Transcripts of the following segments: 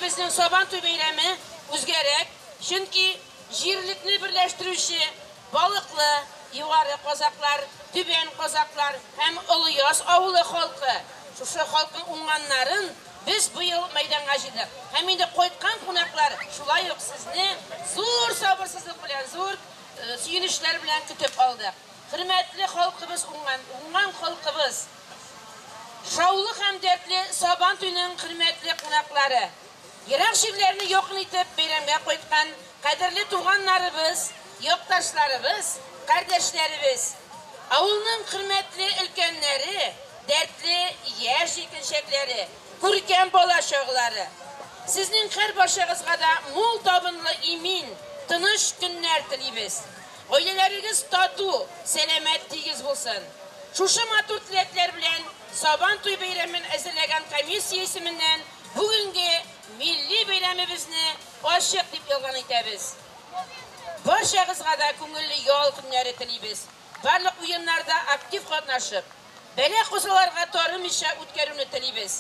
Безнең Сабантуй бәйрәме үзгәрәк, чөнки җирлекне берләштерүче Балыклы, Югары Казаклар, Түбән Казаклар һәм Олыяз авылы халкы, шушы халкның уңганнарын без быел мәйданга җыйдык. Һәм инде кайткан кунаклар шулай ук сезне зур сабырсызлык белән, зур сөенечләр белән көтеп алдык. Хөрмәтле халкыбыз, уңган, уңган халкыбыз. Шаулы һәм дәртле Сабантуйның хөрмәтле кунаклары. Ерак җирләрне якын итеп бәйрәмгә кайткан кадерле туганнарыбыз, якташларыбыз, кардәшләребез. Авылның хөрмәтле өлкәннәре, дәртле яшь җилкенчәкләре, күркәм бала чагалары. Сезнең һәр барчагызга да мул табынлы имин, тыныч көннәр телибез. Гаиләләрегез тату, сәламәт, тигез булсын. Шушы матур теләкләр белән Сабантуй бәйрәмен әзерләгән комиссия исеменнән бүгенге милли бәйрәмебезне ачык дип игълан итәбез. Барчагызга да күңелле ял көннәре телибез. Барлык уеннарда актив катнашып, бәла-казаларга тарымыйча үткәрүне телибез.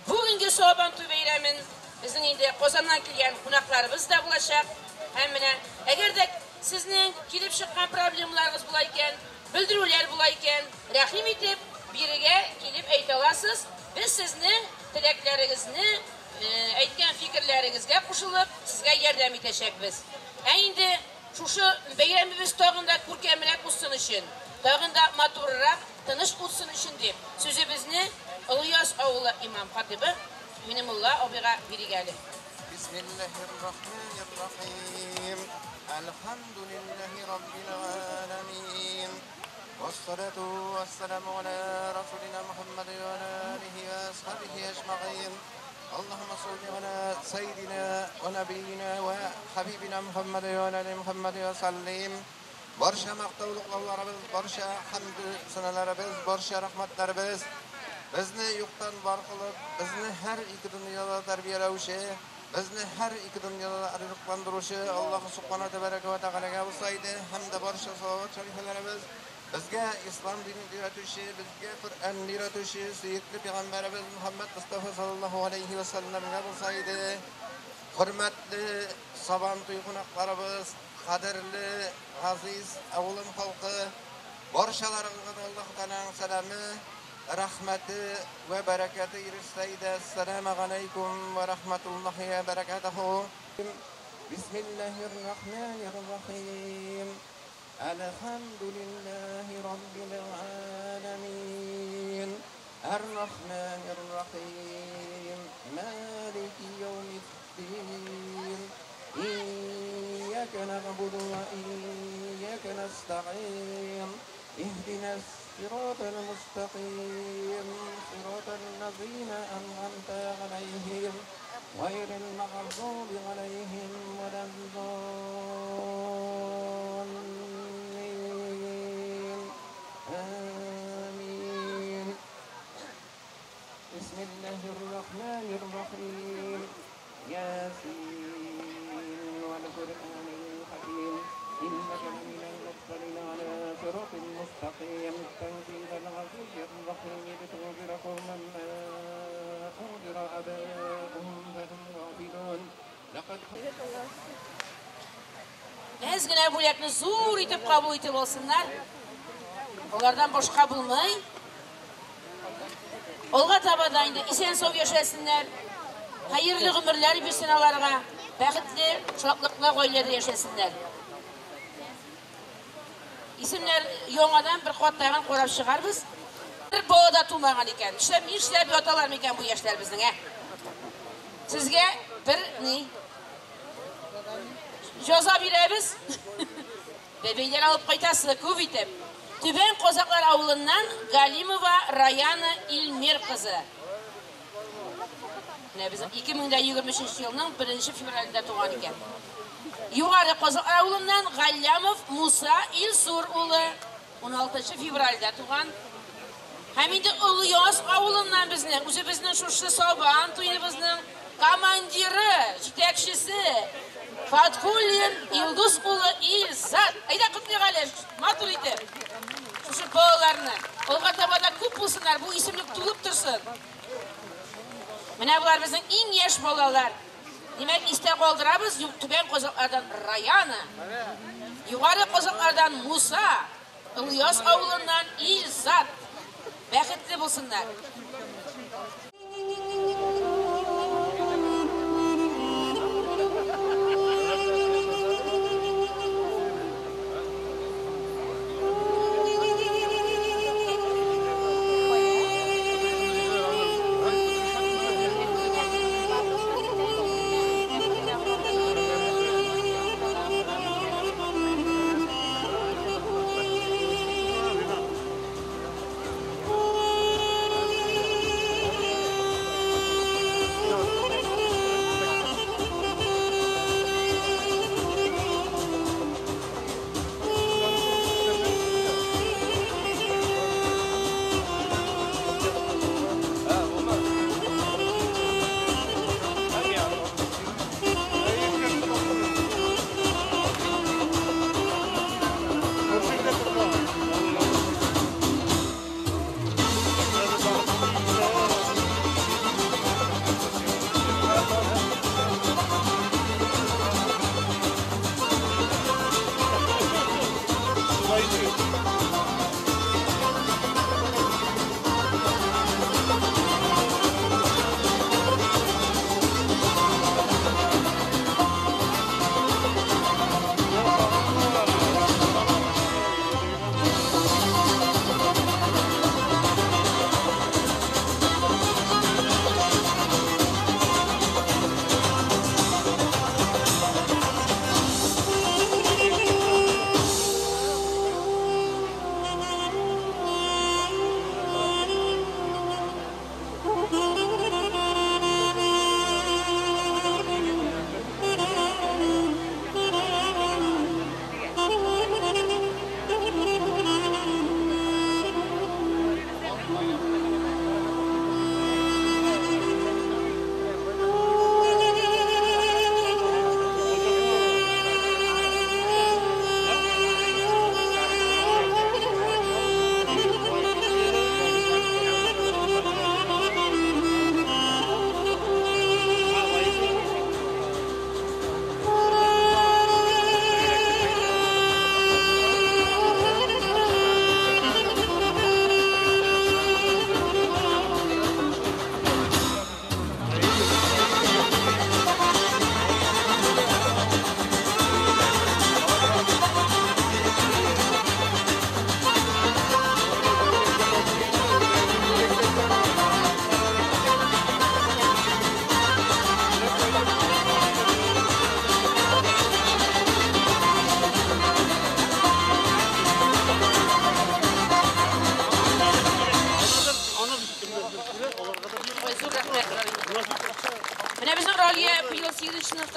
Бүгенге Сабантуй бәйрәмен безнең инде Казаннан килгән кунакларыбыз да булачак. Һәм менә әгәр дә сезнең килеп чыккан проблемаларыгыз була икән, белдерүләр була икән, рәхим итеп бирегә килеп әйтә аласыз. Без сезнең теләкләрегезне, әйткән фикерләрегезгә кушылып, сезгә ярдәм итәчәкбез. Ә инде шушы бәйрәмебез тагын да күркәмрәк узсын өчен, тагын да матуррак, тыныч узсын өчен дип, сүзебезне Олыяз авылы имам хатибы Минемулла абыйга бирик әле. Бисмиллахир-рахманир-рахим. Әлхәмдүлилләһи раббил аламин. Вассалату вассаламу аля расулина Мухаммад ва аля алихи ва асхабихи ажмаин. اللهم صل على سيدنا ونبينا وحبيبنا محمد وعلى آل محمد وسلم. Барча мактаулыкларыбыз, барча хәмд саналарыбыз, барча рәхмәтләребез безне юктан бар кылып, безне һәр ике дөньяда тәрбияләүче, безне һәр ике дөньяда ризыкландыручы Аллаһ субхана тәбәрәкә вә тәгаләгә булса иде, һәм дә барча салават шәрифләребез безгә ислам динен өйрәтүче, безгә Коръән өйрәтүче сөекле пәйгамбәребез Мухаммад Мустафа саллаллаһу алейхи ва салламга булса иде. Хөрмәтле Сабан туй кунакларыбыз, кадерле газиз авылым халкы, барчаларыгызга да Аллаһ Тәгаләнең сәламе, рәхмәте вә бәрәкәте ирешсә иде. Ассаламу алейкум ва рахматуллахи ва баракатуху. Бисмиллахир рахманир рахим. Әлхәмдүлилләһи раббил аламин. Ар-Рахманир Рахим. Малики яумиддин. إياك نعبد وإياك نستعين. اهدنا الصراط المستقيم، صراط الذين أنعمت عليهم غير المغضوب عليهم ولا الضالين. آمين. بسم الله الرحمن الرحيم. ياسين والقرآن الحكيم. إنك لمن المرسلين على صراط مستقيم. تنزيل العزيز الرحيم. لتنذر قوما ما أنذر آباؤهم فهم غافلون. لقد Әз генә бүләкне зур итеп кабул итеп алсыннар. Алардан башка булмый. Алга таба да инде исән-сау яшәсеннәр. Хәерле гомерләр бирсен аларга. Бәхетле, шатлыклы гаиләдә яшәсеннәр. Исемнәр яңадан бер кат тагын карап чыгарбыз. Бер бала да тумаган икән. Нишләп, нишләп яталар микән бу яшьләр безнең, ә? Сезгә бер ни? Җәза бирәбез. Бәбәйләр алып кайтасы күп итеп. Түбән Казаклар авылыннан Галимова Раяна Илмир кызы. Менә безнең 2023 елның 1 февралендә туган икән. Югары Казаклар авылыннан Галлямов Муса Илсур улы 16 февральдә туган. Һәм инде Олыяз авылыннан безнең, үзебезнең шушы Сабан туебызның командиры, җитәкчесе Фатхуллин Илдус улы Илзат. Әйдә котлыйк әле, матур итеп. Шушы балаларны. Алга таба да күп булсыннар, бу исемлек тулып торсын. Менә болар безнең иң яшь балалар. Димәк, истә калдырабыз, Түбән Казаклардан Раяна, Югары Казаклардан Муса, Олыяз авылыннан Илзат. Бәхетле булсыннар.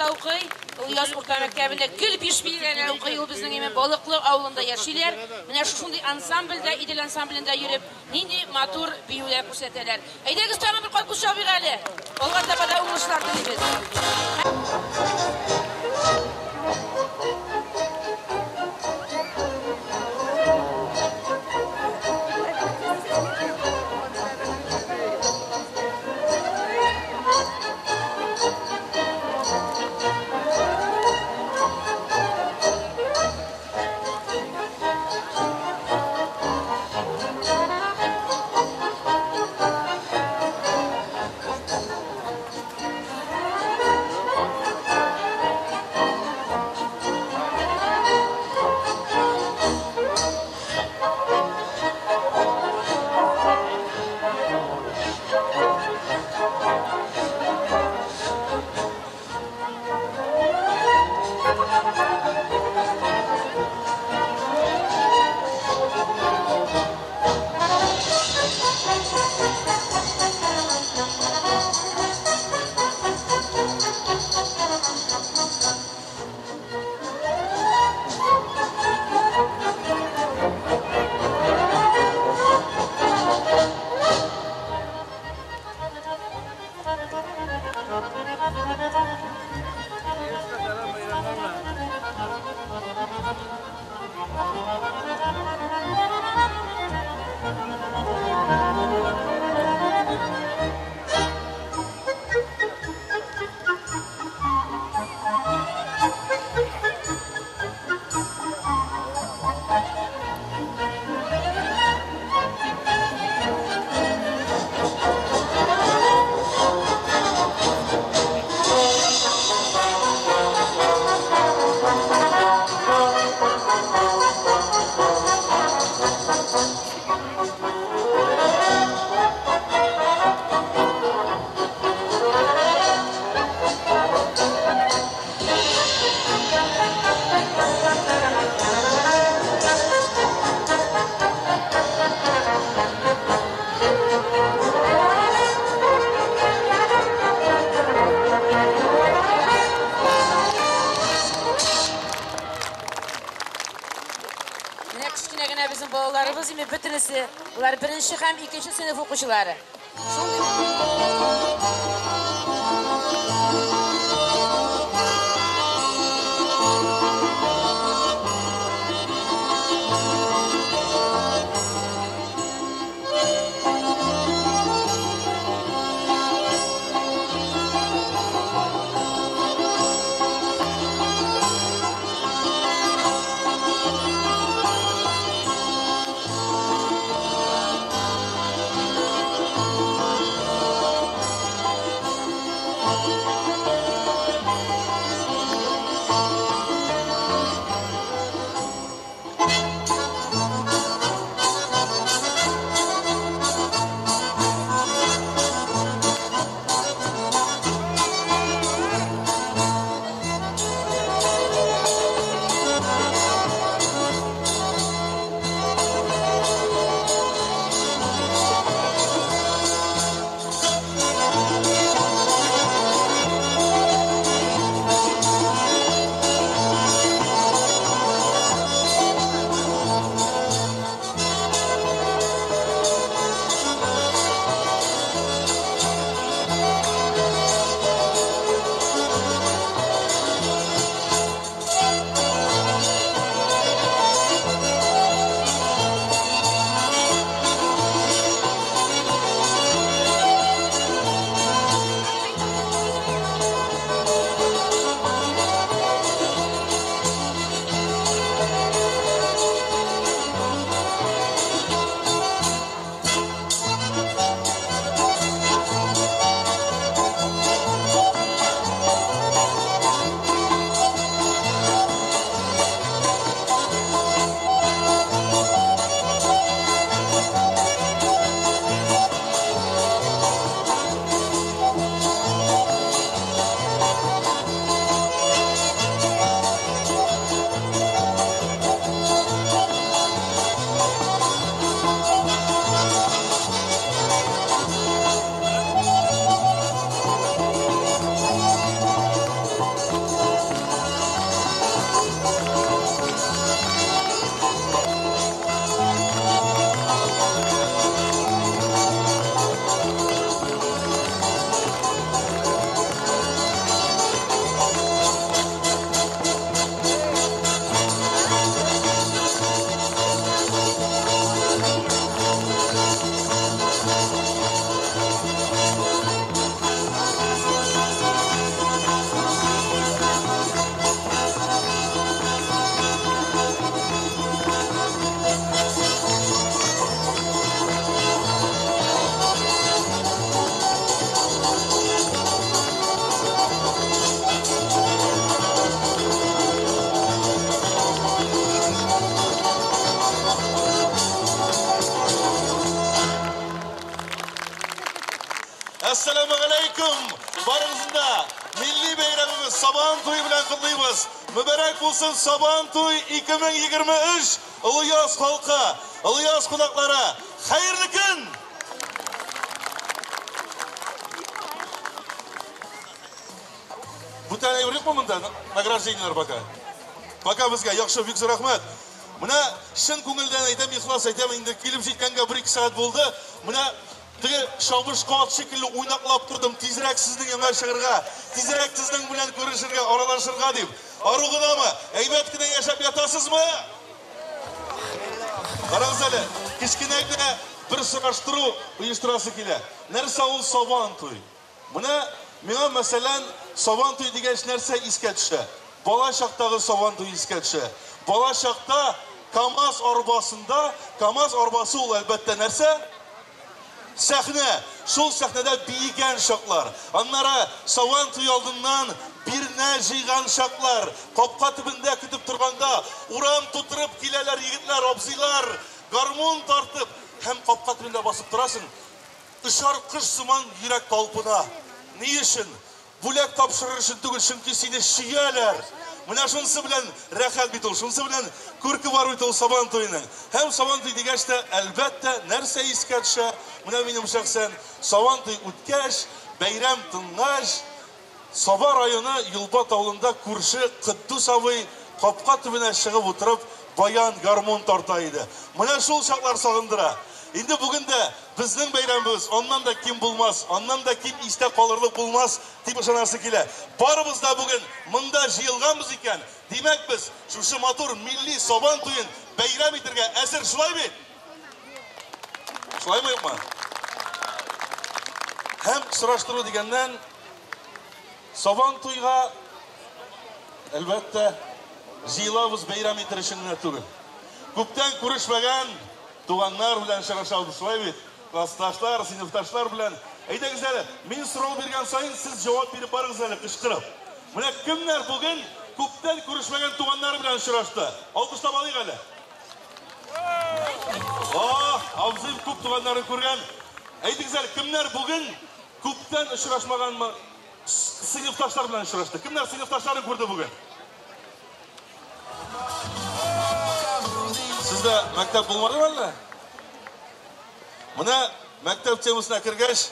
сыйныфта укый. Олыяз урта мәктәбендә гел 5 билгеләргә укый. Ул безнең име Балыклы авылында яшиләр. Менә шушындый ансамбльдә, Идел ансамблендә йөреп, нинди матур биюләр күрсәтәләр. Әйдәгез тагын бер кат кул чабыйк әле. Алга таба да уңышлар телибез. Булар беренче һәм икенче сыйныф укучылары. Сабан туе белән котлыйбыз. Мөбарәк булсын Сабан туй 2023 Олыяз халкы, Олыяз кунаклары. Хәерле көн! Бүтән әйбер юкмы монда? Награждениеләр пока. Пока безгә яхшы, бик зур рәхмәт. Менә чын күңелдән әйтәм, ихлас әйтәм, инде килеп җиткәнгә 1-2 сәгать булды. Менә теге чабышкы ат шикелле уйнаклап тордым, тизрәк сезнең янга чыгарга, тизрәк сезнең белән күрешергә, аралашырга дип. Ару гынамы? Әйбәт кенә яшәп ятасызмы? Карагыз әле, кечкенә генә бер сораштыру оештырасы килә. Нәрсә ул Сабан туй? Менә миңа, мәсәлән, Сабан туй дигәч нәрсә искә төшә? Бала чактагы Сабан туй искә төшә. Бала чакта КАМАЗ арбасында, КАМАЗ арбасы ул әлбәттә нәрсә? Сәхнә. Шул сәхнәдә биегән чаклар. Аннары Сабан туй алдыннан бирнә җыйган чаклар. Капка төбендә көтеп торганда урам тутырып киләләр егетләр, абзыйлар, гармун тартып һәм капка төбендә басып торасың. Очар кош сыман йөрәк талпына. Ни өчен? Бүләк тапшырыр өчен түгел, чөнки сине сөяләр. Менә шунысы белән рәхәт бит ул, шунысы белән күрке бар бит ул Сабан туеның. Һәм Сабан туй дигәч тә, әлбәттә, нәрсә искә төшә? Менә минем шәхсән Сабан туй үткәч, бәйрәм тынгач, Саба районы Юлбат авылында күрше Котдус абый капка төбенә чыгып утырып, баян, гармун тарта иде. Менә шул чаклар сагындыра. Инде бүген дә безнең бәйрәмебез аннан да ким булмас, аннан да ким истә калырлык булмас дип ышанасы килә. Барыбыз да бүген монда җыелганбыз икән, димәк без шушы матур милли Сабан туен бәйрәм итәргә әзер, шулай бит? Шулаймы юкмы? Һәм сораштыру дигәннән, Сабан туйга әлбәттә җыелабыз бәйрәм итер өчен генә түгел. Күптән күрешмәгән туганнар белән очрашабыз, шулай бит? Классташлар, сыйныфташлар белән. Әйдәгез әле, мин сорау биргән саен сез җавап биреп барыгыз әле, кычкырып. Менә кемнәр бүген күптән күрешмәгән туганнары белән очрашты? Алкышлап алыйк әле. Ах, абзыем күп туганнарын күргән. Әйтегез әле, кемнәр бүген күптән очрашмаганмы? Сыйныфташлар белән очрашты. Кемнәр сыйныфташларын күрде бүген? Сездә мәктәп булмадымы әллә? Менә мәктәп темасына кергәч,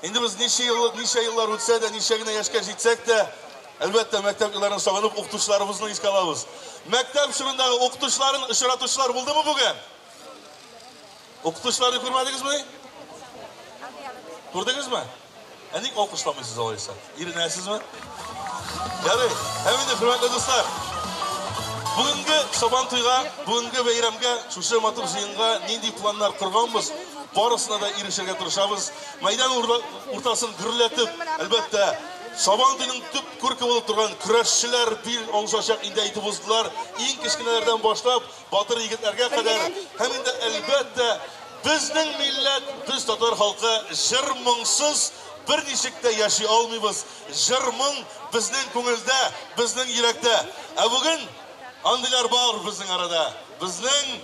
инде без ничә ел, ничә еллар үтсә дә, ничә генә яшькә җитсәк тә, әлбәттә, мәктәп елларын сагынып укытучыларыбызны искә алабыз. Мәктәп чорындагы укытучыларын очратучылар булдымы бүген? Укытучыларны күрмәдегезме? Күрдегезме? Ә ник алкышламыйсыз алайса? Иренәсезме? Ярый. Һәм инде, хөрмәтле дуслар, бүгенге Сабан туйга, бүгенге бәйрәмгә, шушы матур җыенга нинди планнар корганбыз, барысына да ирешергә тырышабыз. Мәйдан уртасын гөрләтеп, әлбәттә, Сабан туйның төп күрке булып торган көрәшчеләр бил алышачак инде әйтеп уздылар. Иң кечкенәләрдән башлап, батыр егетләргә кадәр. Һәм инде, әлбәттә, безнең милләт, без татар халкы җыр-моңсыз берничек тә яши алмыйбыз. Җыр-моң безнең күңелдә, безнең йөрәктә. Ә бүген андыйлар бар безнең арада. Безнең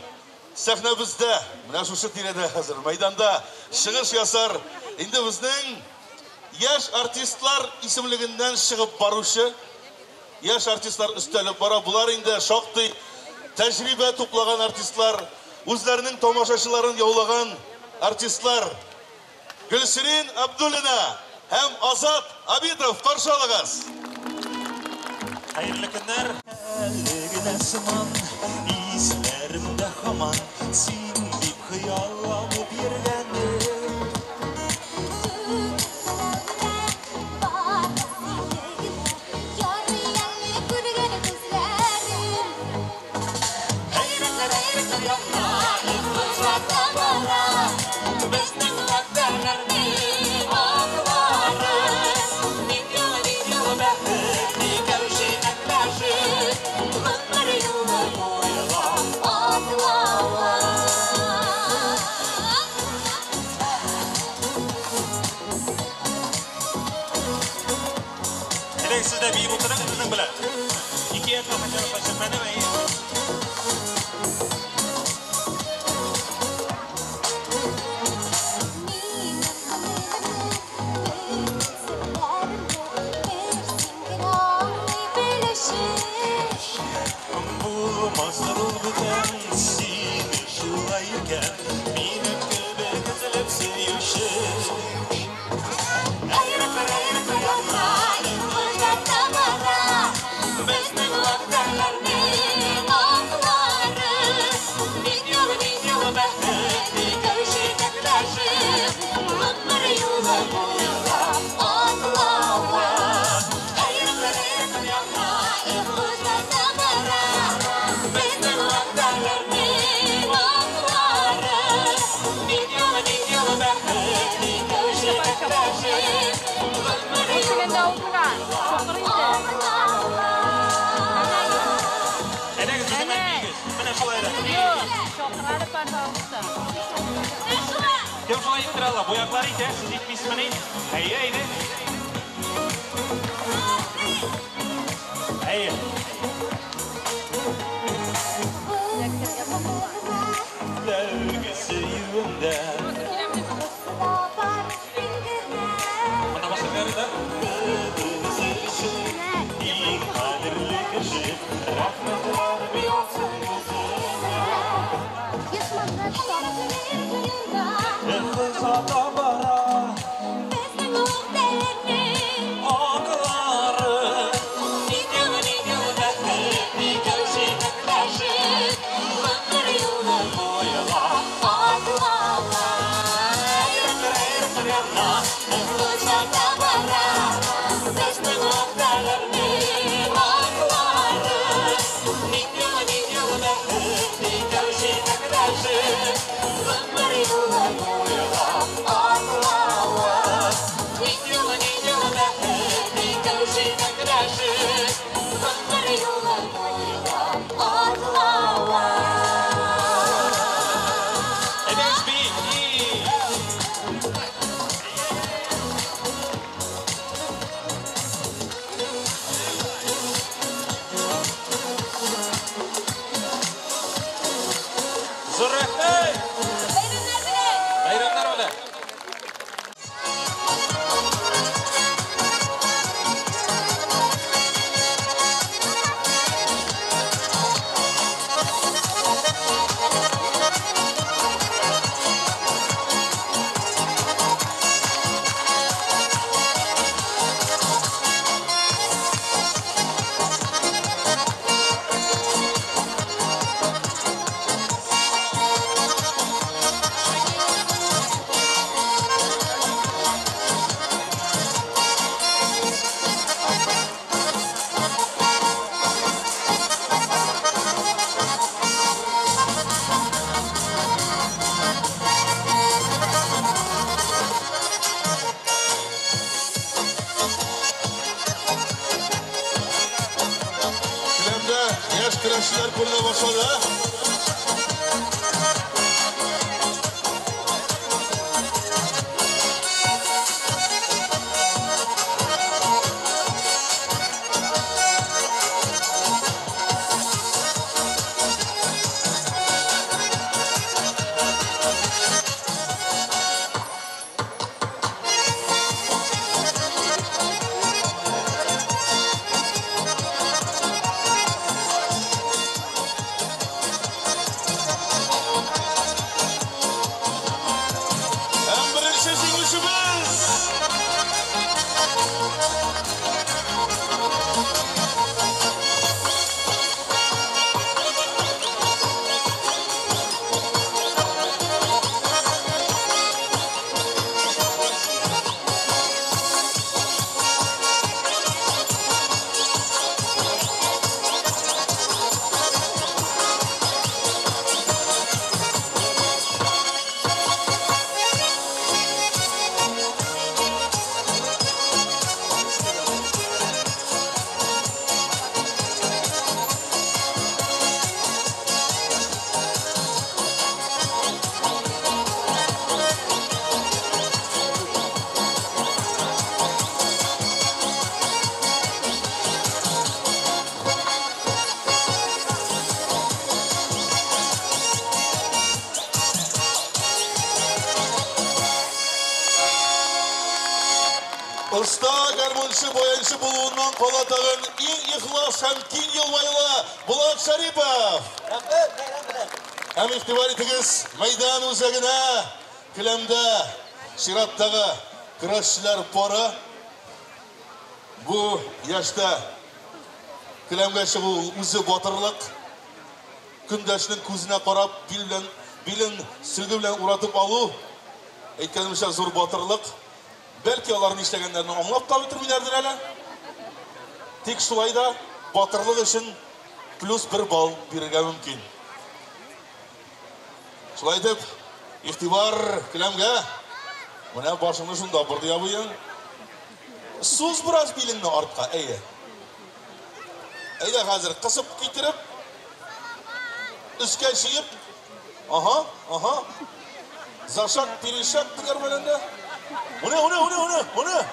сәхнәбездә, менә шушы тирәдә хәзер, мәйданда чыгыш ясар. Инде безнең яшь артистлар исемлегеннән чыгып баручы яшь артистлар өстәлеп бара. Булар инде шактый тәҗрибә туплаган артистлар, үзләренең тамашачыларын яулаган артистлар. Гөлсирин Абдуллина һәм Азат Абитов, каршы алыгыз. Хәерле көннәр. Әле генә сыман, исләремдә һаман син дип хыялланып йөргәнем. Сез дә биеп утырыгыз безнең белән. Ике якка хотя бы чәпәнеп, әйе. Алмастыр ул бүтән сине шулай икән, минем кебек өзелеп сөюче. Йөрәкләр, йөрәкләр яна, озата бара безнең вәгъдәләрнең аклары. Мең юлы, мең юлы бәхет, икәү җитәкләшеп, гомер юлы буйлап атлавы. Йөрәкләр, йөрәкләр яна, озата бара безнең вәгъдәләрнең аклары. Мең юлы, мең юлы бәхет, икәү җитәкләшеп, гомер юлы утырган. Чокыр иде. Әйдәгез, безнең белән биегез. Менә шулайрак. Юк, чокырлары, пожалуйста. Кем шулай иттерә ала? Бу яклар итә, сез итмисезмени? Әйе, әйдә. Әйе. Тәүге сөюемдә. Монда басып ярый да? Өчен иң кадерле кеше, рәхмәтләрем яусын үзеңә. Озата бара Безнең вәгъдәләрнең аклары. Мең юлы, мең юлы бәхет, икәү җитәкләшеп, гомер юлы буйлап атлавы. Йөрәкләр, йөрәкләр яна, Озата бара безнең вәгъдәләрнең аклары. Мең юлы, мең юлы бәхет, икәү җитәкләшеп, гомер юлы буйлап атлавы. Мең юлы, мең юлы бәхет, икәү җитәкләшеп, гомер юлы буйлап атлавы. Әйдәгез, биик. Зур рәхмәт! Бәйрәмнәр белән! Бәйрәмнәр белән! Келәмдә яшь көрәшчеләр күренә башлады. Һәм беренче җиңүчебез! Оста гармунчы, баянчы булуыннан кала тагын иң ихлас һәм киң елмайлы Булат Шарипов. Һәм игътибар итегез, мәйдан үзәгенә келәмдә чираттагы көрәшчеләр пары. Бу яшьтә келәмгә чыгу үзе батырлык. Көндәшнең күзенә карап, билен сөлге белән уратып алу, әйткәнемчә, зур батырлык. Бәлки алар нишләгәннәрен аңлап та бетермиләрдер әле. Тик шулай да батырлык өчен плюс 1 балл бирергә мөмкин. Шулай итеп, игътибар келәмгә. Менә башыңны шунда борды ябыең. Суз бераз билеңне артка, әйе. Әйдә хәзер кысып китереп, өскә чыгып, ага, ага. Зашак, перешак дигән белән дә. Менә, менә, менә, менә, менә.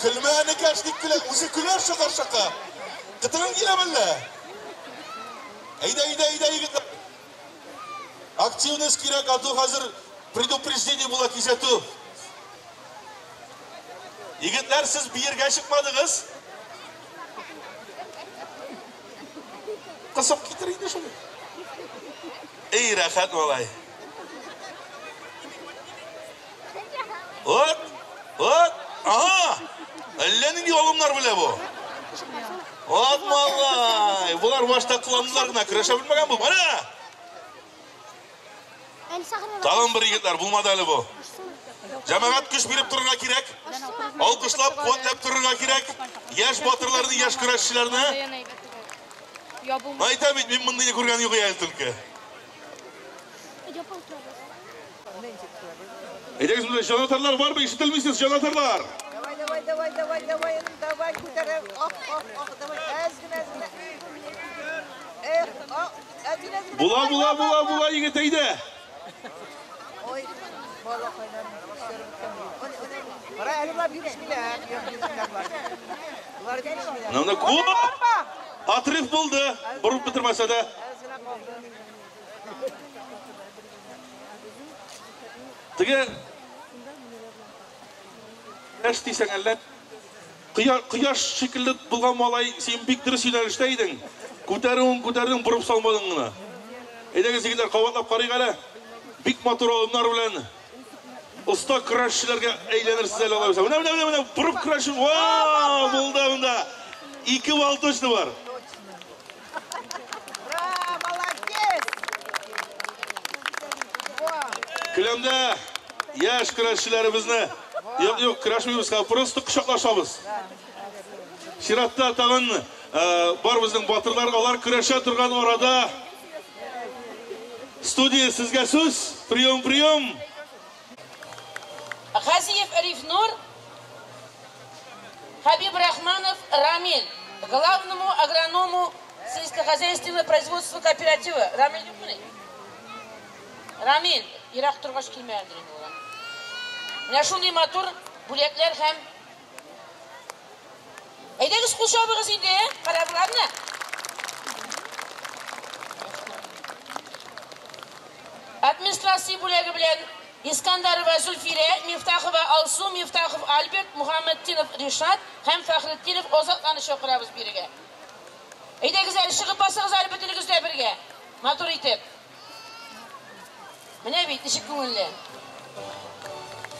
Көлмә, энекәш, дип көлә, үзе көләр шака-шака. Кытыгың килә мәллә? Әйдә, әйдә, әйдә, егетләр. Активность кирәк, а то хәзер предупреждение була, кисәтү. Егетләр, сез биергә чыкмадыгыз. Кысып китер инде шуны. Эй, рәхәт малай. Вот, вот, ага. Әллә нинди алымнар белә бу. Вот малай. Булар башта кыландылар гына, көрәшә белмәгән бу. Менә. Тагын бер егетләр, булмады әле бу. Җәмәгать, көч биреп торырга кирәк. Алкышлап, куәтләп торырга кирәк. Яшь батырларны, яшь көрәшчеләрне. Әйтәм бит, мин мондыйны күргән юк әле түлке. Әйдәгез, монда җанатарлар бармы? Ишетелмисез, җанатарлар. Давай, давай, давай, давай, давай, давай, күтәреп. Ах, ах, ах, давай, әз генә, әз генә. Эх, ах, әз генә, әз генә. Була, була, була, була, егет, әйдә. Ой, балакайлар, көчләре беткән. Кара, әле болар бирешмиләр, бирешмиләр болар. Болар бирешмиләр. Менә күп. Отрыв булды, борып бетермәсә дә. Әз генә калды. Теге яшь дисәң әллә, кояш шикелле булган малай, син бик дөрес юнәлештә идең. Күтәрүен күтәрдең, борып салмадың гына. Әйдәгез, егетләр, кабатлап карыйк әле. Бик матур алымнар белән оста көрәшчеләргә әйләнерсез әле алай булса. Менә, менә, менә, менә, борып көрәшү. Вау, булды монда. 2 балл точно бар. Ура, молодец! Келәмдә яшь көрәшчеләребезне, юк, юк, көрәшмибез, просто кочаклашабыз. Чиратта тагын бар безнең батырлар, алар көрәшә торган арада студия, сезгә сүз. Прием, прием. Газиев Рифнур, Хабиб Рахманов Рамиль, главному агроному сельскохозяйственного производства кооператива. Рамиль юкмы? Рамиль, ерак торгач килмәгәндер инде ул. Менә шундый матур бүләкләр һәм Әйдәгез, кул чабыгыз инде, карабыларны. Администрация бүләге белән Искандарова Зульфирә, Мифтахова Алсу, Мифтахов Альберт, Мухаммедтинов Ришат һәм Фәхретдинов Озатларны чакырабыз бирегә. Әйдәгез әле, чыгып басыгыз әле бөтенегез дә бергә. Матур итеп. Менә бит, ничек күңелле.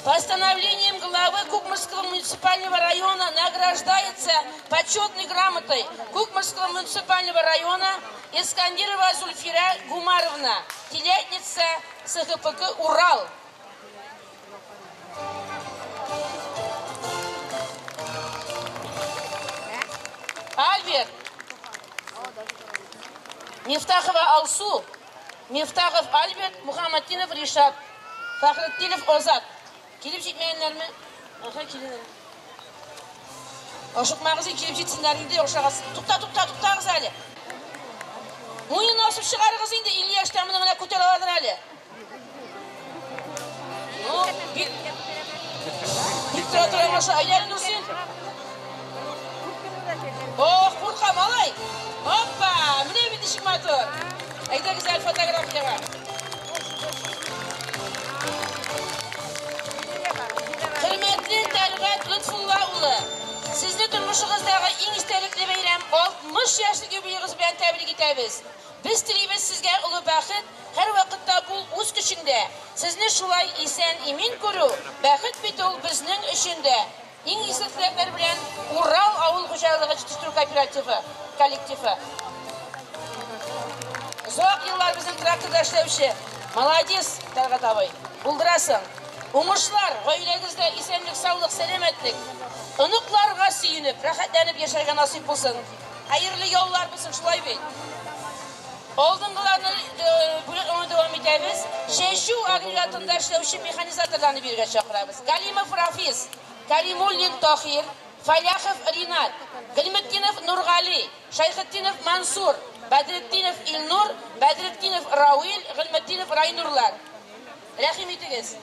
Постановлением главы Кукморского муниципального района награждается почетной грамотой Кукморского муниципального района Искандерова Зульфира Гумаровна, телятница СХПК «Урал». Альберт, Мифтахова Алсу, Мифтахов Альберт, Мухаммадтинов Ришат, Фахретдинов Озат. Килеп җитмәгәннәрме? Аха, киләләр. Ашыкмагыз, килеп җитсеннәр инде, ашагыз. Тукта, тукта, туктагыз әле. Муенын асып чыгарыгыз инде, 50 яшьтә моны гына күтәрә аладыр әле. Ну, бик бик тора тора баша, әйләнеп Нурсин. Ох, курка, малай. Опа, менә бит ничек матур. Әйдәгез әле фотографиягә. Хөрмәтле Тәлгать Лотфулла улы, сезне тормышыгыздагы иң истәлекле бәйрәм 60 яшьлек юбилеегыз белән тәбрик итәбез. Без телибез сезгә олы бәхет, һәрвакытта бул үз көчеңдә. Сезне шулай исән-имин күрү, бәхет бит ул безнең өчен дә. Иң изге теләкләр белән Урал авыл хуҗалыгы җитештерү кооперативы коллективы. Озак еллар безнең тракторда эшләүче. Молодец, Тәлгать абый. Булдырасың. Уңышлар, гаиләгездә исәнлек, саулык, сәламәтлек. Оныкларга сөенеп, рәхәтләнеп яшәргә насыйп булсын. Хәерле яллар булсын, шулай бит. Алдынгыларны бүләкләүне дәвам итәбез. Чәчү агрегатында эшләүче механизаторларны бирегә чакырабыз. Галимов Рафис, Каримуллин Тахир, Фәләхов Ринат, Гыйльметдинов Нургали, Шәйхетдинов Мансур, Бәдретдинов Илнур, Бәдретдинов Рауил, Гыйльметдинов Райнурлар. Рәхим итегез.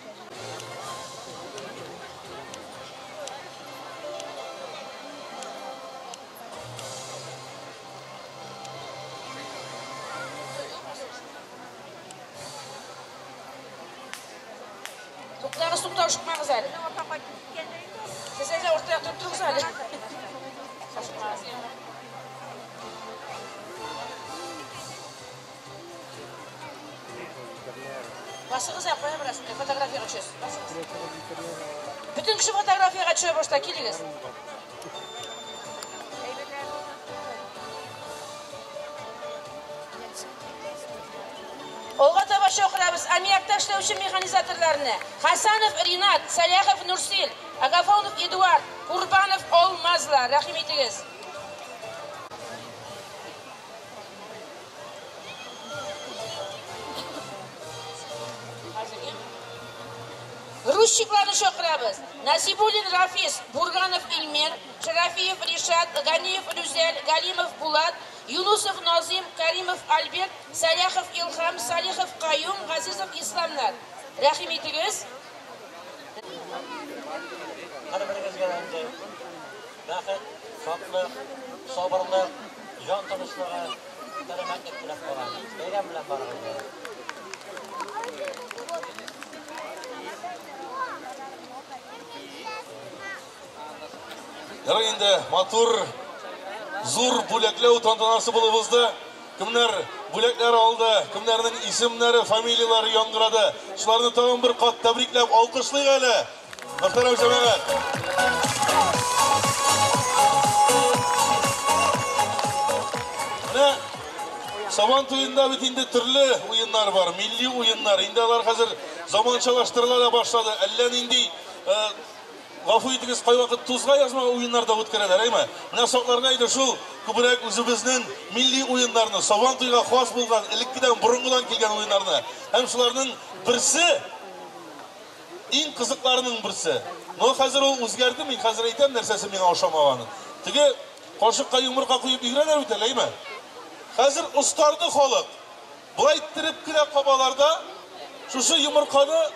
Туктагыз, туктагыз, ашыкмагыз әле. Сез әле уртага торып торыгыз әле. Ашыкмагыз. Басыгыз ә, кая барасыз? Фотографиягә төшәсез. Басыгыз. Бөтен кеше фотографиягә төшә башта, килегез. Алга таба чакырабыз аммиакта эшләүче механизаторларны. Хасанов Ринат, Сәләхов Нурсил, Агафонов Эдуард, Курбанов Алмазлар. Рәхим итегез. Грузчикларны чакырабыз. Насибуллин Рафис, Бурганов Илмир, Шарафиев Ришат, Ганиев Рүзәл, Галимов Булат, Юнусов Назим, Каримов Альберт, Сәләхов Илһам, Салихов Каюм, Газизов Исламнар. Рәхим итегез. Һәрберегезгә дә инде бәхет, шатлык, сабырлык, җан тынычлыгы, сәламәтлек теләп калам. Бәйрәм белән барыгызны. Ярый инде матур, зур бүләкләү тантанасы булып узды. Кемнәр бүләкләр алды, кемнәрнең исемнәре, фамилияләре яңгырады. Шуларны тагын бер кат тәбрикләп алкышлыйк әле. Мөхтәрәм җәмәгать. Менә Сабан туенда бит инде төрле уеннар бар, милли уеннар. Инде алар хәзер заманчалаштырыла да башлады. Әллә нинди гафу итегез, кайвакыт тузга язма уеннар да үткәрәләр, әйме? Менә сакларга иде шул күбрәк үзебезнең милли уеннарны, Сабан туйга хас булган, элеккедән, борынгыдан килгән уеннарны. Һәм шуларның берсе, иң кызыкларының берсе. Но хәзер ул үзгәрде, мин хәзер әйтәм нәрсәсе миңа ошамаганын. Теге кашыкка йомырка куеп йөгерәләр бит әле, әйме? Хәзер остарды халык. Болай иттереп кенә кабалар да, шушы йомырканы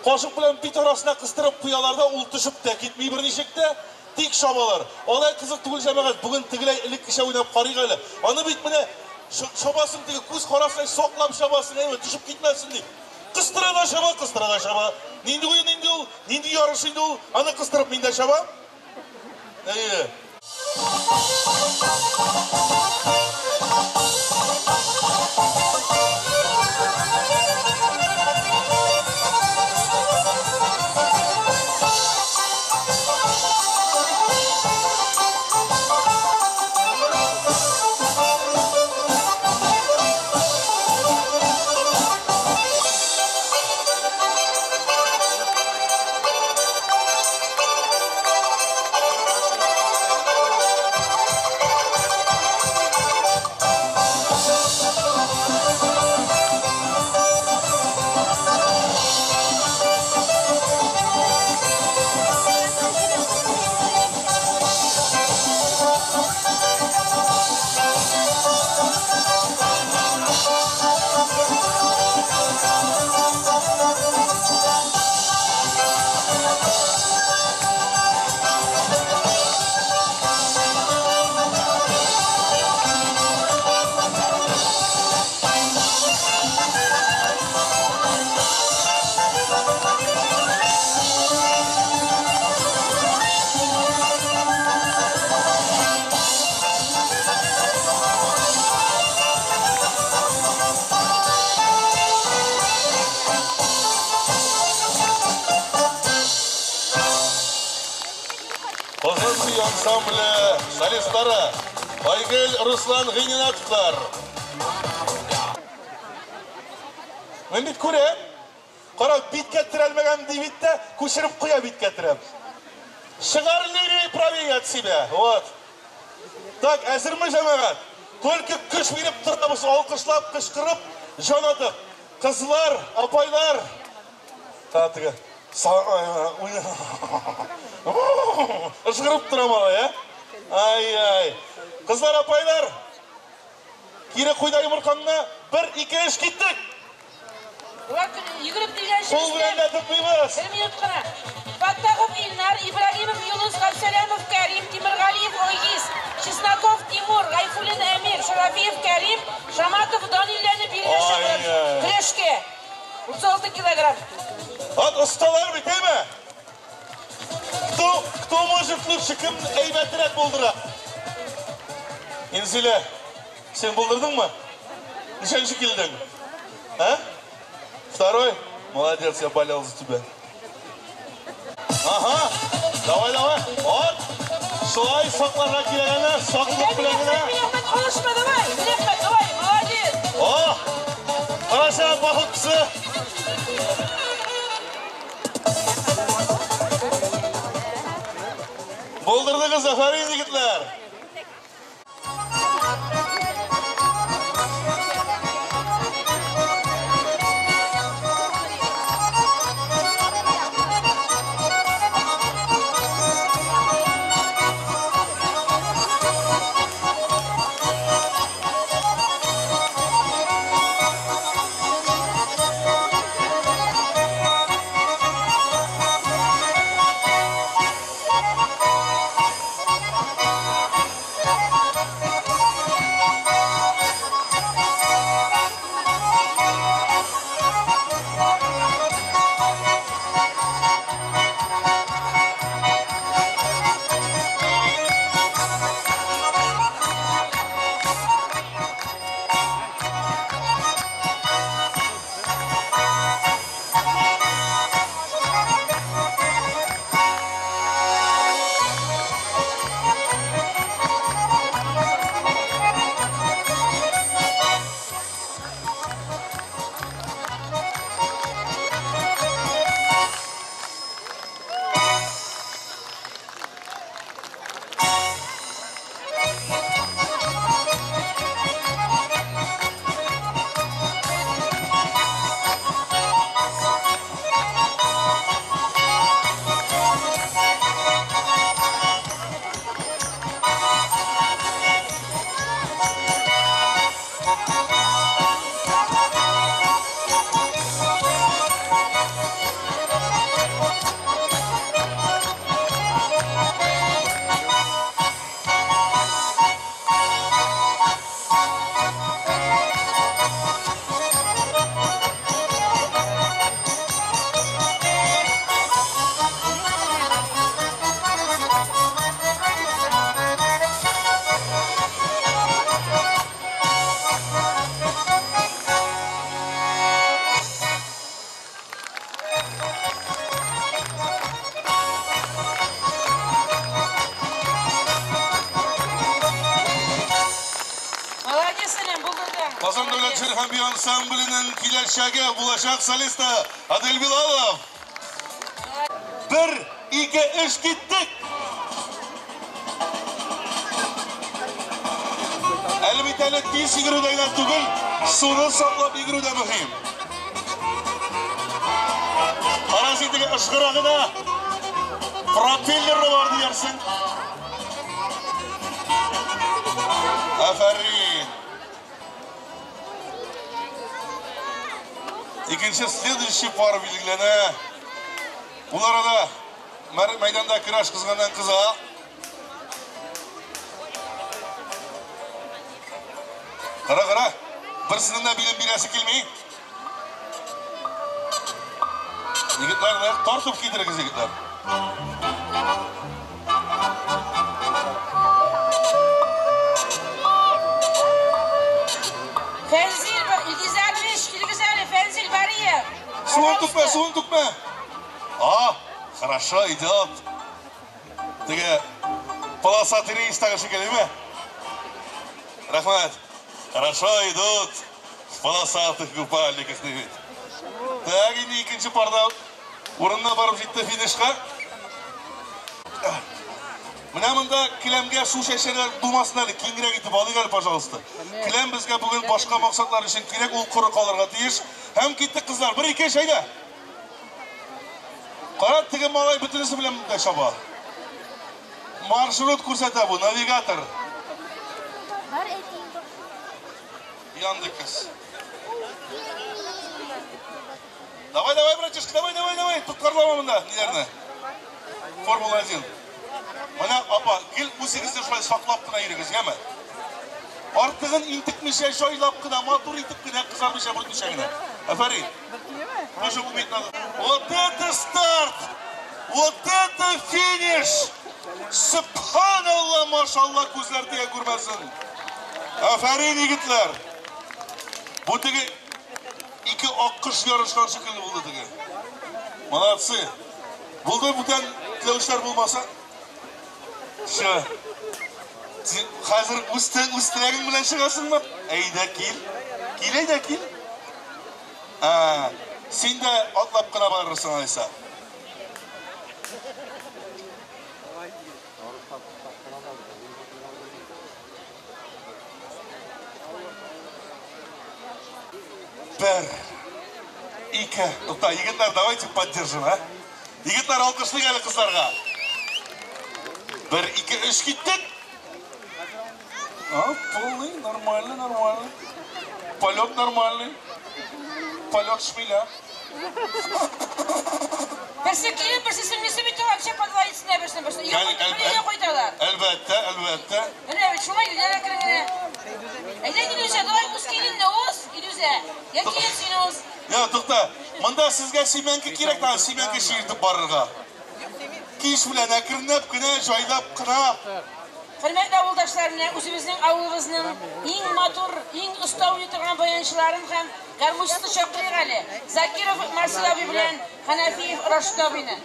кашык белән бит арасына кыстырып куялар да, ул төшеп тә китми берничек тә, тик чабалар. Алай кызык түгел, җәмәгать, бүген тегеләй элеккечә уйнап карыйк әле. Аны бит менә чабасың теге күз карасына саклап чабасың, әйме, төшеп китмәсен дип. Кыстыра да чаба, кыстыра да чаба. Нинди уен инде ул, нинди ярыш инде ул, аны кыстырып мин дә чабам. Әйе. ансамбле солистлары Айгөл, Руслан Гыйнинатовлар. Мин бит күрәм. Кара, биткә терәлмәгән ди бит тә, күчереп куя биткә терәп. Чыгар левее правее от себя. Вот. Так, әзерме, җәмәгать? Только көч биреп торабыз, алкышлап, кычкырып, җан атып. Кызлар, апайлар. Та теге Ышгырып тора малай, ә? Ай-ай. Кызлар, апайлар. Кире куй да йомыркаңны. Бер, ике, өч, киттек. Йөгереп килгән Кул белән дә тотмыйбыз. Бер минут кына. Фаттахов Илнар, Ибраһимов Юнус, Габсәләмов Кәрим, Тимергалиев Айгиз, Чесноков Тимур, Гайфуллин Әмир, Шарафиев Кәрим, Шаматов Данилләрне бирегә чакырып, көрәшкә. 36 килограмм. Ат осталар бит, әйме? Кто, кто может лучше, кем әйбәтрәк булдыра? Инзилә, син булдырдыңмы? Ничәнче килдең? А? Второй? Молодец, я болел за тебя. Ага, давай, давай. Вот. Шулай сакларга кирәк әнә, саклык белән генә. Минәхмәт, калышма, давай. Минәхмәт, давай, молодец. О! Караса, бахыткысы. Булдырдыгыз, афәрин, егетләр. Молодец, энем, булдырдың. Казан дәүләт җыр һәм бию ансамбленең киләчәге булачак солисты Адель Билалов. Бер, ике, өч, киттек! Әле бит әле тиз йөгерүдә генә түгел, суны саклап йөгерү дә мөһим. Кара син теге ышкыра гына пропеллеры бар диярсең. Афәрин! Икенче следующий пар билгеләнә. Ул арада мәйданда көрәш кызганнан кыза. Кара, кара. Берсенең дә билен бирәсе килми. Егетләр, нык тартып китерегез, егетләр. Фәнзил, Илгизәр Беш, килегез әле, Фәнзил Бариев. Суын түкмә, суын түкмә. А, хорошо, идет. Теге Полосатый рейстагы шикеллеме? Рәхмәт. Хорошо идут в полосатых купальниках, ди бит. Так, инде икенче парда урынына барып җитте финишка. Менә монда келәмгә су чәчәләр булмасын әле, киңрәк итеп алыйк әле, пожалуйста. Келәм безгә бүген башка максатлар өчен кирәк, ул коры калырга тиеш. Һәм киттек, кызлар. Бер, ике, өч, әйдә. Кара, теге малай бөтенесе белән дә чаба. Маршрут күрсәтә бу, навигатор. Янды кыз. Давай, давай, братишка, давай, давай, давай. Тоткарлама монда ниләрне. Формула-1. Менә, апа, гел үзегезне шулай саклап кына йөрегез, яме? Артыгын интекмичә, җайлап кына, матур итеп кенә, кызармыйча, бүртмичә генә. Афәрин. Тоже уметь надо. Вот это старт! Вот это финиш! Сөбханалла, машалла, күзләр тия күрмәсен. Афәрин, егетләр! Бу теге ике аккош ярышкан шикелле булды теге. Молодцы. Булды, бүтән теләүчеләр булмаса. Всё. Хәзер үз үз теләгең белән чыгасыңмы? Әйдә, кил. Кил, әйдә, кил. А, син дә атлап кына барырсың алайса. Бер, ике. Тукта, егетләр, давайте поддержим, а? Егетләр, алкышлыйк әле кызларга. Бер, ике, өч, киттек. А, полный, нормально, нормально. Полет нормальный. Полет шмеля. Берсе килен, берсе сеңлесе бит алар, вообще подводительная берсен берсе. Өйгә кайталар. Әлбәттә, әлбәттә. Менә бит шулай юләр әкрен генә. Әйдә, Илүзә, давай үз киленне уз, Илүзә. Я килен син уз. Я, тукта. Монда сезгә симәнке кирәк тагын, симәнке чиертеп барырга. Кич белән әкренләп кенә, җайлап кына. Хөрмәтле авылдашлар, менә үзебезнең авылыбызның иң матур, иң оста уйный торган баянчыларын һәм гармунчысын чакырыйк әле. Закиров Марсел абый белән Хәнәфиев Рашид абыйны.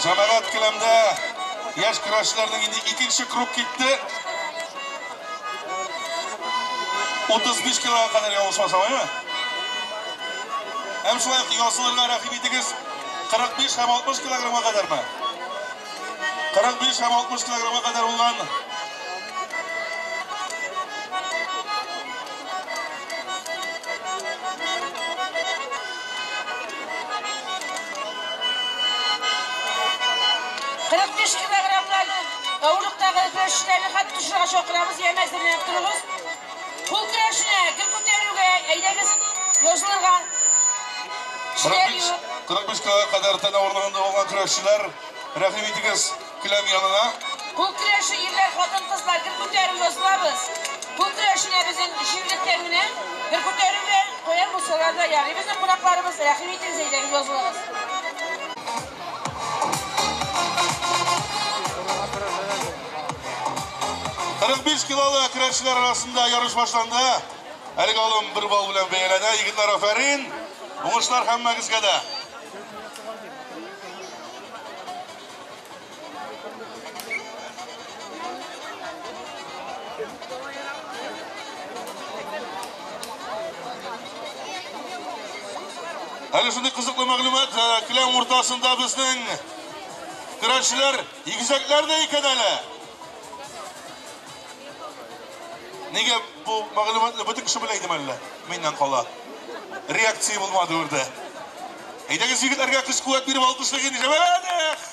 Җәмәгать, келәмдә яшь көрәшчеләрнең инде икенче круг китте. 35 килога кадәр, ялгышмасам, әйме? Һәм шулай ук язылырга рәхим итегез 45 һәм 60 килограммга кадәрме? 45 һәм 60 килограммга кадәр булган. 45 килограммлы авырлыктагы көрәшчеләрне хәтта төшергә чакырабыз, яме, әзерләнеп торыгыз. Кул көрәшенә, гер күтәрүгә, әйдәгез язылырга. Кешеләр 45 юк. 45 килога кадәр тән авырлыгында булган көрәшчеләр, рәхим итегез келәм янына. Кул көрәше, ирләр, хатын-кызлар, гер күтәрү, язылабыз. Кул көрәшенә безнең җирлектән генә гер күтәрүгә каян булсалар да ярый. Безнең кунакларыбыз, рәхим итегез, әйдәгез язылыгыз. 45 килолы көрәшчеләр арасында ярыш башланды. Әлеге алым бер балл белән бәяләнә. Егетләр, афәрин. Уңышлар һәммәгезгә дә. Әле шундый кызыклы мәгълүмат, келәм уртасында безнең Көрәшчеләр игезәкләр дә икән әле. Нигә бу мәгълүматны бөтен кеше белә идеме әллә? Миннән кала. Реакция булмады үрдә. Әйдәгез егетләргә көч куәт биреп алкышлык инде җәмәгать.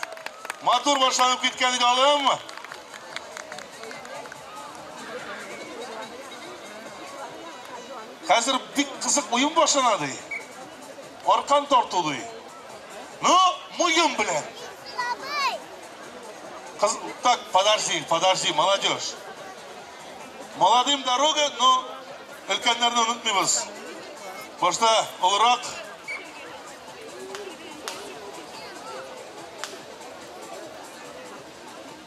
Матур башланып киткән иде алым. Хәзер бик кызык уен башлана ди. Аркан тарту ди. Ну, муен белән. Кыз, так, подожди, подожди, молодежь. Молодым дорога, но өлкәннәрне онытмыйбыз. Башта олырак.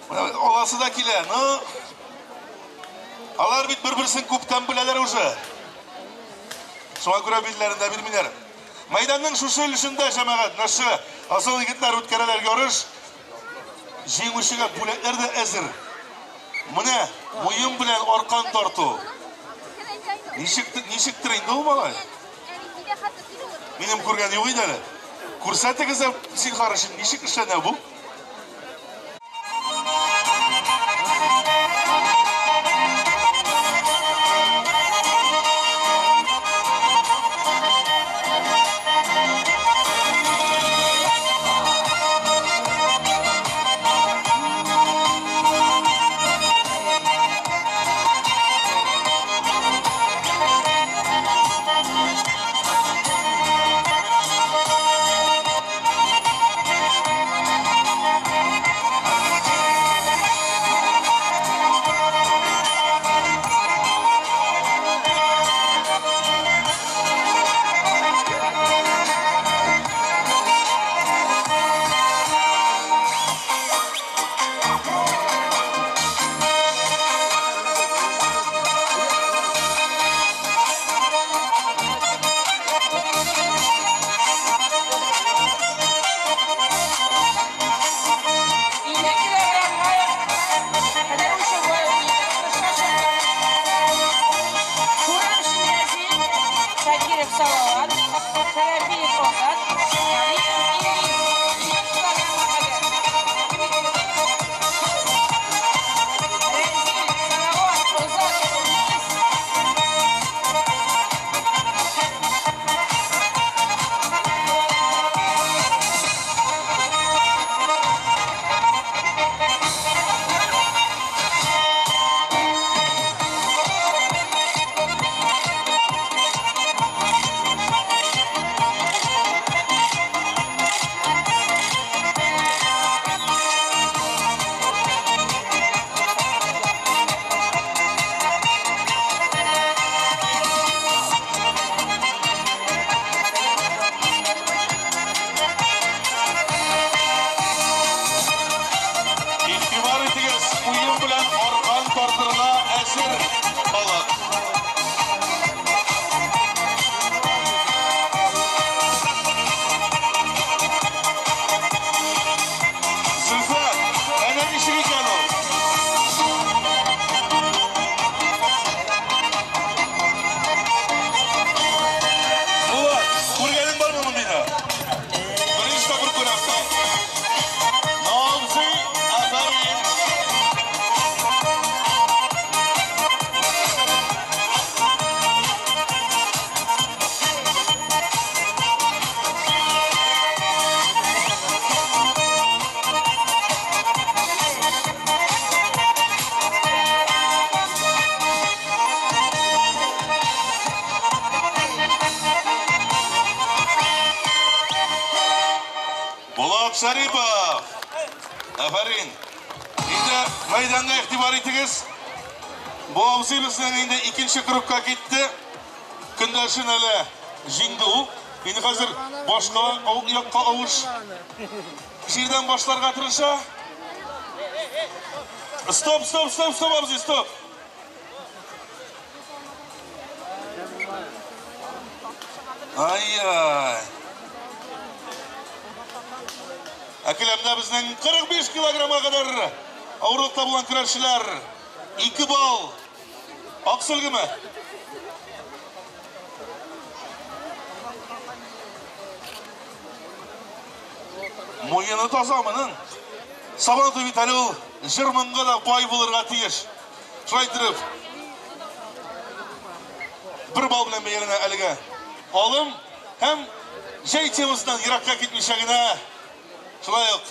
Аласы да килә, но алар бит бер-берсен күптән беләләр уже. Шуңа күрә билләрен дә бирмиләр. Мәйданның шушы өлешендә җәмәгать, менә асыл егетләр үткәрәләр ярыш. Җиңүчегә бүләкләр дә әзер. Менә муен белән аркан тарту. Ничек ничектер инде ул малай? Минем күргән юк иде әле. Күрсәтегез зинһар өчен ничек эшләнә бу? Булат Шарипов. Афәрин. Инде мәйданга игътибар итегез. Бу абзый безнең инде икенче кругка китте. Көндәшен әле җиңде ул. Инде хәзер башка якка авыш җирдән башларга тырыша. Стоп, стоп, стоп, стоп, абзый, стоп. Ай-ай. Әкеләмдә безнең 45 килограммга кадәр авырлыкта булган көрәшчеләр 2 балл. Ак сөлгеме? Муены таза моның. Сабантуй бит әле ул җыр-моңга да бай булырга тиеш. Шулай иттереп, бер балл белән бәяләнә әлегә алым һәм җәй темасыннан еракка китмичә генә шулай ук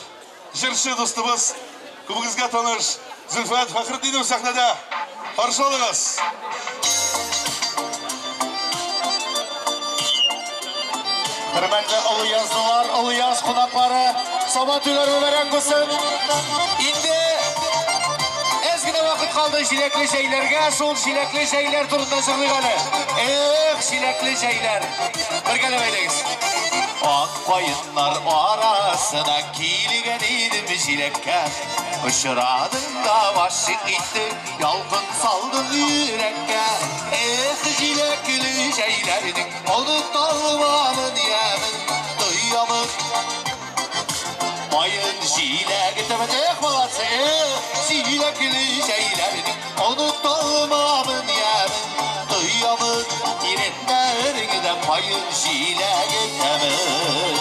җырчы дустыбыз, күбегезгә таныш Зөлфәт Фәхретдинов сәхнәдә. Каршы алыгыз. Хөрмәтле олыязлылар, Олыяз кунаклары, Сабантуйлар мөбарәк булсын. Инде әз генә вакыт калды җиләкле җәйләргә, шул җиләкле җәйләр турында җырлыйк әле. Эх, җиләкле җәйләр. Бергәләп әйдәгез. Ак каеннар арасына килгән идем җиләккә. Очрадың да гашыйк иттең, ялкын салдың йөрәккә. Эх, җиләкле җәйләрнең оныталмамын ямен, тоямын. Каен җиләге тәмен, эх, молодцы, эх, җиләкле җәйләрнең оныталмамын ямен, тоямын. Иреннәреңдә каен җиләге тәмен.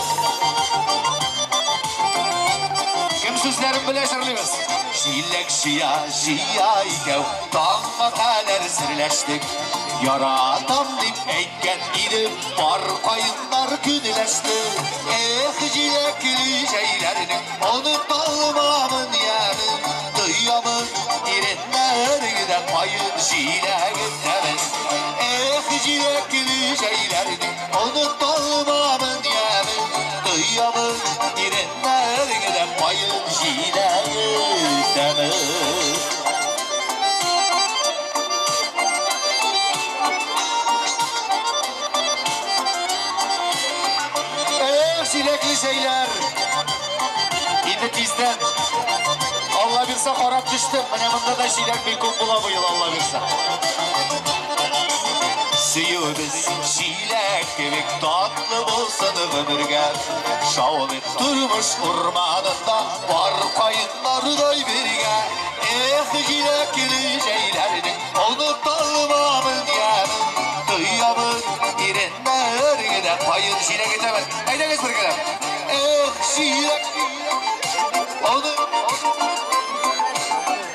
Кем сүзләрен белә, җырлыйбыз. Җиләк җыя, җыя икәү, таңга кадәр серләштек. Яратам дип әйткән идем, бар каеннар көнләште. Эх, җиләкле җәйләрнең оныталмамын ямен, тоямын. Иреннәреңдә каен җиләге тәмен. Эх, җиләкле җәйләрнең оныталмамын ямен, тоямын. Иреннәреңдә каен җиләге тәмен. Эх, җиләкле җәйләр. Инде тиздән Алла бирсә, карап төштем. Менә монда да җиләк бик күп була быел, Алла бирсә. Сөюебез җиләк кебек татлы булсын гомергә. Шаулыйк тормыш урманында бар каеннардай бергә. Эх, җиләкле җәйләрнең оныталмамын ямен, тоямын. Иреннәреңдә каен җиләге тәмен. Әйдәгез бергәләп. Эх, җиләк, оны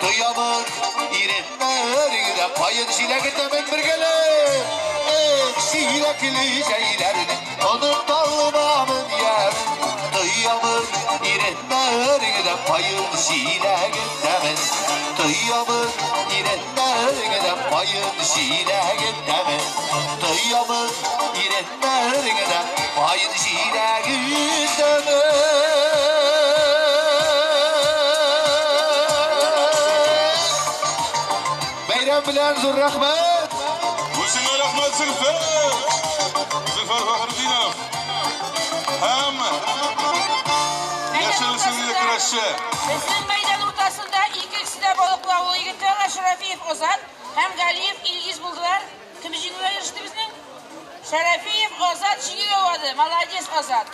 тоямын. Иреннәреңдә каен җиләге тәмен бергәләп. Эх, җиләкле җәйләрнең оныталмамын ямен, тоямын. Иреннәреңдә каен җиләге тәмен, тоямын. Иреннәреңдә каен җиләге тәмен, тоямын. Иреннәреңдә каен җиләге тәмен. Бәйрәм белән, зур рәхмәт. Үзеңә рәхмәт, Зөлфәр! Зөлфәр Фәхретдинов. Һәм яшел үзәнле көрәшче. Безнең мәйдан уртасында икесе дә Балыклы авылы егете Шарафиев Озат һәм Галиев Илгиз булдылар. Кем җиңүгә иреште безнең? Шарафиев Озат җиңү яулады. Молодец, Озат.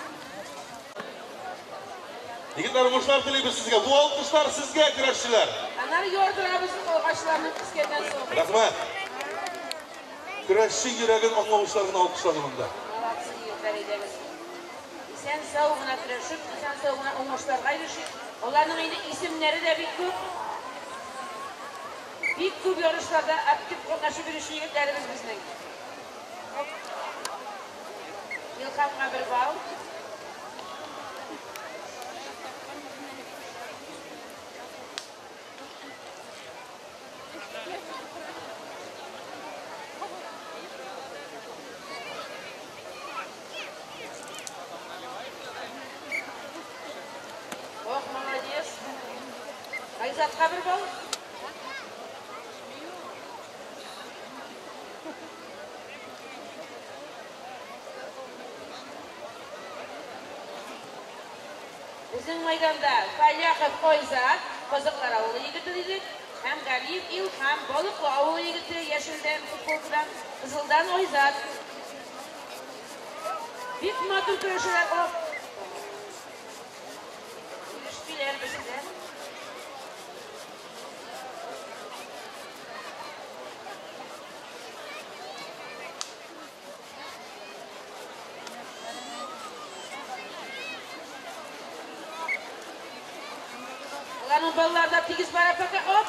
Егетләр, уңышлар телибез сезгә. Бу алкышлар сезгә, көрәшчеләр. Аннары ярдырабыз агачларны кискәннән соң. Рәхмәт. Көрәшче йөрәген аңлаучылар гына алкышлады монда. Молодцы, егетләр, әйдәгез. Исән сау гына көрәшеп, исән сау гына уңышларга ирешик. Аларның инде исемнәре дә бик күп. Бик күп ярышларда актив катнашып йөрүче егетләребез безнең. Илһамга бер балл. Ох, молодец. Айзатка бер балл. Безнең мәйданда Фәләхов Айзат, Казаклар авылы егете дидек, һәм Галиев Илһам, Балыклы авылы егете, яшелдән, футболкадан, кызылдан Айзат. Бик матур көрәшәләр. Ох. Ирешмиләр берсе. Аларның баллары да тигез бара пока. Оп!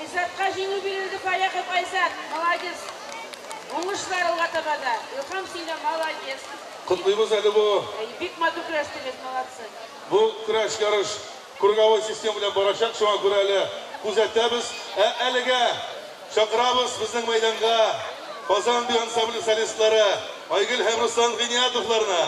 Айзатқа жеңу берілді Фаяхов Айзат. Молодец. Уңышлар алға таба да. Илһам, син дә молодец. Котлыйбыз әле бу. Бик матур көрәштегез, молодцы. Бу көрәш ярыш круговой система белән барачак, шуңа күрә әле күзәтәбез. Ә әлегә чакырабыз безнең мәйданга Казан бию ансамбле солистлары Айгөл һәм Руслан Гыйниятовларны.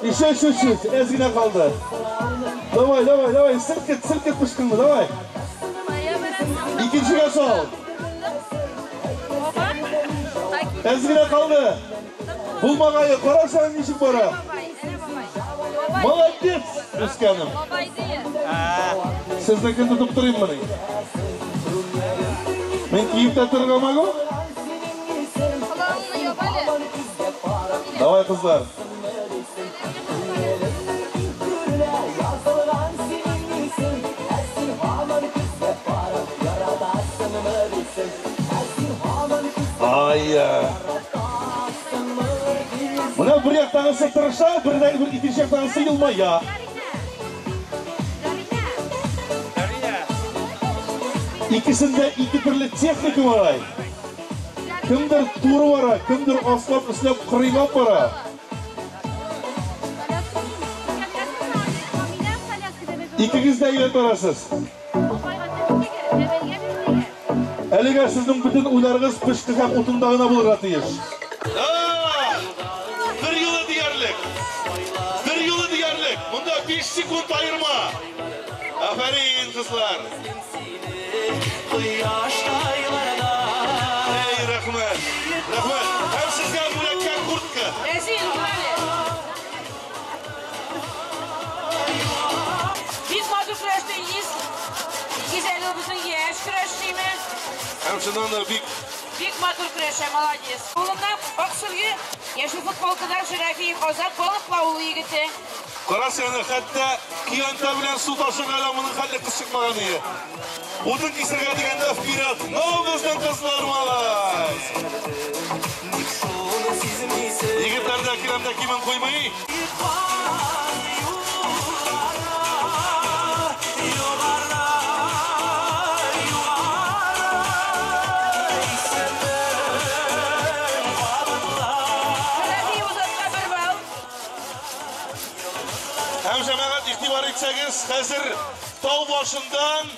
Еще чуть-чуть, әз генә калды. Давай, давай, давай, селкет, селкет пышкыңны, давай. Икенчегә сал. Әз генә калды. Булмагае, карасаң ничек бара. Молодец, үскәнем. Сезнекен тотып торыйммыни? Мин киеп тә торырга могу? Давай, кызлар. Ай, Менә бер яктагысы тырыша, бер икенче яктагысы елмая. Икесендә ике төрле техника бар. Кемдер туры бара, кемдер аслап, өсләп, кырыйлап бара. Икегез дә әйбәт барасыз. Әлегә сезнең бөтен уйларыгыз пышкы һәм утында гына булырга тиеш. Бер юлы диярлек. Бер юлы диярлек. Монда 5 секунд аерма. Афәрин, кызлар. Эй, рәхмәт. Рәхмәт. Һәм сезгә бүләккә куртка. Рәзил, әле. Бик матур көрәште Илгиз. Илгиз әле безнең яшь көрәшчеме? Һәм чыннан да бик Бик матур көрәшә, молодец. Кулында ак сөлге, яшел футболкада Шәрәфиев Азат Балыклы авылы егете. Кара сәне, хәтта киянтә белән су ташырга да моның хәтле кыз чыкмаган иде. Утын кисергә дигәндә вперед. Ну, безнең кызлар малай. Егетләр дә келәмдә кимен куймый. бер тау башындан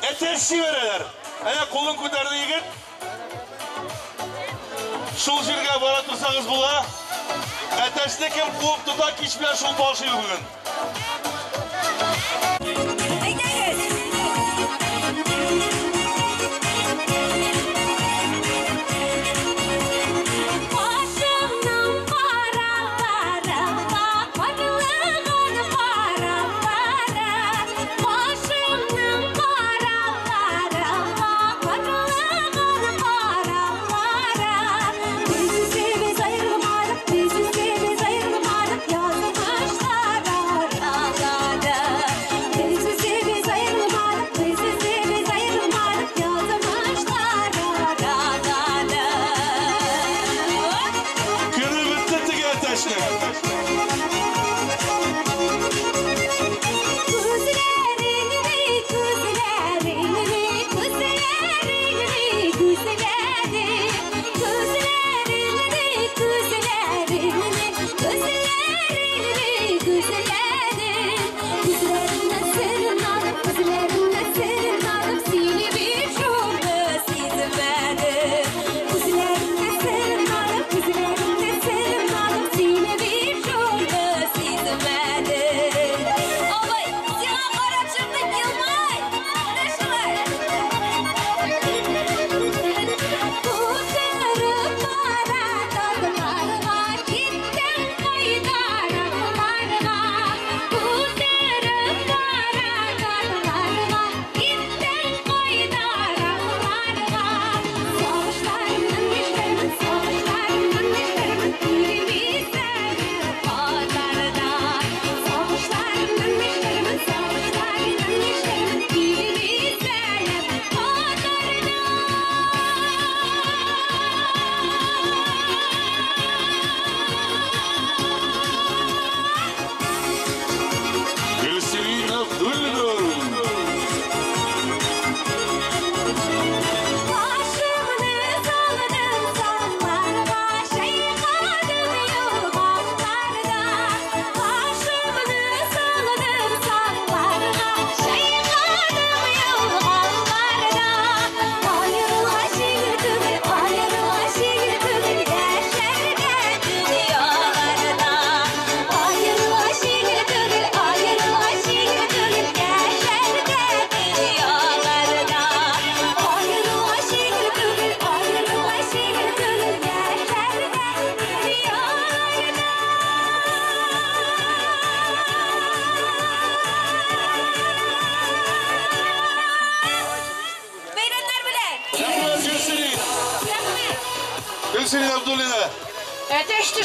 әтәч җибәрәләр. Әнә кулын күтәрде егет. Шул җиргә бара торсагыз була. Әтәчне кем куып тота, кич белән шул башлый бүген.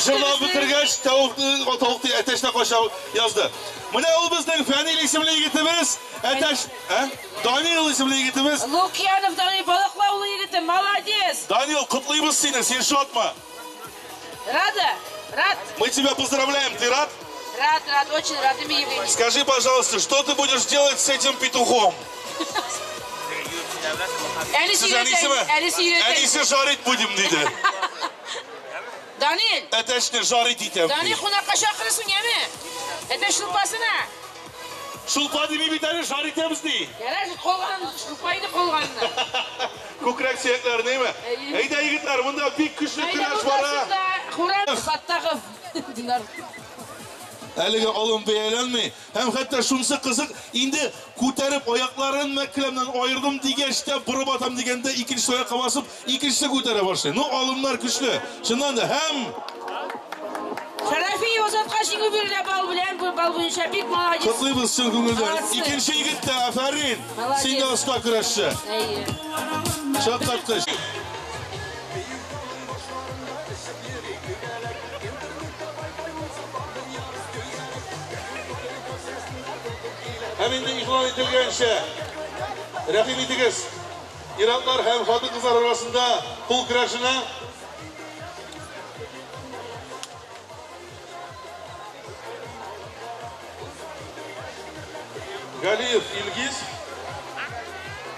Журнал бітіргәч, тавык әтәчне каша язды. Менә ул безнең Фәнил исемле егетебез, әтәч, Данил исемле егетебез. Лукьянов Данил Балыклаулы егете, молодец. Данил, котлыйбыз сине, син шатмы? Рада, рад. Мы тебя поздравляем, ты рад? Рад, рад, очень рад, Евгений. Скажи, пожалуйста, что ты будешь делать с этим петухом? Әнисе жарить будем, диде. Данил! Әтәчне жарить итәм. Данил, кунакка чакырасың, яме? Әтәч шулпасына. Шулпа дими бит әле, жарить итәбез ди. Ярар, калган, шулпа инде калганны. Күкрәк сөякләренеме? Әйдә, егетләр, монда бик көчле көрәш бара. Хуран Фаттахов, Динар. Әлеге алым бәяләнми. Һәм хәтта шунысы кызык, инде күтәреп аякларын мәкләмнән айырдым дигәч тә борып атам дигәндә икенче аякка басып, икенчесе күтәрә башлый. Ну, алымнар көчле. Чыннан да һәм Шарафиев Азатка җиңү бирелә бал белән, бу бал буенча бик молодец. Котлыйбыз чын күңелдән. Икенче егет тә, афәрин. Син дә оста көрәшче. Әйе. Шаккаткыч. Һәм инде игълан ителгәнчә, рәхим итегез, ир-атлар һәм хатын-кызлар арасында кул көрәшенә Галиев Илгиз,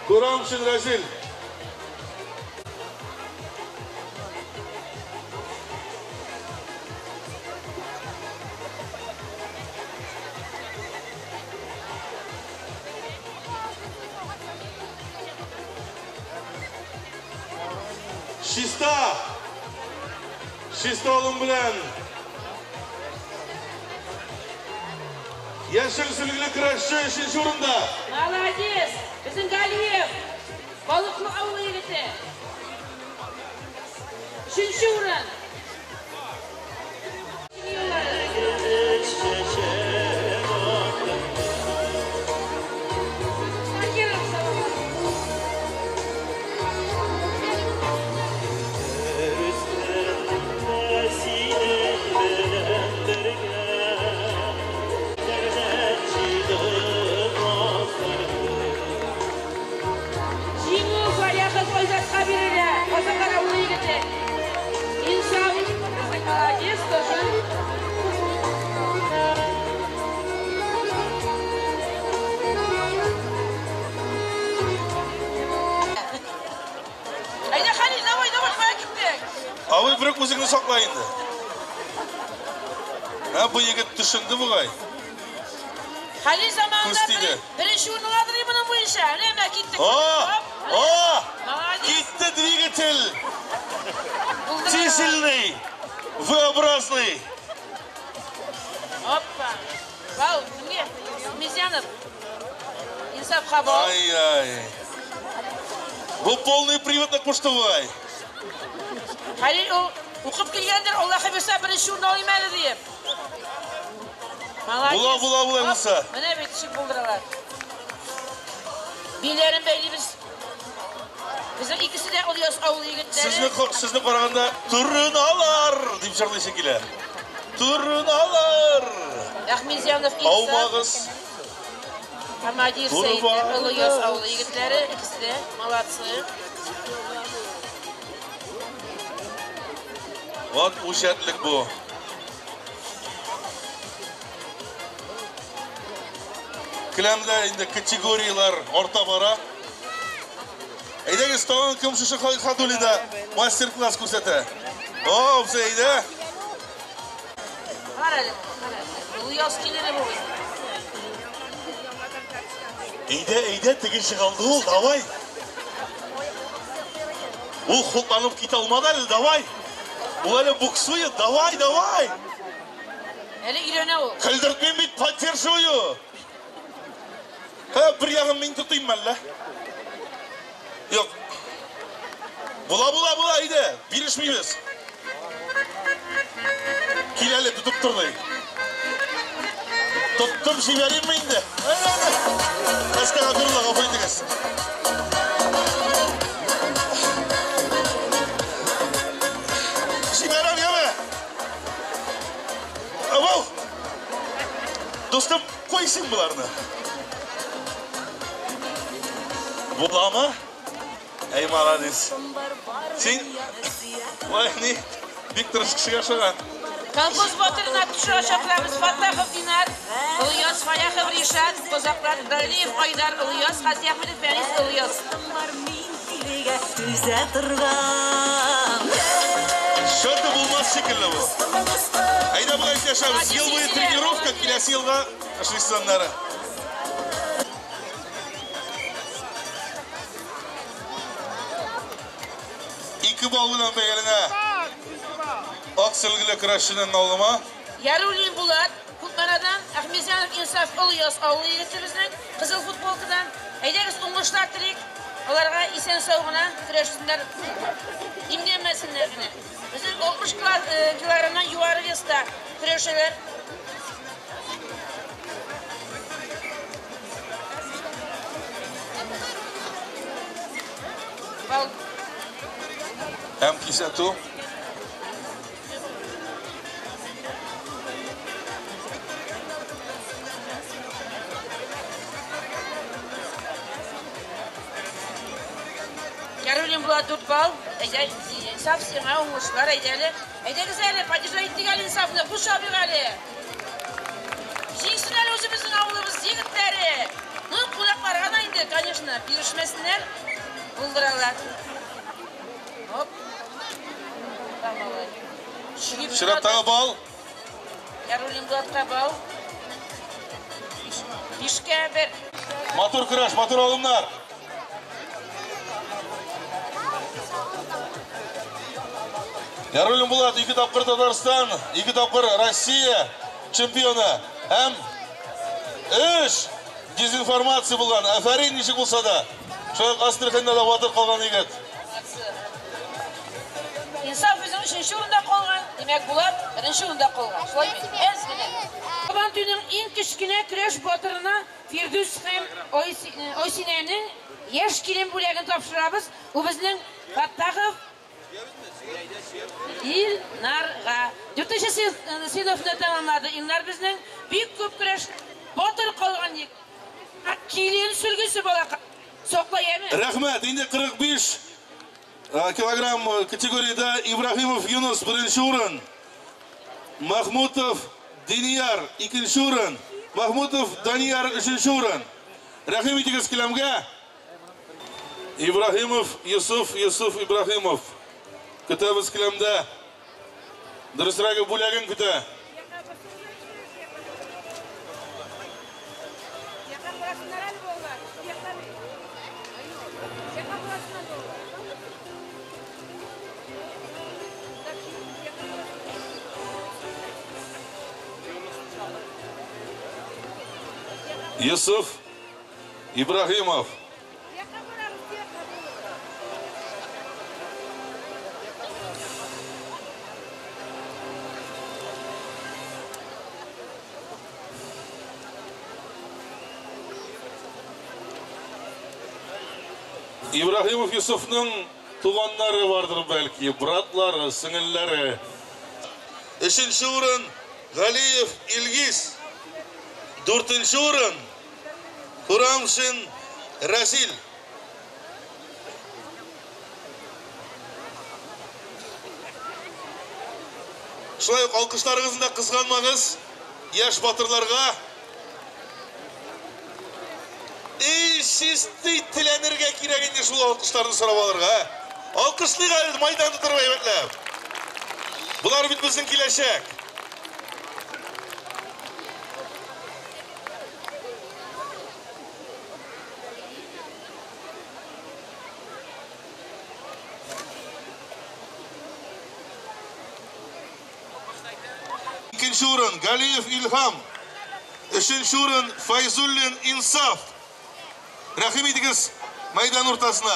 Курамшин Разил. Чиста. Чиста алым белән. Яшел сөлгеле көрәшче өченче урында. Молодец! Безнең Галиев, Балыклы авылы егете. Өченче урын. Шакиров, Салават. Җиңү Фаяхов Айзатка бирелә. Казаклар авылы егете. Инсаф, молодец тоже. Әйдә, Халил, давай, давай, кая киттек? Абый, берүк үзеңне сакла инде. Ә, бу егет төшенде бугай. Халил заманында Күз тиде. беренче урын аладыр моның буенча. Менә менә киттек. О! Оп, О! Молодец. Китте двигатель! Булдыра. Дизельный! V-образный! Опа. Вау, кемгә? Мизянов. Инсаф Хабал. Ай-ай. Бу полный приводный куштывай. Халил ул укып килгәндер, Аллаһы бирсә беренче урын алыйм әле диеп. Молодец. Була, була, була, Оп, Муса. Менә бит ничек булдыралар. Биләрен бәйлибез. Безнең икесе дә Ильяс авылы егетләре. Сезне караганда торыналар дип җырлыйсы килә. Торыналар. Әхмедзянов Инсаф. Аумагыз. Хамадиев Туры Сәйдә, бар. Ильяс авылы егетләре, икесе дә молодцы. Вот үҗәтлек бу. Келәмдә инде категорияләр арта бара. Әйдәгез, тагын кем шушы ходулида мастер-класс күрсәтә? О, әйдә. Кара әле, кара. Ильяс килер бу. Әйдә, әйдә, теге чыгалды ул, давай. Ул хутланып китә алмады әле, давай. Ул әле буксует, давай, давай. Әле өйрәнә ул. Көлдертмим бит, поддерживаю. Һә, бер ягын мин тотыйм әллә? Юк. Була, була, була, әйдә, бирешмибез. Кил әле, тотып тор ди. Тоттым, җибәримме инде? Әйдә, әйдә. Әстәгъфирулла, гафу итегез. Җибәрәм, яме. Абау. Дустым, куй син боларны. Буламы? Әй, молодец. Син, вай, ни, бик тырыш кешегә охшаган. Колхоз батырына төшә чакырабыз. Фаттахов Динар, Ильяс Фаяхов Ришат, Козаклар Галиев Айдар, Ильяс Хазиахметов Фәнис Ильяс. Шөте булмас шикелле бу. Әйдә болай сөйләшәбез. Ел буе тренировка, киләсе елга эшлисез аннары. Ике балл белән бәяләнә. Ак сөлгеле көрәшченең алымы. Яруллин Булат, Кукмарадан, Әхмедзянов Инсаф Ильяс авылы егете безнең, кызыл футболкадан. Әйдәгез, уңышлар телик. Аларга исән сау гына көрәшсеннәр, имгәнмәсеннәр генә. Безнең 60 килограммнан югары веста көрәшәләр. Бал. Һәм кисәтү. Яруллин Булат 4 балл. Әйдә, Инсаф сиңа уңышлар, әйдә әле. Әйдәгез әле, поддержать итик әле Инсафны, куш абыйга әле. Җиңсен әле үзебезнең авылыбыз егетләре. Ну, кунакларга да инде, конечно, бирешмәсеннәр, булдыралар. Оп. Чираттагы балл. Яруллин Булатка балл. Бишкә бер. Матур көрәш, матур алымнар. Яруллин Булат 2 тапкыр Татарстан, 2 тапкыр Россия чемпионы һәм 3 дезинформация булган. Афәрин ничек булса да. Шулай ук Астраханьда да батыр калган егет. Инсаф үзенең 3-нче урында калган, димәк Булат 1-нче урында калган. Шулай бит? Әз генә. Сабантуйның иң кечкенә көрәш батырына Фирдүс һәм Айсинәнең яшь килен бүләген тапшырабыз. Бу безнең Фаттахов Илнарга. 4-нче сыйныфны тәмамлады Илнар безнең. Бик күп көрәш батыр калган егет. Килен сөлгесе балака. Саклай әме. Рәхмәт. Инде 45 килограмм категориядә Ибраһимов Юнус 1-нче урын. Махмутов Динияр 2-нче урын. Махмутов Данияр 3-нче урын. Рәхим итегез киләмгә. Ибраһимов Юсуф, Юсуф Ибраһимов. Көтәбез киләмдә. Дөресрәге бүләген көтә. Юсуф Ибраһимов. Ибраһимов Юсуфның туганнары бардыр бәлки, братлары, сеңелләре. 3-нче урын Галиев Илгиз. 4-нче урын Хурамшин Разил. Шулай ук алкышларыгызны да кызганмагыз яшь батырларга. Эй, чистый теләнергә кирәк инде шул алкышларны сорап алырга. Алкышлыйк әле майдан тотырып әйбәтләп. Болар бит безнең киләчәк. Икенче урын Галиев Илһам. 3-нче урын Файзуллин Инсаф. Рәхим итегез майдан уртасына.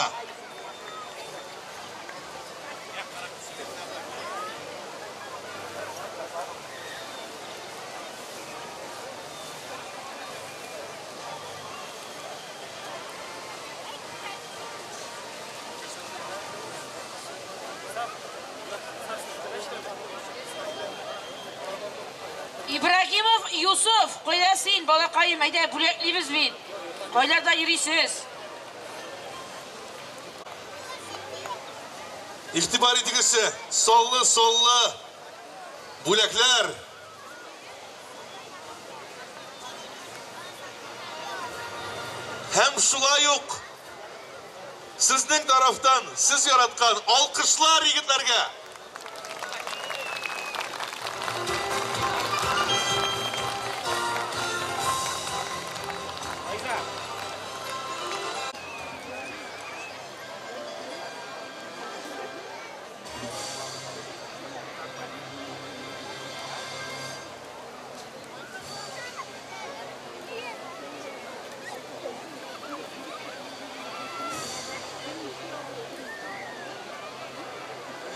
Ибрагимов Юсуф, кайда син, балакаем, әйдә бүләклибез бит. Кайларда йөрисез? Игътибар итегезче, саллы-саллы бүләкләр. Һәм шулай ук сезнең тарафтан сез яраткан алкышлар егетләргә.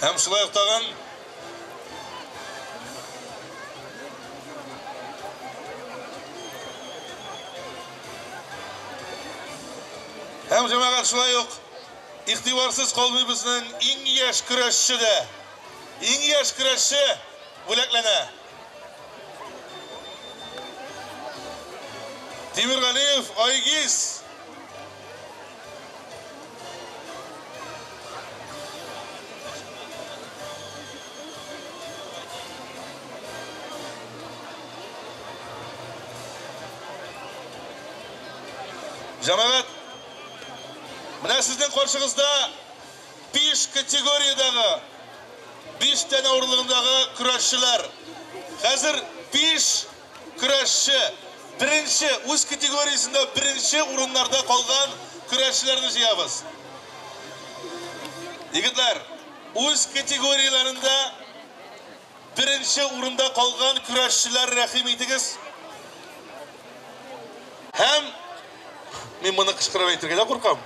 Һәм шулай ук тагын һәм җәмәгать шулай ук игътибарсыз калмый безнең иң яшь көрәшче дә. Иң яшь көрәшче бүләкләнә. Тимиргалиев Айгиз. Җәмәгать, менә сезнең каршыгызда 5 категориядәге, 5 тәнә авырлыгындагы көрәшчеләр. Хәзер 5 көрәшче беренче үз категориясендә беренче урыннарда калган көрәшчеләрне җыябыз. Егетләр, Үз категорияләрендә беренче урында калган көрәшчеләр, рәхим итегез. Һәм мин моны кычкырып әйтергә дә куркам.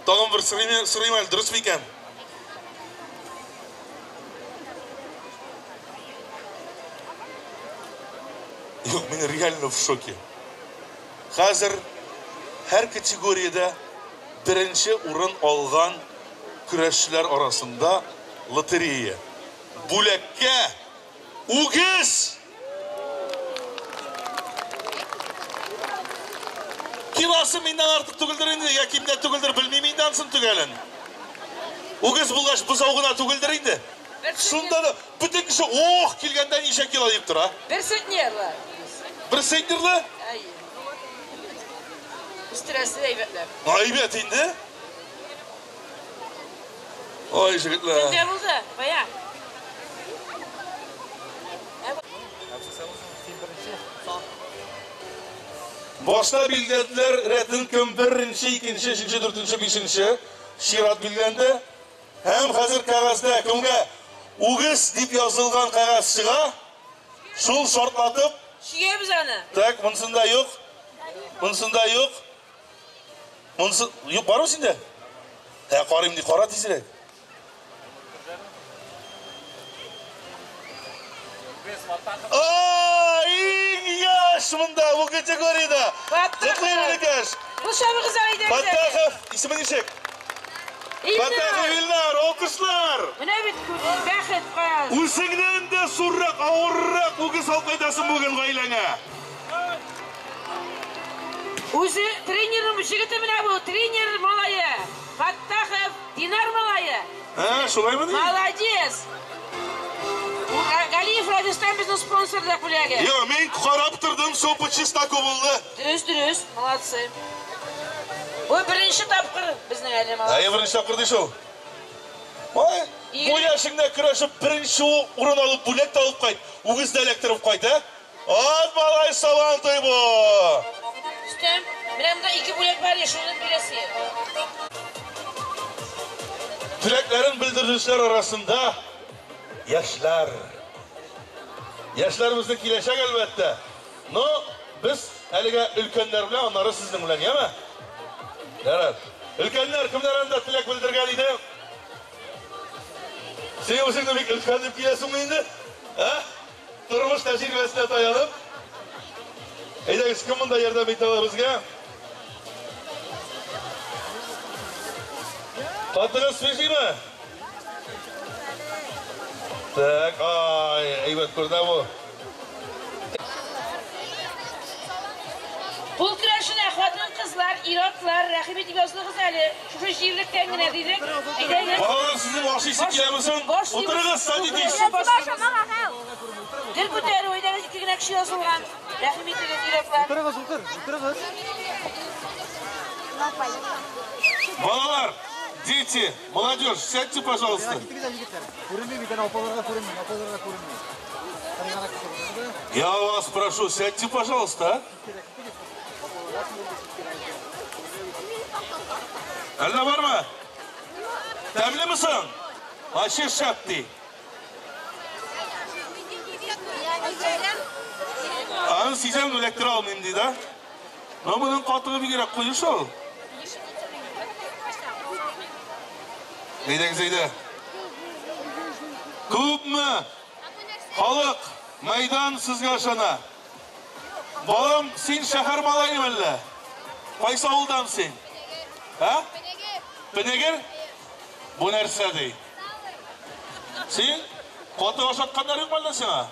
Тагын бер сорыйм, сорыйм әле, дөрес микән? Юк, мин реально в шоке. Хәзер һәр категориядә беренче урын алган көрәшчеләр арасында лотерея. Бүләккә үгез! Килосы миннән артык түгелдер инде, я кимдә түгелдер, белмим инде анысын төгәлен. Үгез булгач, бозау гына түгелдер инде. Шунда да бөтен кеше ох килгәндә ничә кило дип тора. Бер центнерлы. Бер центнерлы? Әйе. Үстерәсе әйбәтләп. Әйбәт инде. Ой, җегетләр. Кемдә булды? Бая. Башта билгеләделәр рәтен кем беренче, икенче, өченче, дүртенче, бишенче чират билгеләнде. Һәм хәзер кәгазьдә кемгә үгез дип язылган кәгазь чыга, шул шартлатып. Чигәбез аны. Так, монысында юк. Монысында юк. Монысы юк, бармы синдә? Ә, карыйм ди, кара тизрәк. Иң яшь монда бу категориядә. Котлыйм, энекәш. Бу шабыгыз әйдә. Фаттахов, исеме ничек? Фаттахов Илнар, алкышлар. Менә бит бәхет кыз. Үзеңнән дә зуррак, авыррак үгез алып кайтасың бүген гаиләңә. Үзе тренерның җегете менә бу, тренер малае. Фаттахов Динар малае. Ә, шулаймы ни? Молодец. Галиев Радистан безнең спонсор да бүләге. Йо, мин карап тордым, все по чесноку булды. Дөрес, дөрес, молодцы. Бу беренче тапкыр безнең әле молодцы. Әйе, беренче тапкыр ди шул. Ой, бу яшеңдә көрәшеп беренче урын алып бүләк тә алып кайт, үгез дә эләктереп кайт, ә? Ат малай сабан туй бу. Өстәм, менә монда ике бүләк бар, шуны бирәсе. Теләкләрен белдерүчеләр арасында яшьләр. Яшьләр безнең киләчәк әлбәттә. Но без әлегә өлкәннәр белән, аннары сезнең белән, яме? Ярар. Өлкәннәр кемнәр анда теләк белдергән иде? Син үзеңне бик өлкән дип киләсеңме инде? Ә? Тормыш тәҗрибәсенә таянып. Әйдәгез, кем монда ярдәм итә ала безгә? Катыгыз свежиймы? Так, ай, әйбәт күренә бу. Кул көрәшенә хатын-кызлар, ир-атлар, рәхим итеп язылыгыз әле. Шушы җирлектән генә дидек. Әйдәгез. Балалар, сезнең ашыйсы киләме соң? Утырыгыз, садитесь. Гел күтәрү, әйдәгез, ике генә кеше язылган. Рәхим итегез, ир-атлар. Утырыгыз, утыр, утырыгыз. Балалар, дети, молодежь, сядьте, пожалуйста. Я вас прошу, сядьте, пожалуйста. Әллә бармы? Тәмлеме соң? Вообще шәп ди. Аны сизәм, эләктерә алмыйм ди да. Но моның катыгы бигрәк куе шул. Әйдәгез, әйдә. Күпме халык, мәйдан сезгә ышана. Балам, син шәһәр малаемы әллә? Кайсы авылдан син? Ә? Пенегер? Бу нәрсә ди? Син каты ашатканнар юкмы әллә сиңа?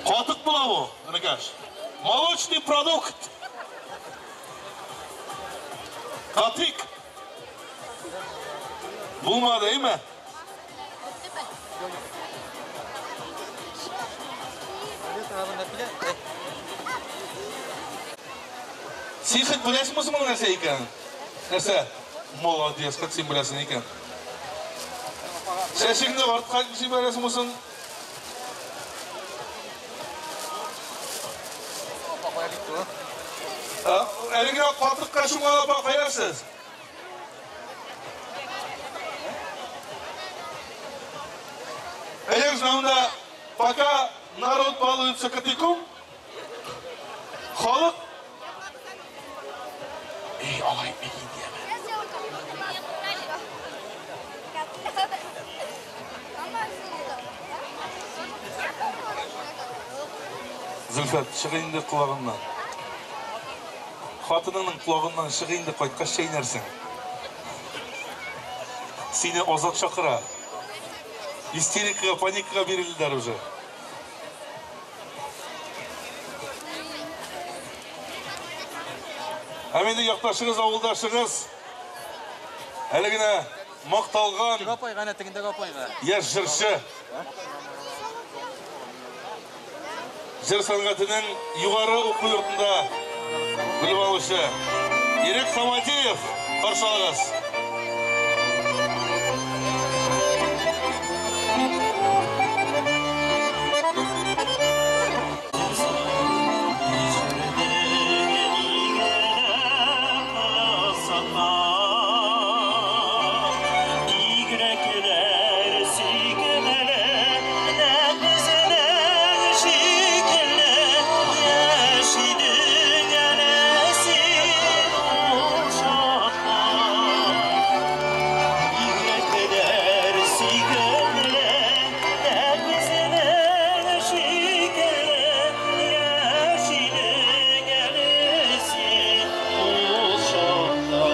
Катык була бу, энекәш. Молочный продукт. Катык. Булмады, әйме? Син хоть беләсеңме соң моның нәрсә икәнен? Нәрсә? Молодец, хоть син беләсең икән. Чәчеңне артка җибәрәсеңме соң? Әлеге катыкка чумган апа каясыз? Әйдәгез, монда пока народ балуется катыком, халык. Эй, алай мин диямен. Зөлфәт, чык инде колагыннан. Хатыныңның колагыннан чык инде, кайткач чәйнәрсең. Сине Азат чакыра. Истерикага, паникага бирелделәр уже. Һәм инде якташыгыз, авылдашыгыз, әле генә макталган Апайга, әнә тегендәге апайга. яшь җырчы. Җыр сәнгатенең югары уку йортында белем алучы Ирек Хамадиев, каршы алыгыз. Бигрәкләр сөйкемле, нәфеснең шикелле, яшь идең әле син ул чакта. Бигрәкләр сөйкемле, нәфеснең шикелле, яшь идең әле син ул чакта.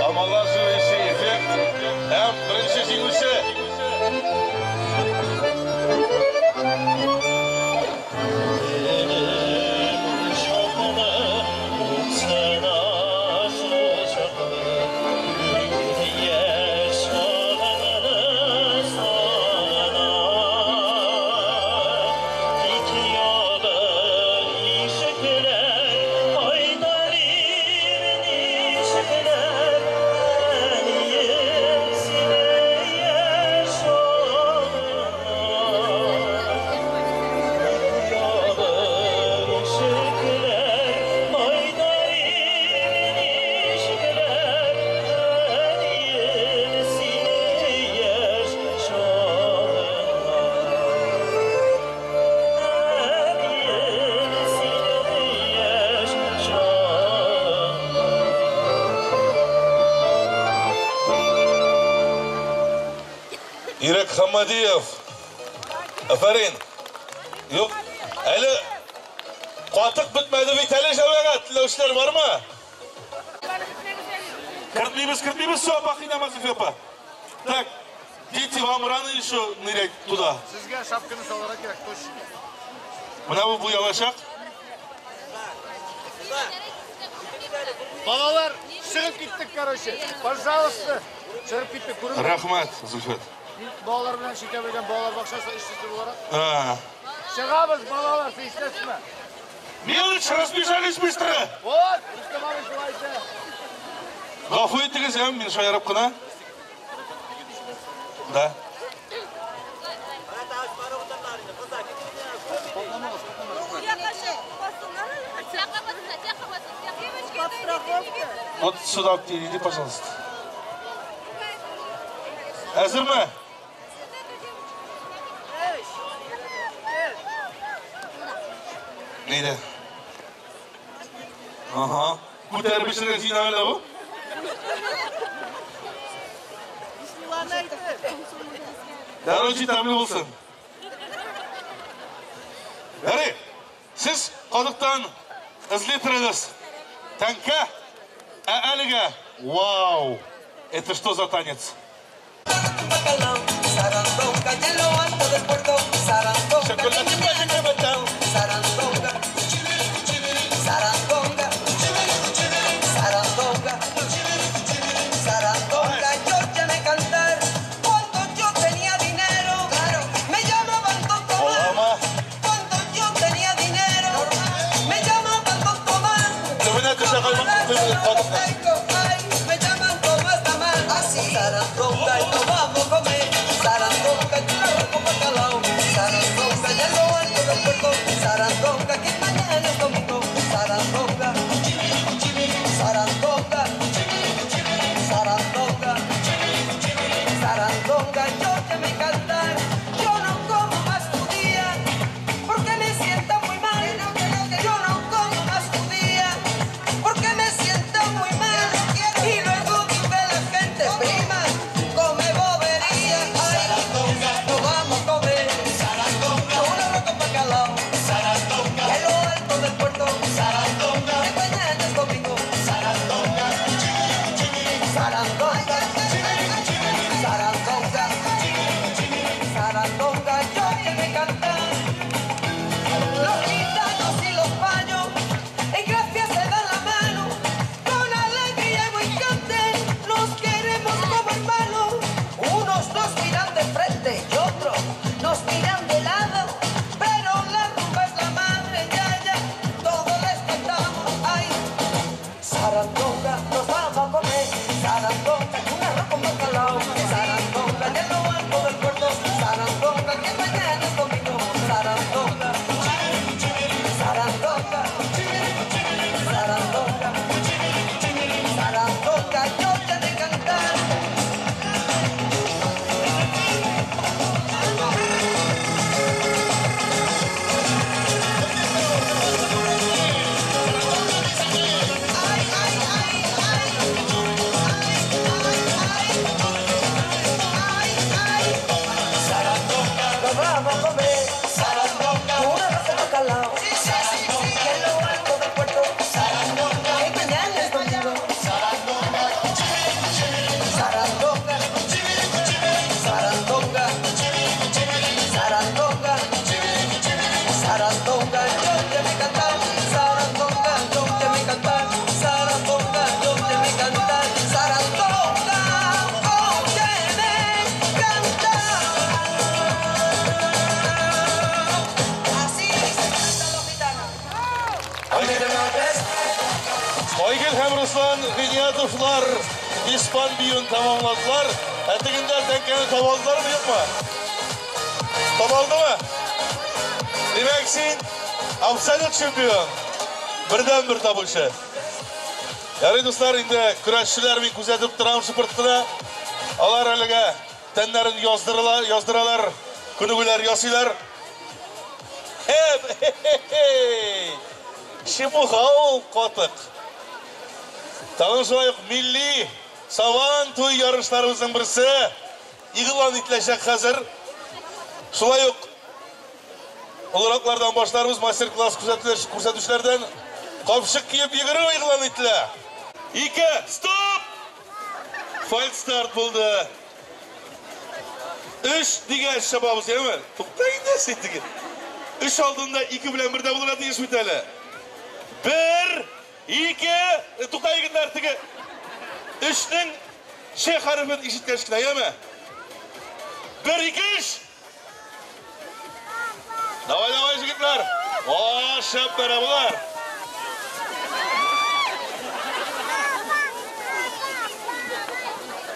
Омолаживающий эффект һәм беренче җиңүче. Ирек Хамадиев. Афәрин. Юк, әле катык бетмәде бит әле, җәмәгать. Теләүчеләр бармы? Кертмибез, кертмибез, все, апа, кыйнама, Зөлфия апа. Так, дети, вам рано еще нырять туда. Сезгә шапканы салырга кирәк, точно. Менә бу буялачак. Балалар, чыгып киттек, короче. Пожалуйста. Чыгып киттек, күренми. Рәхмәт, Зөлфәт. Мин балалар белән чикә белгән балалар бакчасы эшчесе буларак. А. Чыгабыз, балалар, сез ишетәсезме? Мелочь, разбежались быстро. Вот, Рөстәм абый шулай әйтә. Гафу итегез, ә, мин шаярып кына. Да. Вот сюда перейди, пожалуйста. Әзерме? Нейде? Ага. Күтәреп эчергә җыена әле бу. Короче, тәмле булсын. Әри, сез кадыктан эзли торыгыз. Тәңкә, ә әлегә, вау, это что за танец? Sarandonga, ya en lo alto del puerto, sarandonga, sarandonga, sarandonga, sarandonga, sarandonga, yo llamé cantar cuando yo tenía dinero, me llamaban Don Tomás, cuando yo tenía dinero, me llamaban Don Tomás, ay, me llaman Tomás Tamás, así, sarandonga y nos vamos a comer. һәм Руслан Гыйниятовлар испан биюен тәмамладылар. Ә тегендә тәңкәне таба алдылармы, юкмы? Таба алдымы? Димәк, син абсолют чемпион. Бердән-бер табучы. Ярый, дуслар, инде көрәшчеләр мин күзәтеп торам шыпырт кына. Алар әлегә тәннәрен яздыралар, яздыралар, күнегүләр ясыйлар. Хе-хе-хе! Чепуха ул катык. Тагын шулай ук милли Сабан туй ярышларыбызның берсе игълан ителәчәк хәзер. Шулай ук олыраклардан башларбыз мастер-класс күрсәтүчеләрдән капчык киеп йөгерү игълан ителә. Ике, стоп! Фальстарт булды. Өч дигәч чабабыз, яме? Тукта инде син теге. Өч алдында ике белән бердә булырга тиеш бит әле. Бер, ике, тукта егетләр, теге. Өчнең Ч хәрефен ишеткәч кенә, яме? Бер, ике, өч! Давай, давай, егетләр! О, шәп бәрә болар!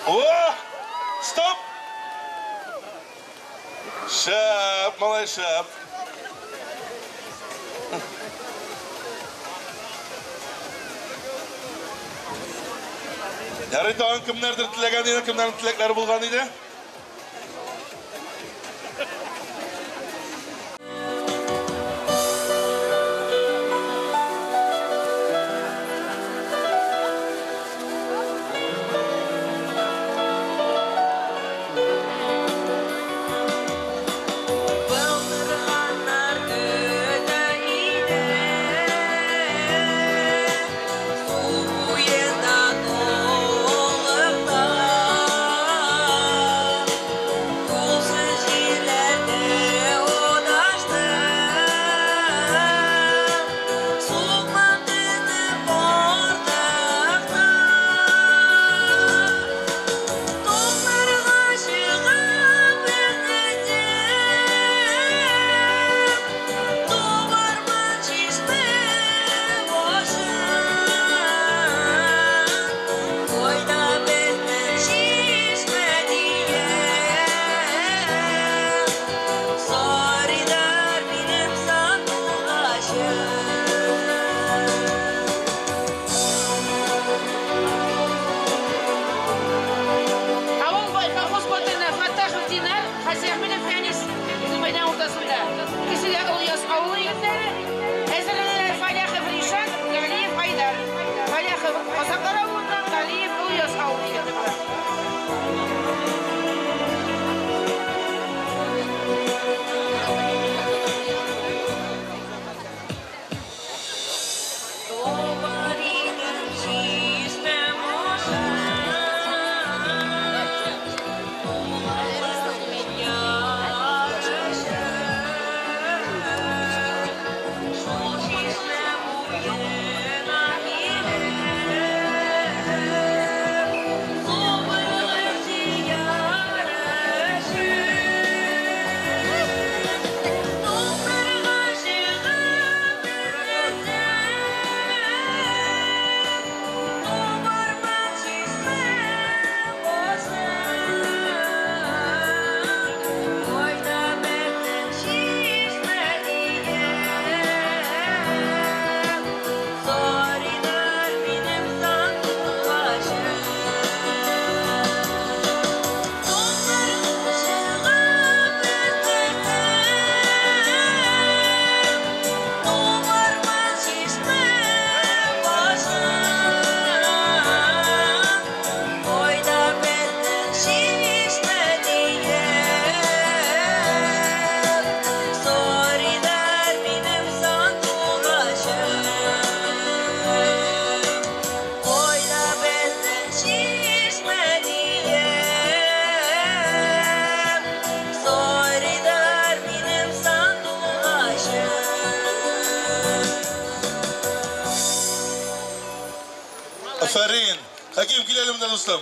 О, стоп! Шәп, малай, шәп. Ярый, тагын кемнәрдер теләгән иде, кемнәрнең теләкләре булган иде? Афәрин! Хәким, кил әле монда, дустым.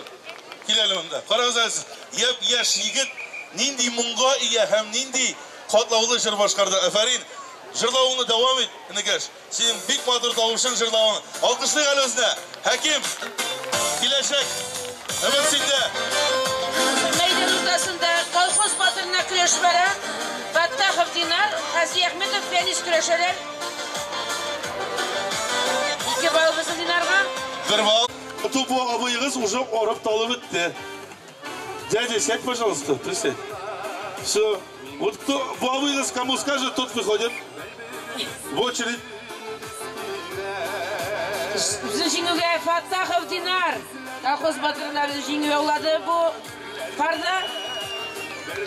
Кил әле монда. Карагыз әле сез, япь-яшь егет нинди моңга ия һәм нинди катлаулы җыр башкарды. Афәрин! Җырлавыңны дәвам ит, энекәш. Синең бик матур тавышың җырлавың. Алкышлыйк әле үзенә. Хәким, киләчәк. Өмет синдә. Мәйдан уртасында колхоз батырына көрәш бара. Фаттахов Динар, Хази Ахметов Фәнис көрәшәләр. 2 балл безнең Динарга. 1 балл. Тупо абыегыз уже орып талып бетте. Дядя, сядь, пожалуйста, присядь. Все. Вот кто бу абыегыз кому скажет, тот выходит в очередь. Безнең җиңүгә Фаттахов Динар. Колхоз батырына безнең җиңү яулады бу парда.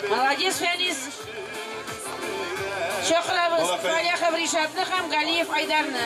Молодец, Фәнис. Чакырабыз Фаляхов Ришатны һәм Галиев Айдарны.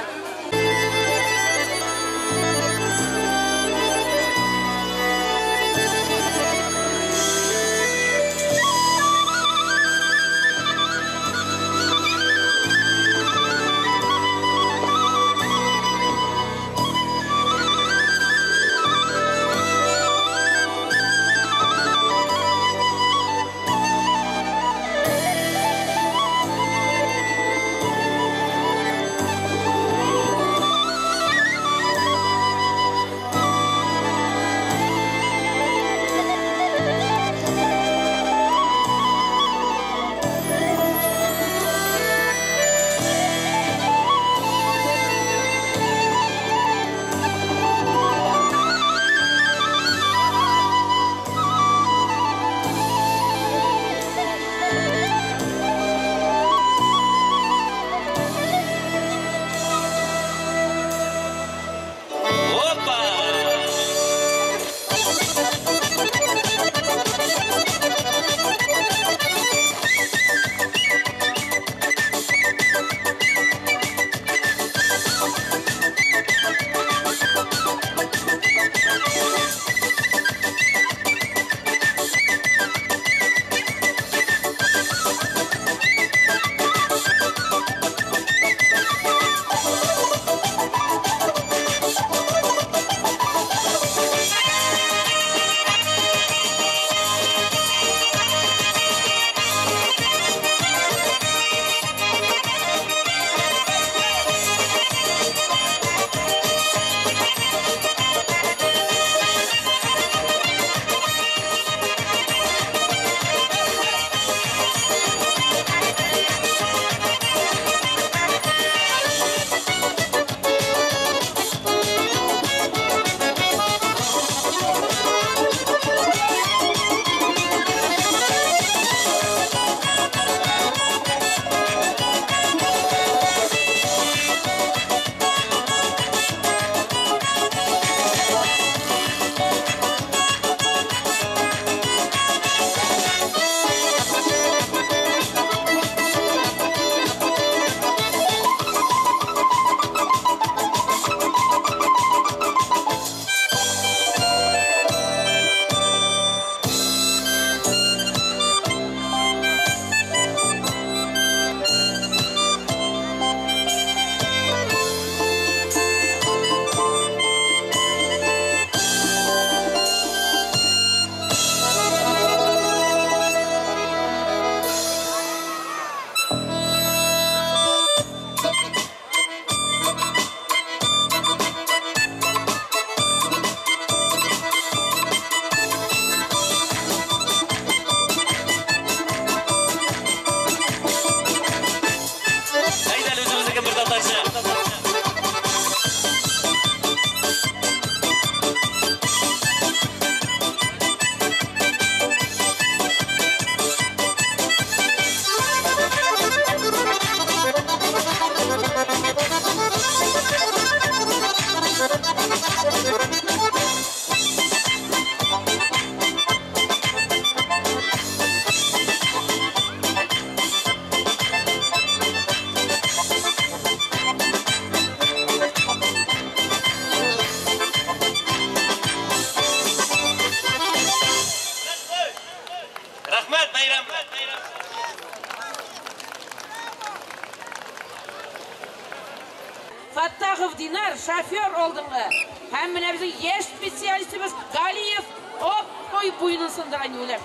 Фаттахов Динар шофер алдыңгы. Һәм менә безнең яшь специалистыбыз Галиев оп ой буйнын сындырган юләр.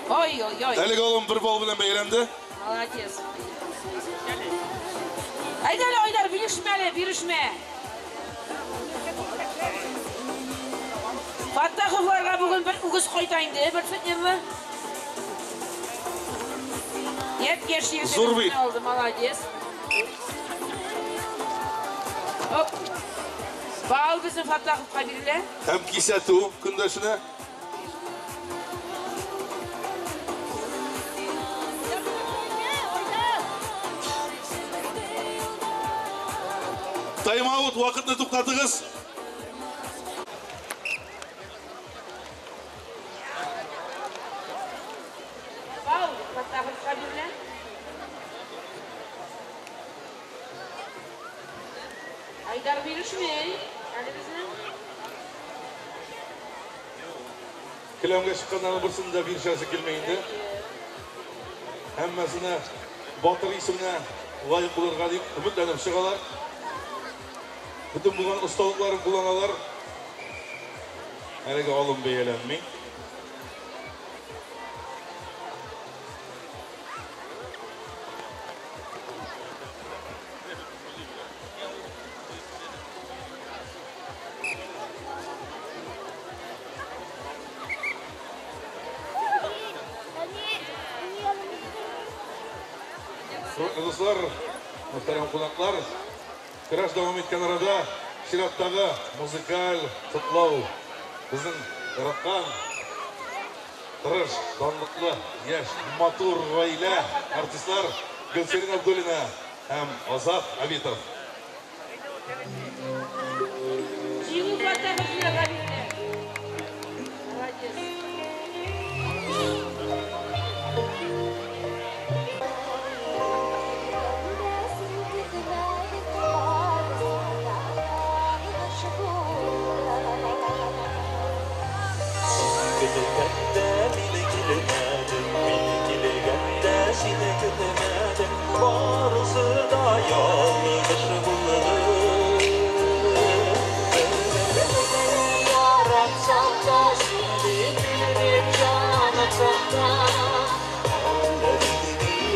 Ой ой ой. Әлеге алым бер балл белән бәйләнде. Молодец. Әйдә әле, Айдар, бирешмә әле, бирешмә. Фаттаховларга бүген бер үгез кайта инде, бер центнерлы. Япь-яшь Зур бит. егетебезне алды, молодец. Оп. Бал безнең Фаттаховка бирелә. Һәм кисәтү көндәшенә. Тайм-аут, вакытны туктатыгыз. Бал Фаттаховка бирелә. Айдар бирешми, әле безнең. Келәмгә чыкканнарның берсен дә бирешәсе килми инде. Һәммәсенә батыр исеменә лаек булырга дип өметләнеп чыгалар. Бөтен булган осталыкларын кулланалар. Әлеге алым бәяләнми. Хөрмәтле дуслар, мөхтәрәм кунаклар, көрәш дәвам иткән арада чираттагы музыкаль котлау безнең яраткан тырыш, данлыклы, яшь, матур гаилә артистлар Гөлсирин Абдуллина һәм Азат Абитов. Җиңү Фаттаховларга бирелә. Молодец. Көтелгәндә мине килмәдең, мин килгәндә сине көтмәдем. Барысы да ялгыш булды. Yaratsan da şimdi benim canatsan da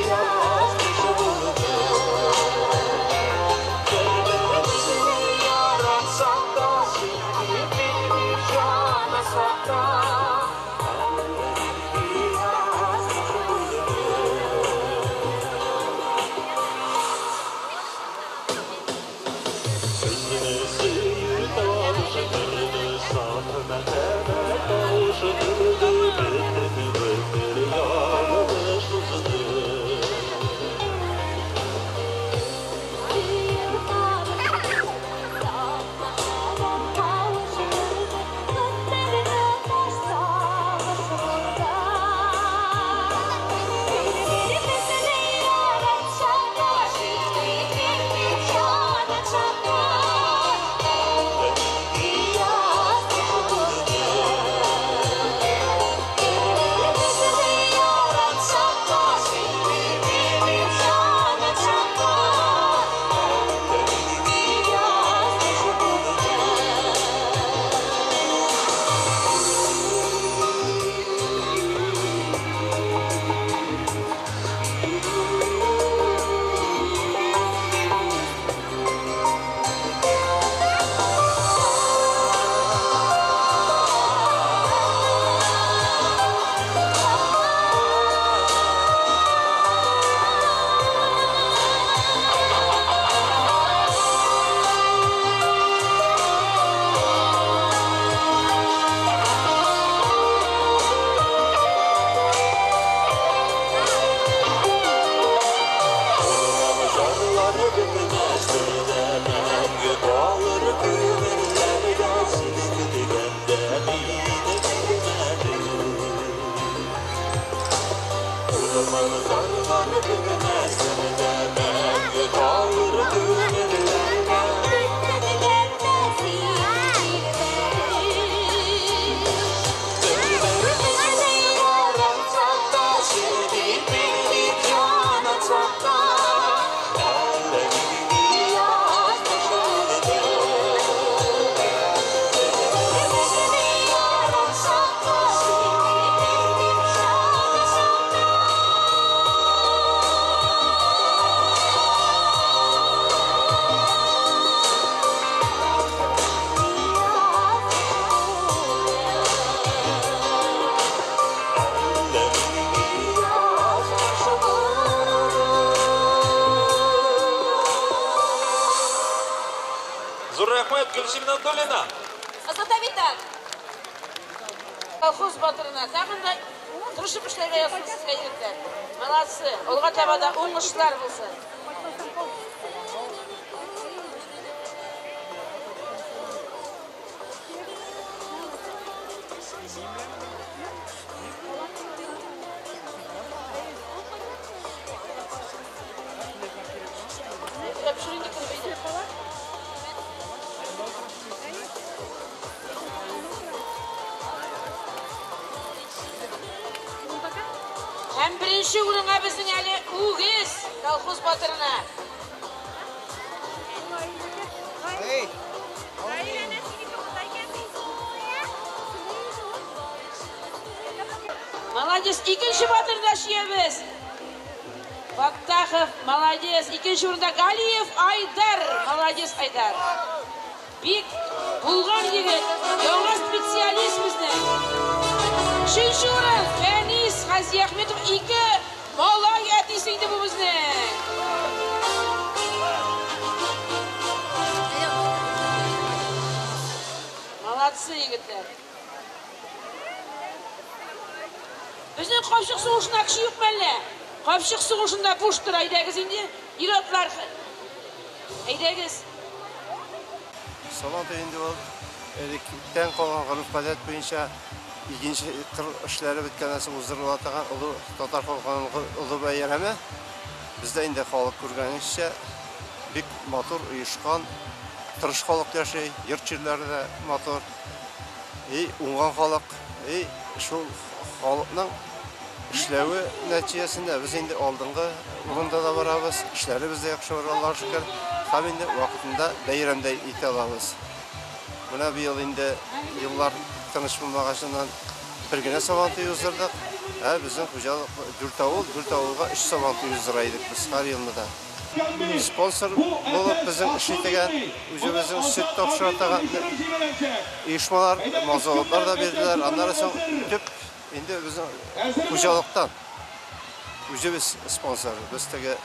yazmış buldu. Yaratsan da şimdi benim canatsan da yazmış buldu. Sözünü söğüt alıştırdı, saf merhamet kavuşturdu, bütün ömür yanlış uzdu. Jarlar bitmez derde, мәңге kalır gönüllerde, seni kütgende meni bilmedin. Orman karlar bitmez derde, мәңге kalır gönüllerde. Зиннатуллина. Озата бит. Колхоз батырына тагын да тырышып эшләргә язсын сезгә, егетләр. Молодцы. Алга таба да уңышлар булсын. Һәм беренче урынга безнең әле Үгез колхоз батырына. Молодец, икенче батырда чиябез. Фаттахов, молодец. Икенче урында Галиев Айдар. Молодец, Айдар. Бик булган егет, яңа специалист безнең. Өченче урын Фәнис Хазиахметов, ике малай әтисе инде бу безнең. Молодцы, егетләр. Безнең капчык сугышына кеше юк мәллә? Капчык сугышында буш тора, әйдәгез инде, ир-атлар. Әйдәгез. Сабантуй инде ул электән калган гореф-гадәт буенча икенче кыр эшләре беткәннән соң уздырыла торган олы татар халкының олы бәйрәме. Бездә инде халык күргәнегезчә бик матур оешкан, тырыш халык яши, йорт җирләре дә матур. И уңган халык, и шул халыкның эшләве нәтиҗәсендә без инде алдынгы урында да барабыз, эшләребез дә яхшы бара, Аллага шөкер. Һәм инде вакытында бәйрәм дә итә алабыз. Менә быел инде еллар тыныч булмагачыннан бер генә Сабантуй уздырдык. Ә безнең хуҗалык дүрт авыл, дүрт авылга өч Сабантуй уздыра идек без һәр елны да. Спонсор булып безнең эш итегән, үзебезнең сөт тапшыра торган оешмалар, мал-заводлар да бирделәр. Аннары соң төп инде безнең хуҗалыктан үзебез спонсор. Без теге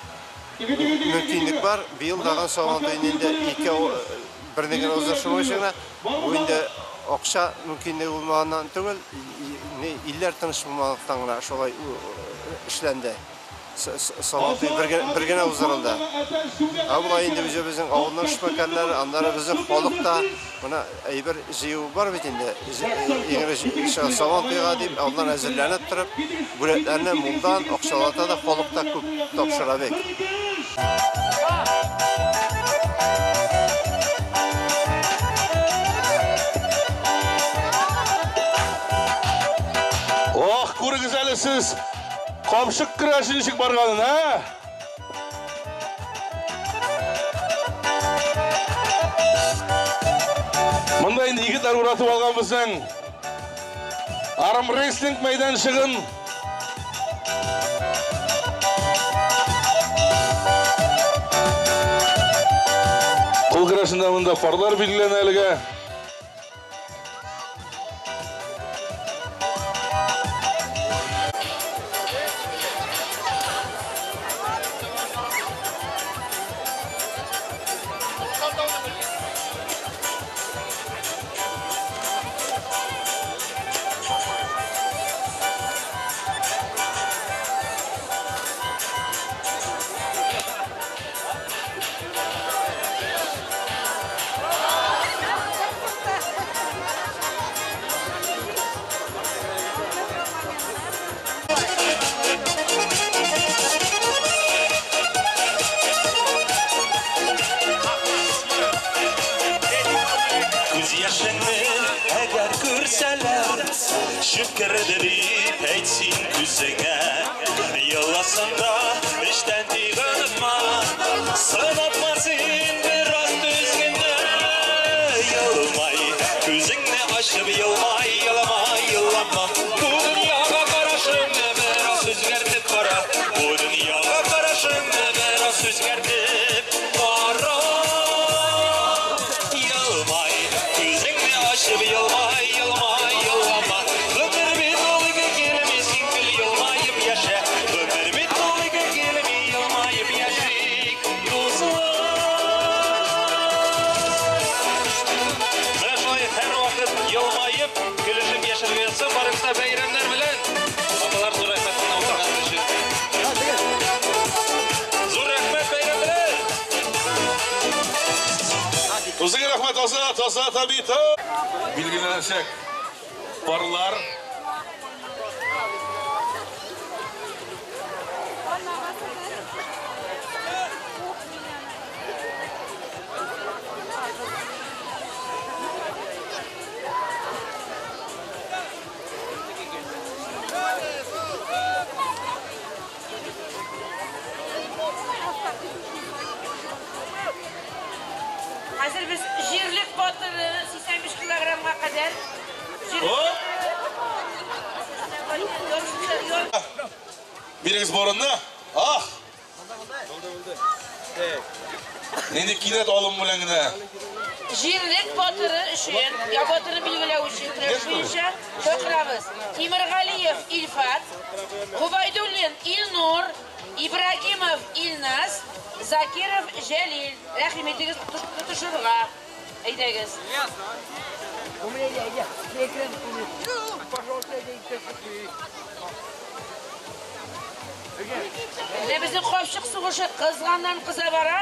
мөмкинлек бар. Быел дагы Сабантуйны инде ике берне генә уздырышым өчен генә, бу инде акча мөмкинлеге булмаганнан түгел, илләр тыныч булмаганлыктан гына шулай эшләнде. Сабантуй бер генә уздырылды. Ә болай инде үзебезнең авылның эшмәкәрләре, аннары безнең халык та менә әйбер җыю бар бит инде. Сабантуйга дип алдан әзерләнеп торып, бүләкләрне мулдан, акчалата да халык та күп тапшыра бик. Ох, күрегез әле сез капчык көрәше ничек барганын, ә? Монда инде егетләр уратып алган безнең армрестлинг мәйданчыгын. Кул көрәшендә монда парлар билгеләнә әлегә. Шөкердер дип әйт син күзеңә, еласаң да эштән тик онытма, сынатма син бераз түзгәндә. Елмай, күзеңне ачып елмай, елама, елама. Бу дөньяга карашыңны бераз үзгәртеп кара, бу дөньяга карашыңны бераз үзгәртеп кара. Елмай, күзеңне ачып елмай, елмай, елама. Гомер бит ул ике килми, син көл елмаеп яшә. Гомер бит ул ике килми, елмаеп яшик, дуслар. Азат, Азат Абитов. Билгеләнәчәк парлар. Хәзер без җирлек батыры 85 килограммга кадәр. Бирегез борынны. Ах! Нинди кинәт алым белән генә. Җирлек батыры өчен, я батырны билгеләү өчен көрәш буенча чакырабыз. Тимергалиев Илфат, Губайдуллин Илнур, Ибрагимов Илназ, Закиров Җәлил. Рәхим итегез тотышырга. Әйдәгез. Менә безнең капчык сугышы кызганнан кыза бара.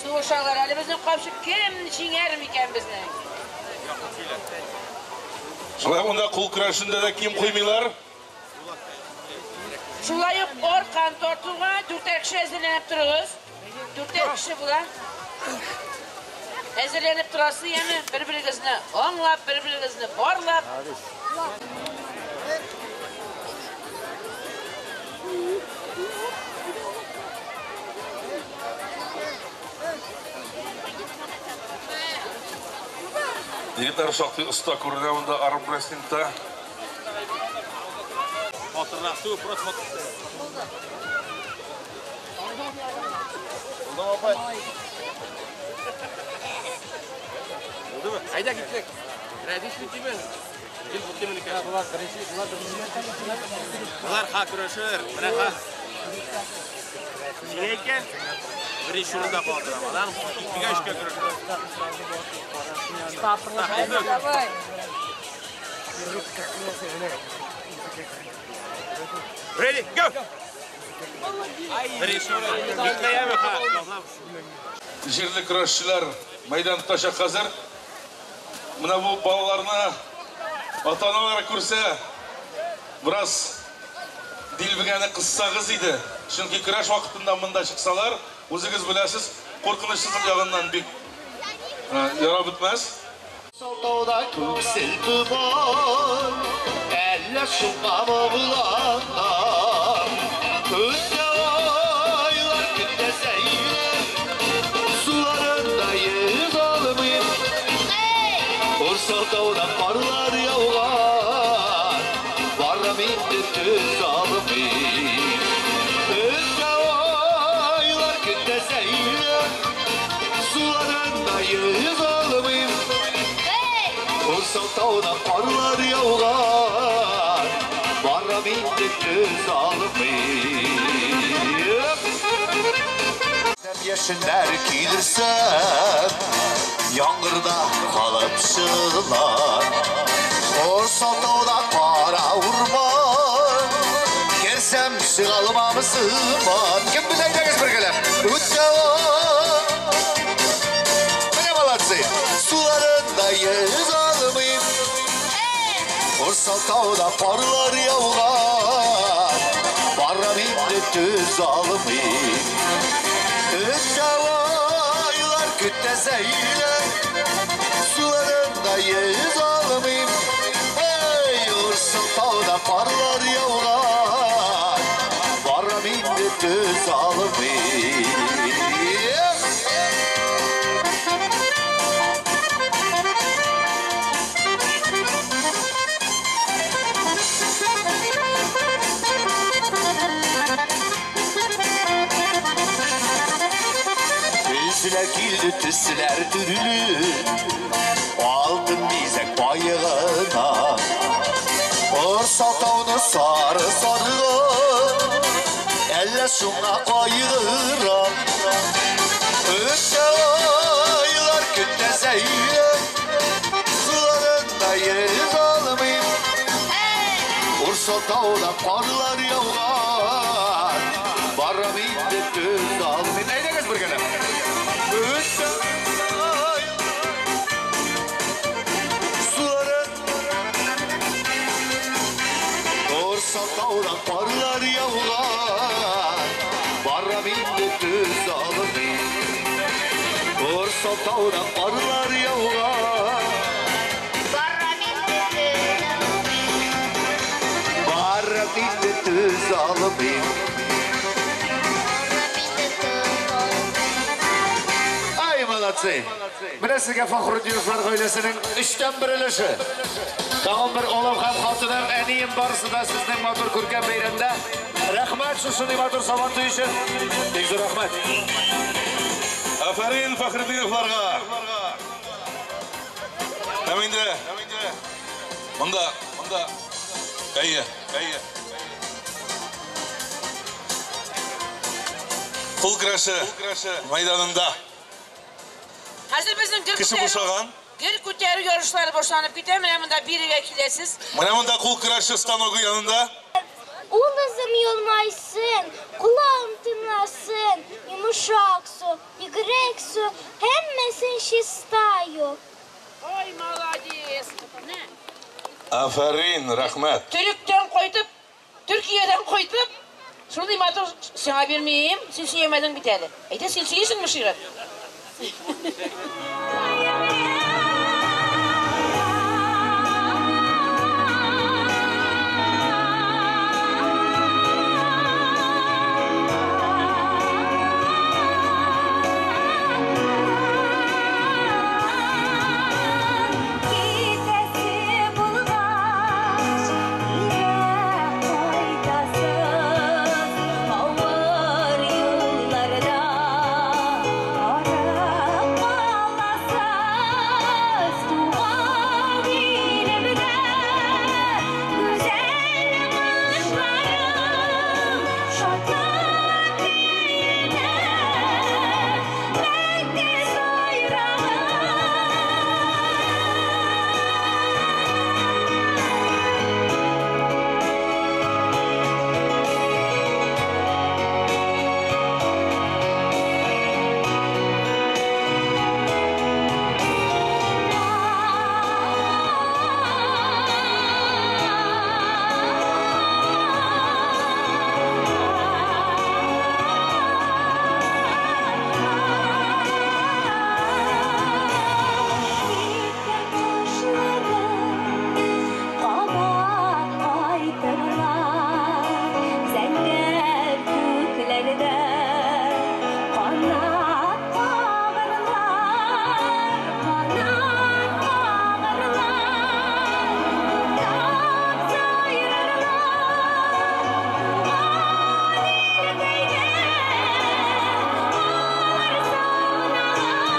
Сугышалар. Әле безнең капчык кем җиңәр микән безнең? Шулай монда кул көрәшендә дә ким куймыйлар. Шулай ук аркан тартуга дүртәр кеше әзерләнеп торыгыз. Дүртәр кеше була. Әзерләнеп торасы, яме, бер-берегезне аңлап, бер-берегезне барлап. Егетләр шактый оста күренә монда армрестлингта. Әйдә киттек. Рәдис битиме? Кил бутыймы икән? Булар беренче, булар беренче. Булар ха көрәшер, менә ха. Җиңә икән, беренче урында калдыра. Адан икегә өчкә көрәшер. Давай. Ready, go! Беренче урын. Бикләяме ха? Җирле көрәшчеләр мәйдан тотачак хәзер. Менә бу балаларны ата-аналар күрсә, бераз дилбегәне кыссагыз иде. Чөнки көрәш вакытында монда чыксалар, үзегез беләсез, куркынычсызлык ягыннан бик ярап бетмәс. Тауда күксел томан, әллә шуңамы булган? Көтә айлар, көтә сәйләр, суларында йөз алмыйм. Урсал таудан карлар яуган, барам инде төз алмыйм. Көтә айлар, көтә сәйләр, суларында йөз алмыйм. Урсал таудан карлар яуган, барам инде төз алмыйм. Яшеннәр килерсәм, яңгырда калып чыгылар. Урсал тауда кара урман, керсәм чыга алмам сыман. Кем белә, әйдәгез бергәләп. Үтә Менә молодцы. Суларында йөз алмыйм. Урсал тауда карлар яуган, барам инде төз алмыйм. Көтә айлар, көтә зәйләр, суларында йөз алмыйм. Эй, Урсал тауда карлар яуган, барам инде төз алмыйм. Төсләр килде, төсләр төрле, алтын бизәк байыгына. Урсал тауны сары сарган, әллә шуңа кайгыра. Көтә айлар, көтә зәйләр, суларында йөз алмыйм. Урсал тауда карлар яуган, барам инде төз алмыйм. Әйдәгез бергәләп. Көтә айлар, инде түзә алмыйм. Корсау таудан карлар яуган. Барам инде түзә алмыйм. Барам инде түзә алмыйм. Барам инде түзә алмыйм. Ай, молодцы! Менә сезгә Фахрутдиновлар гаиләсенең өчтән бер өлеше. Тагын бер улым һәм хатыным, әнием барысы да сезнең матур күркәм бәйрәмдә. Рәхмәт шушындый матур Сабантуй өчен. Бик зур рәхмәт. Афәрин Фахретдиновларга. Һәм инде монда, монда. Әйе, әйе. Кул көрәше мәйданында Хәзер безнең гер кеше күтәрү, бушаган. гер күтәрү ярышлары башланып китә. Менә монда бирегә киләсез. Менә монда кул көрәше станогы янында. Ул-кызым елмайсын, колагым тыңласын, йомшак су, йөгерек су, һәммәсен чиста юк. Ой, молодец. Менә. Афәрин, рәхмәт. Төректән кайтып, Төркиядән кайтып, шундый матур сиңа бирмим. Син сөймәдең бит әле. Әйтә, син сөйсеңме шигырь? Китәсе булгач, нигә кайтасыз? Авыр юлларда арып каласыз. Туган илемдә гүзәл кышларым, шатлык көенә мәңге сайрагыз. Киткән кошларым кабат кайтырлар, зәңгәр күкләрдә канат кагырлар, канат кагырлар, туктап сайрарлар, туган илкәйдә алар сагыналар.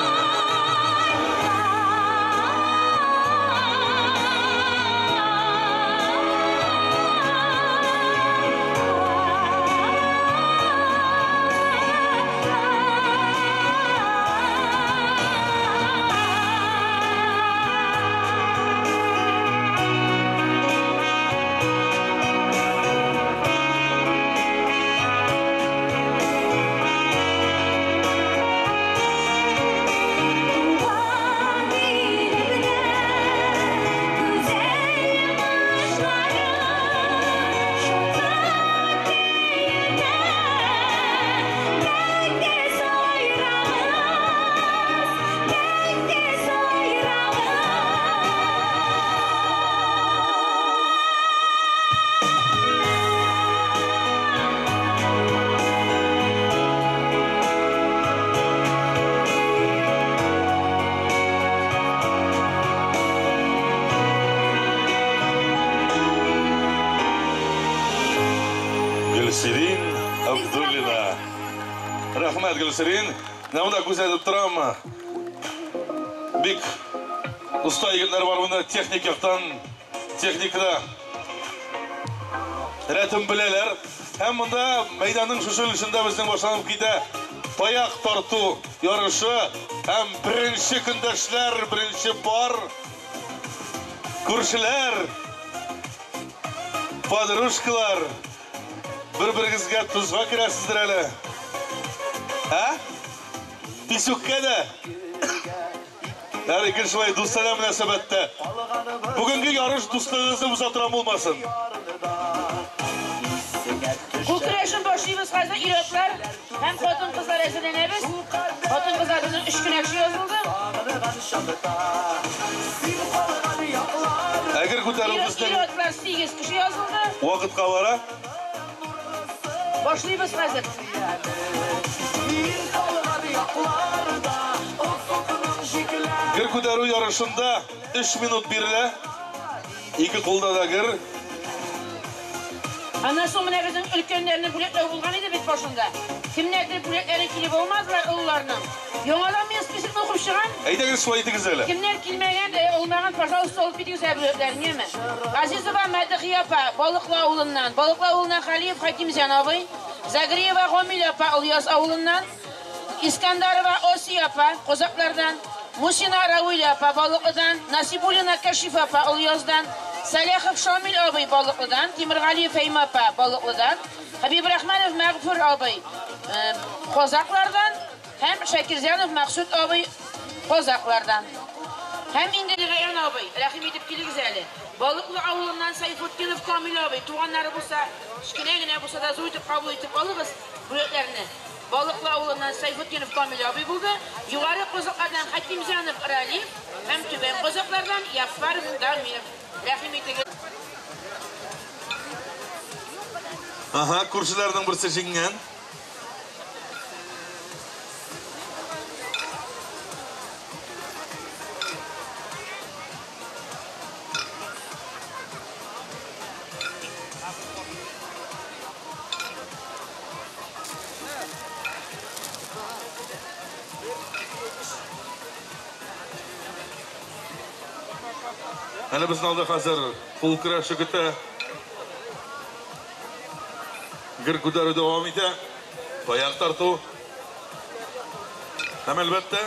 Туган илемдә гүзәл кышларым, шатлык көенә мәңге сайрагыз, мәңге сайрагыз. Гөлсирин Абдуллина. Рәхмәт, Гөлсирин. Менә монда күзәтеп торам. Бик оста егетләр бар монда техник яктан, техникада рәтен беләләр. Һәм монда мәйданның шушы өлешендә безнең башланып китә таяк тарту ярышы һәм беренче көндәшләр, беренче пар күршеләр, подружкалар бер-берегезгә тозга керәсездер әле. Ә? Писүккә дә. Әр икенче шулай дустанә мөнәсәбәттә. Бүгенге ярыш дуслыгыгызны боза торган булмасын. Кул көрәше Көрәшен башлыйбыз хәзер, ир-атлар һәм хатын-кызлар әзерләнәбез. Хатын-кызлар безнең 3 кенә кеше язылды. Әгер күтәрү безнең Ир-атлар 8 кеше язылды. вакытка бара. Башлыйбыз хәзер. Гер күтәрү ярышында 3 минут бирелә. Ике кулда да гер. Аннан соң менә безнең өлкәннәрне бүләкләү булган иде бит башында. Кемнәрдер бүләкләре килеп алмадылар олыларның. Яңадан мин списокны укып чыгам. Әйдәгез шулай итегез әле. Кемнәр килмәгән, алмаган, пожалуйста, алып китегез ә бүләкләрне, яме. Азизова Мәдихия апа, Балыклы авылыннан. Балыклы авылыннан Халиев Хакимҗан абый, Загриева Гомил апа, Ильяс авылыннан. Искандарова Осия апа, Козаклардан. Мусина Рауиля апа, Балыклыдан. Насибуллина Кашиф апа, Ильясдан. Саляхов Шамил абый, Балыклыдан. Тимиргалиев Фәйма апа, Балыклыдан. Хабибрахманов Мәгъфур абый, Козаклардан. Һәм Шакирзянов Максут абый, Козаклардан. Һәм инде Гаян абый, рәхим итеп килегез әле. Балыклы авылыннан Сайфутдинов Камил абый, туганнары булса, кечкенә генә булса да зур итеп кабул итеп алыгыз бүләкләрне. Балыклы авылыннан Сайфутдинов Камил абый булды. Югары Козаклардан Хакимзянов Ралиф һәм Түбән Козаклардан Яффаров Дамир. Рәхим итегез. Ага, күршеләрнең берсе җиңгән. Әле безнең алда хәзер кул көрәше көтә. Гер күтәрү дәвам итә. Таяк тарту. Һәм әлбәттә,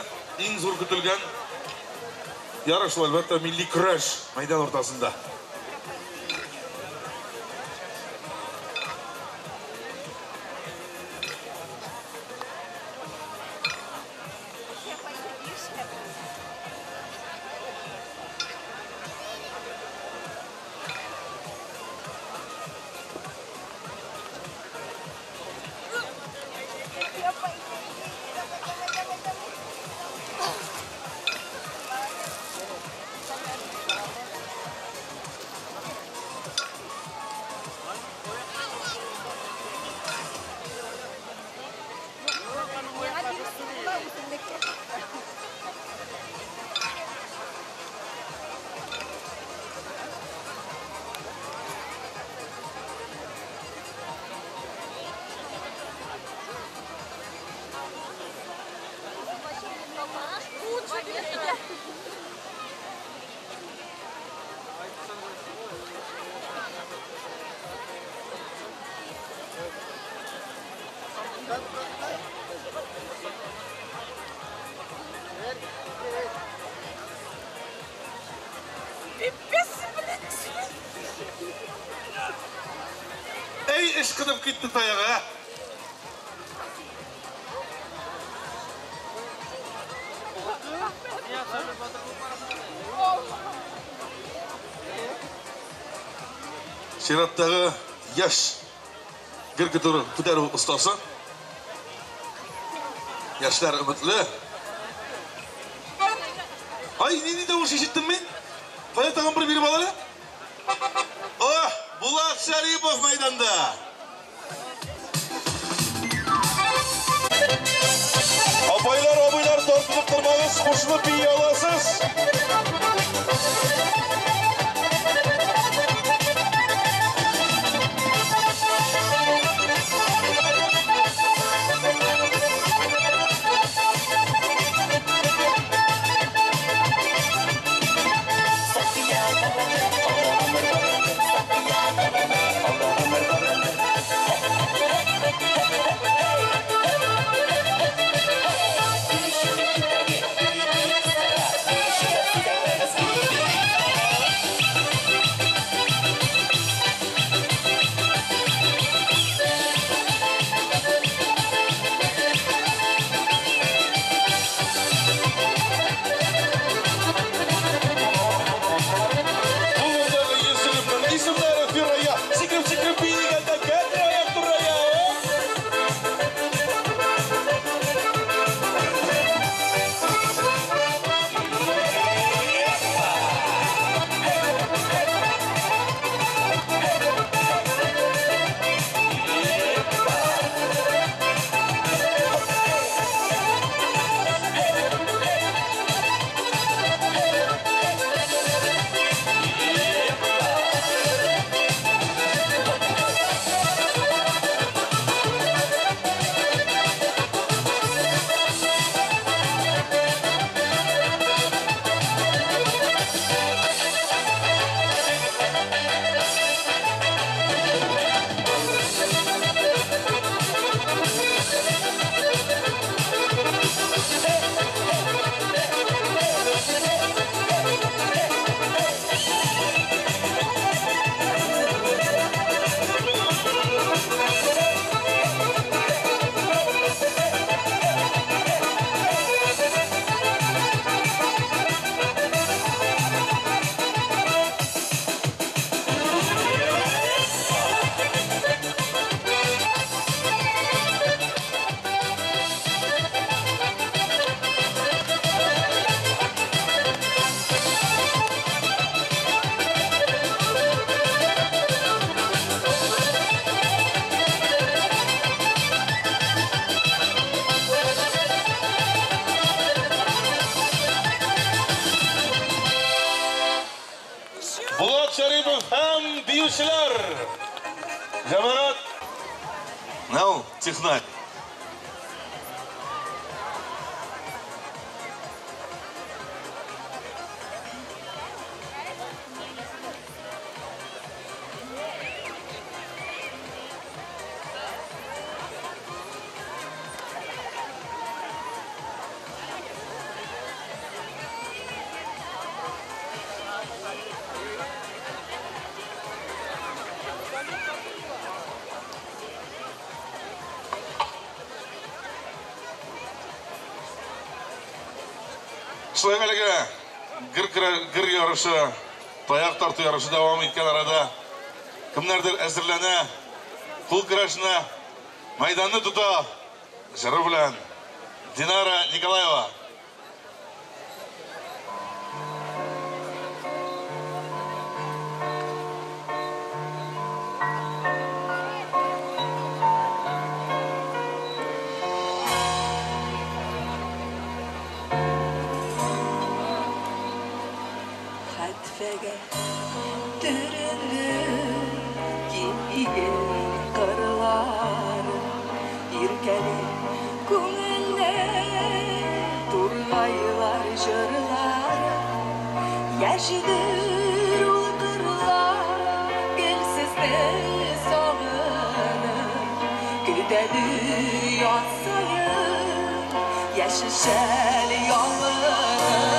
иң зур көтелгән ярыш ул, әлбәттә, милли көрәш мәйдан уртасында. Эй, ышкынып китте таягы, ә? Чираттагы яшь гер күтәрү остасы. Яшьләр өметле. Ай, нинди тавыш ишеттем мин? Кая тагын бер биреп ал әле? Ох, Булат Шарипов мәйданда. Апайлар, абыйлар, тартынып тормагыз, кушылып бии аласыз. Hey! Технарь. Шулай әлеге гыр ярышы, таяк тарту ярышы дәвам иткән арада кемнәрдер әзерләнә, кул көрәшенә, мәйданны тота җыры белән Динара Николаева. Хәтфәгә төренде киң иген кырлары, иркәли күңелне тургайлар җырлары. Яшьдер ул кырлар, гел сезне сагынып, көтәдер яз саен яшел шәл ябынып.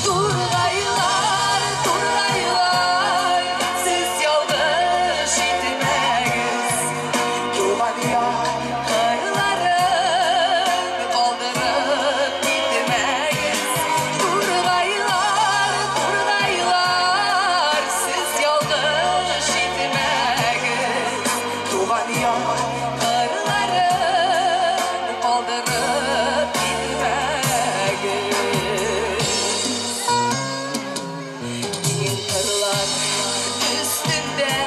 Тургайлар, тургайлар, сез ялгыш итмәгез, туган як кырларын калдырып китмәгез. Тургайлар, тургайлар, сез ялгыш итмәгез, туган як кырларын калдырып китмәгез. Киң кырлар өстендә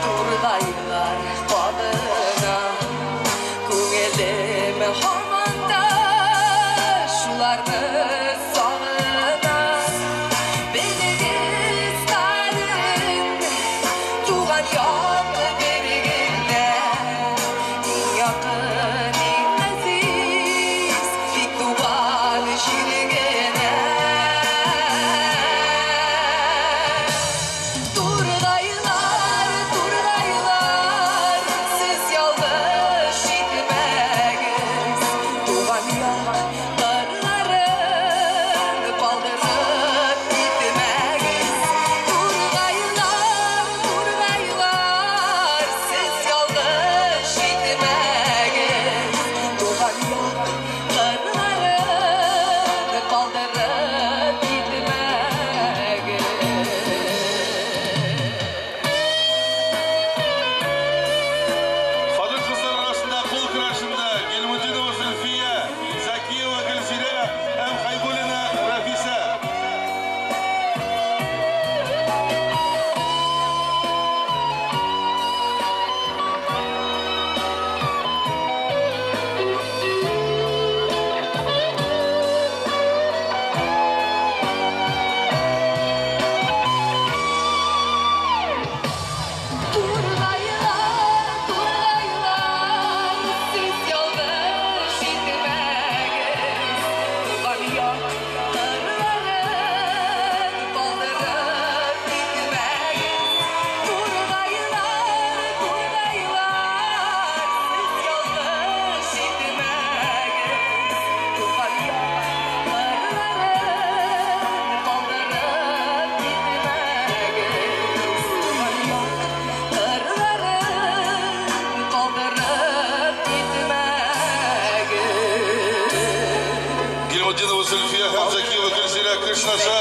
тургайлар кабына, күңелем һаман да шуларны сагына. Белегез кадерен, туган як бер генә, иң якын, иң газиз, тик туган җир генә. Тургайлар, тургайлар, сез ялгыш итмәгез, туган як кырларын калдырып китмәгез. Тургайлар, тургайлар, сез ялгыш итмәгез, туган як кырларын калдырып китмәгез. Хатын-кызлар арасында кул көрәшендә Гильмутдинова Зөлфия, Закиева Гөлзирә һәм Хайбуллина Рафиса. Тургайлар, тургайлар, сез ялгыш итмәгез, туган як кырларын калдырып китмәгез. Тургайлар, тургайлар, сез ялгыш итмәгез, туган як кырларын калдырып китмәгез. Туган як кырларын калдырып китмәгез. Гильмутдинова Зөлфия һәм Закиева Гөлзирә Кришнаша.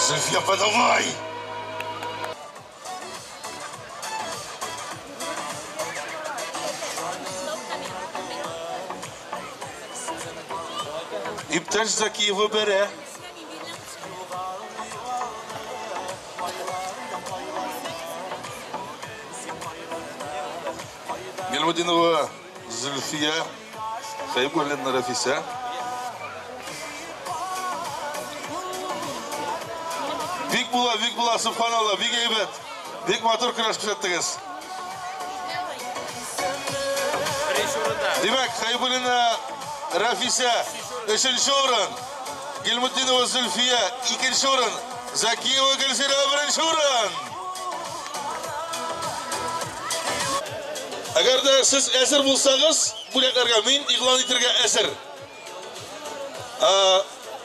Зөлфия, подавай! Иптәш Закиева бәрә. Гильмутдинова Зөлфия, Хайбуллина Рафиса. Бик була, бик була, субханалла, бик әйбәт. Бик матур көрәш күрсәттегез. Димәк, Хәйбуллина Рафисә өченче урын, Гилмутдинова Зөлфия икенче урын, Закиева Гөлзирә беренче урын. Әгәр дә сез әзер булсагыз, бүләкләргә мин игълан итәргә әзер.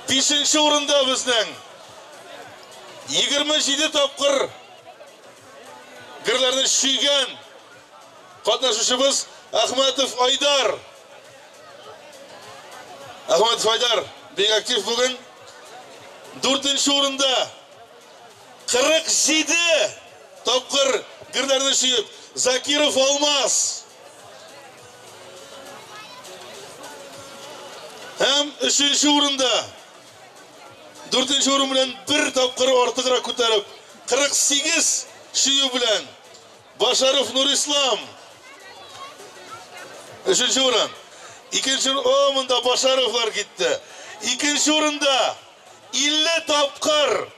Бишенче урында безнең 27 тапкыр герләрне чөйгән катнашучыбыз Әхмәтов Айдар. Әхмәтов Айдар бик актив бүген. Дүртенче урында 47 тапкыр герләрне чөеп Закиров Алмаз. Һәм өченче урында, дүртенче урын белән бер тапкыр артыграк күтәреп, 48 чөю белән Башаров Нурислам. Өченче урын. Икенче урын, о, монда Башаровлар китте. Икенче урында 50 тапкыр,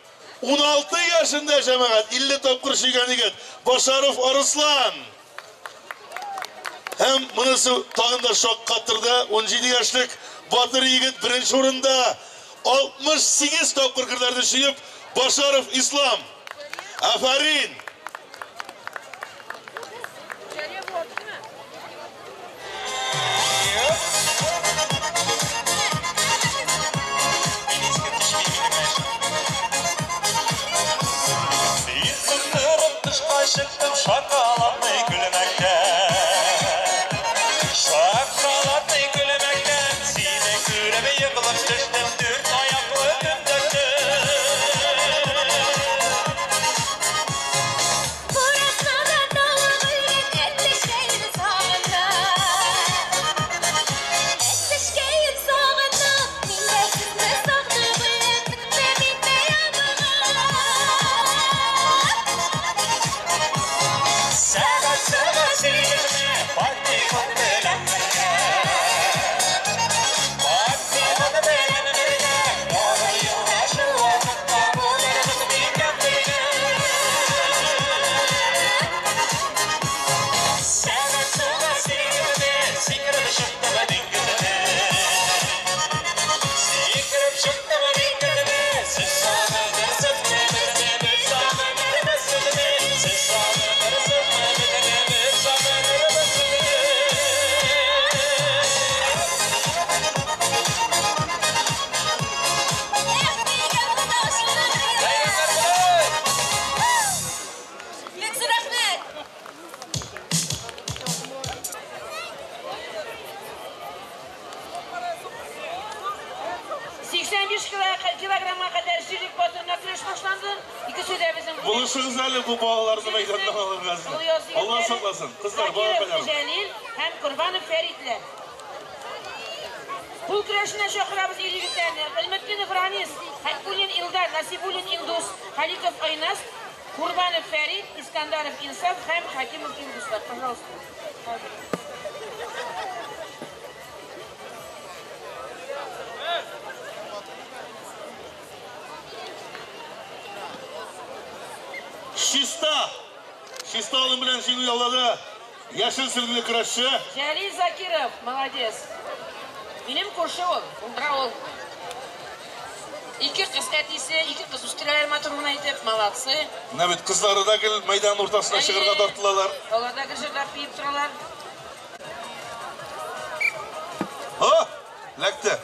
16 яшендә җәмәгать, 50 тапкыр чөйгән егет Башаров Арыслан. Һәм монысы тагын да шаккатырды. 17 яшьлек батыр егет беренче урында 68 тапкыр герләрне чөеп Башаров Ислам. Афәрин! Чыктым шоколадный күлмәктән. Шоколадный күлмәктән сине күреп егылып төштем дүрт аяклы түмгәктән. Burasına dağılır, etleşeyim sağına. Etleşeyim sağına, min de sizni sağdığım, ve min de yanına. Сәгать сигезне Партикон белән бергә. Партикон белән бергә, яңа елда шул вакытта булырбыз микән бергә. Сәгать сигезне сикереп чыктым диңгезне. Сикереп чыктым диңгезне, сез сагынырсызмы безне, без сагынырбыз сезне. Сез сагынырсызмы безне, без сагынырбыз сезне. Бик зур рәхмәт. Сиксән биш килограммга кадәр җирлек батырына көрәш башланды. Икесе дә безнең Булышыгыз әле бу балаларны мәйданнан алырга. Алла сакласын. Кызлар, Закиров балалар. Җәлил һәм Курбанов Фәритләр. Кул көрәшенә чакырабыз ир егетләрне. Гыйльметдинов Ранис, Хәкуллин Илдар, Насибуллин Илдус, Халиков Айназ, Курбанов Фәрит, Искандаров Инсаф һәм Хакимов Илдуслар. Пожалуйста. Чиста. Чиста алым белән җиңү яулады. Яшел сөлгеле көрәшче. Җәлил Закиров, молодец. Минем күрше ул, булдыра ул. Ике кыз әтисе, ике кыз үстерәләр матур гына итеп, молодцы. Менә бит кызлары да гел мәйдан уртасына чыгарга тартылалар. Алар да гел җырлап биеп торалар. О, ләкте.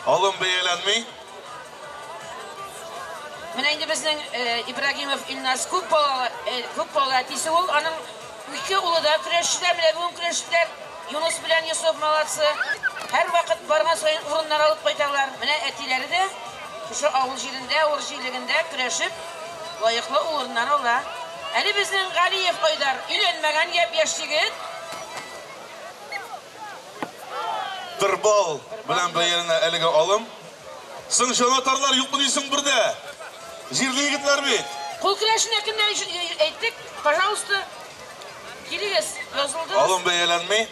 Алым бәяләнми. Менә инде безнең Ибрагимов Илназ күп балалы әтисе ул. Аның ике улы да көрәшчеләр, менә бүген көрәшчеләр. Юнус белән Йосыф молодцы. Һәр вакыт барган саен урыннар алып кайталар. Менә әтиләре дә шушы авыл җирендә, авыл җирлегендә көрәшеп лаеклы урыннар ала. Әле безнең Галиев Айдар өйләнмәгән япь-яшь егет. Бер балл белән бәяләнә әлеге алым. Соң җанатарлар юкмы дисең бердә? Җирле егетләр бит. Кул көрәшенә кемнәр өчен әйттек? Пожалуйста, килегез, язылдыгыз. Алым бәяләнми.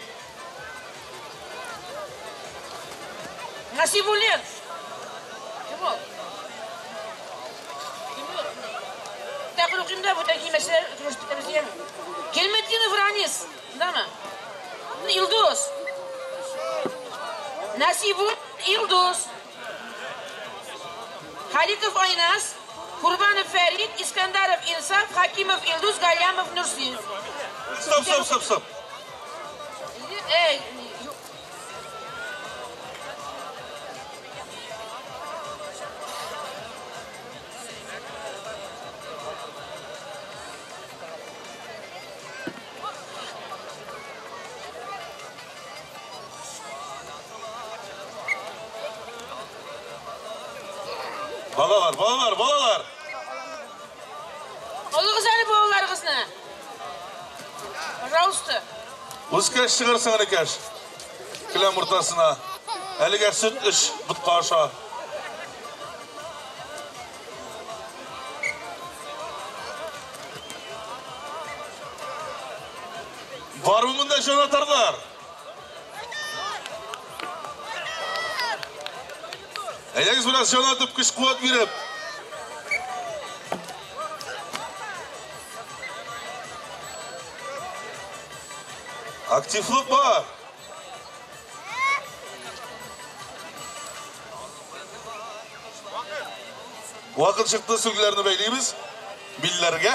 Насибуллин. Кем ул? Сабантуенда бүтән кимәсәләр көрәштек яме. Гельметдинов Ранис, шундамы? Илдус. Насибуллин Илдус. Халиков Айназ, Курбанов Фәрид, Искандаров Инсаф, Хакимов Илдус, Галямов Нурсин. Стоп, стоп, стоп, стоп. Эй, Балалар, балалар, балалар. Алыгыз әле балаларыгызны. Пожалуйста. Үскәч чыгарсың, энекәш. Келәм уртасына. Әлегә сөт эч, ботка аша. Бармы монда җанатарлар? Әйдәгез бераз җан атып, көч куәт биреп. Активлык бар. Вакыт чыкты, сөлгеләрне бәйлибез. Билләргә.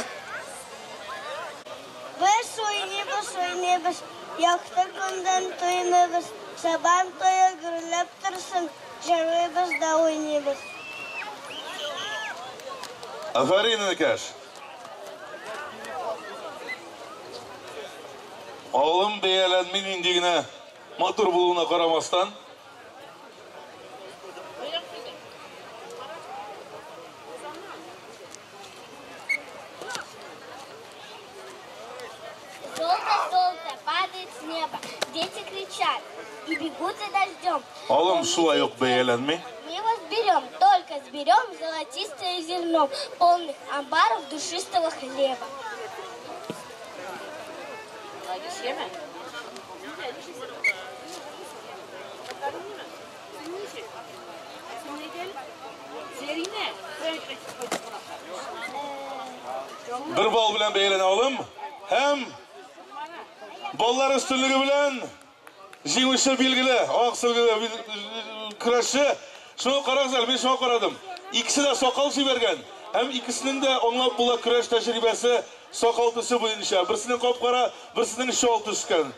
Без уйныйбыз, уйныйбыз, якты көндән туймыйбыз. Сабан туе гөрләп торсын, җырлыйбыз да уйныйбыз. Афәрин, энекәш. Авылым бәяләнми нинди генә матур булуына карамастан. Золото, золото падает с неба. Дети кричат и бегут за дождем. Алым шулай ук бәяләнми. Мы его сберем, только сберем золотистое зерно, полных амбаров душистого хлеба. Бер балл белән бәяләнә алым һәм баллар өстенлеге белән җиңүче билгеле, ак сөлгеле көрәшче. Шуны карагыз әле, мин шуңа карадым. Икесе дә сакал җибәргән һәм икесенең дә аңлап була көрәш тәҗрибәсе сакал төсе буенча. Берсенең кап-кара, берсенең чал төскән.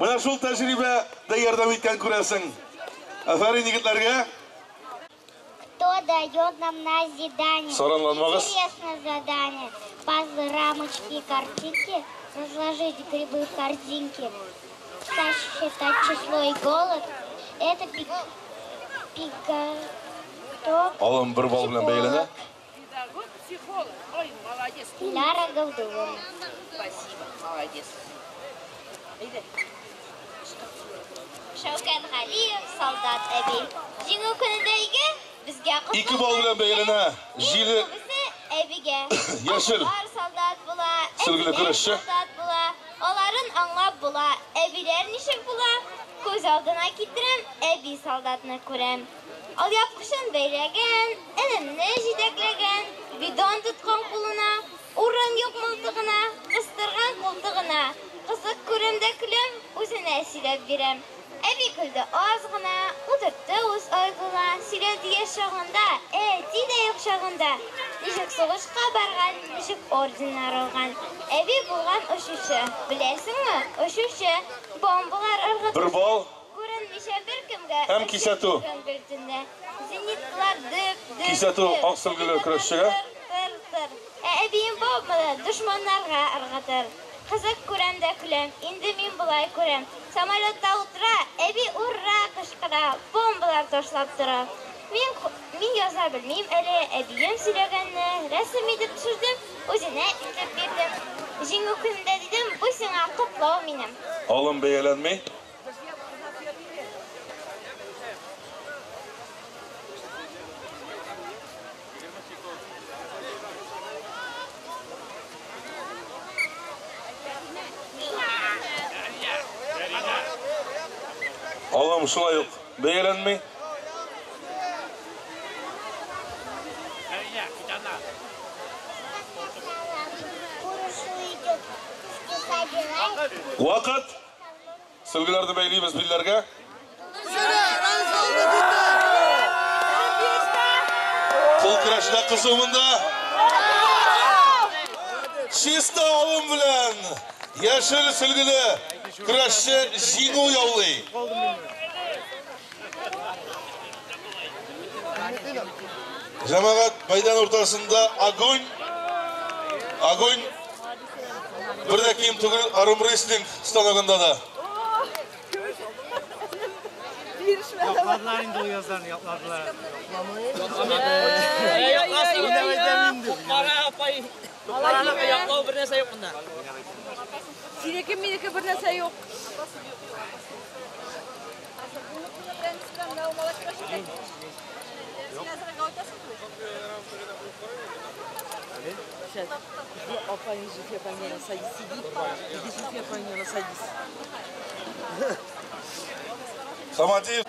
Менә шул тәҗрибә дә ярдәм иткән күрәсең. Афәрин егетләргә. Кто дает нам назидание? Саранланмагыз. Интересное задание. Пазлы, рамочки и картинки. Разложить грибы в корзинке. Сосчитать число и голод. Это пиготок. Алым бер балл белән бәяләнә. Педагог, психолог. Ой, молодец. Диляра Габдуллина. Спасибо, молодец. Әйдә. Шәүкәт Галиев, солдат әби. Җиңү көнендә өйгә безгә котлау. Ике балл белән бәяләнә. Җиле Күбесе әбигә. Яшел. Алар солдат була, Сөлгеле әбиләр көрәшче. солдат була. Аларын аңлап була. Әбиләр ничек була? Күз алдына китерәм, әби солдатны күрәм. Алъяпкычын бәйләгән, энемне җитәкләгән, бидон тоткан кулына, урын юк мылтыгына, кыстырган култыгына. Кызык күрәм дә көләм, үзенә сөйләп бирәм. Әби көлде аз гына, утыртты үз алдына, сөйләде яшь чагында, әти дә юк чагында. Ничек сугышка барган, ничек орденнар алган. Әби булган очучы, беләсеңме? Очучы, бомбалар ыргытучы. Бер балл. Күренмичә беркемгә Һәм кисәтү. Гөлтендә. Зенитлар дөп, дөп, Кисәтү дөп. ак сөлгеле көрәшчегә. Тыр, тыр. Ә әбием бомбаны дошманнарга ыргытыр. Кызык күрәм дә көләм, инде мин болай күрәм. Самолетта утыра, әби ура кычкыра, бомбалар ташлап тора. Мин яза белмим әле, әбием сөйләгәнне рәсем итеп төшердем, үзенә илтеп бирдем. Җиңү көнендә дидем, бу сиңа котлау минем. Алым бәяләнми. Алым шулай ук бәяләнми. Вакыт. Сөлгеләрне бәйлибез билләргә. Кул көрәшенә кызу монда. Чиста алым белән яшел сөлгеле көрәшче җиңү яулый. Җәмәгать, мәйдан уртасында огонь. Огонь. Бер дә ким түгел армрестлинг станогында да. Yakладылар инде ул язларны, yakладылар. Кара апай. Караны яклау бер нәрсә юк монда. Синеке минеке бер нәрсә юк. Хамадиев.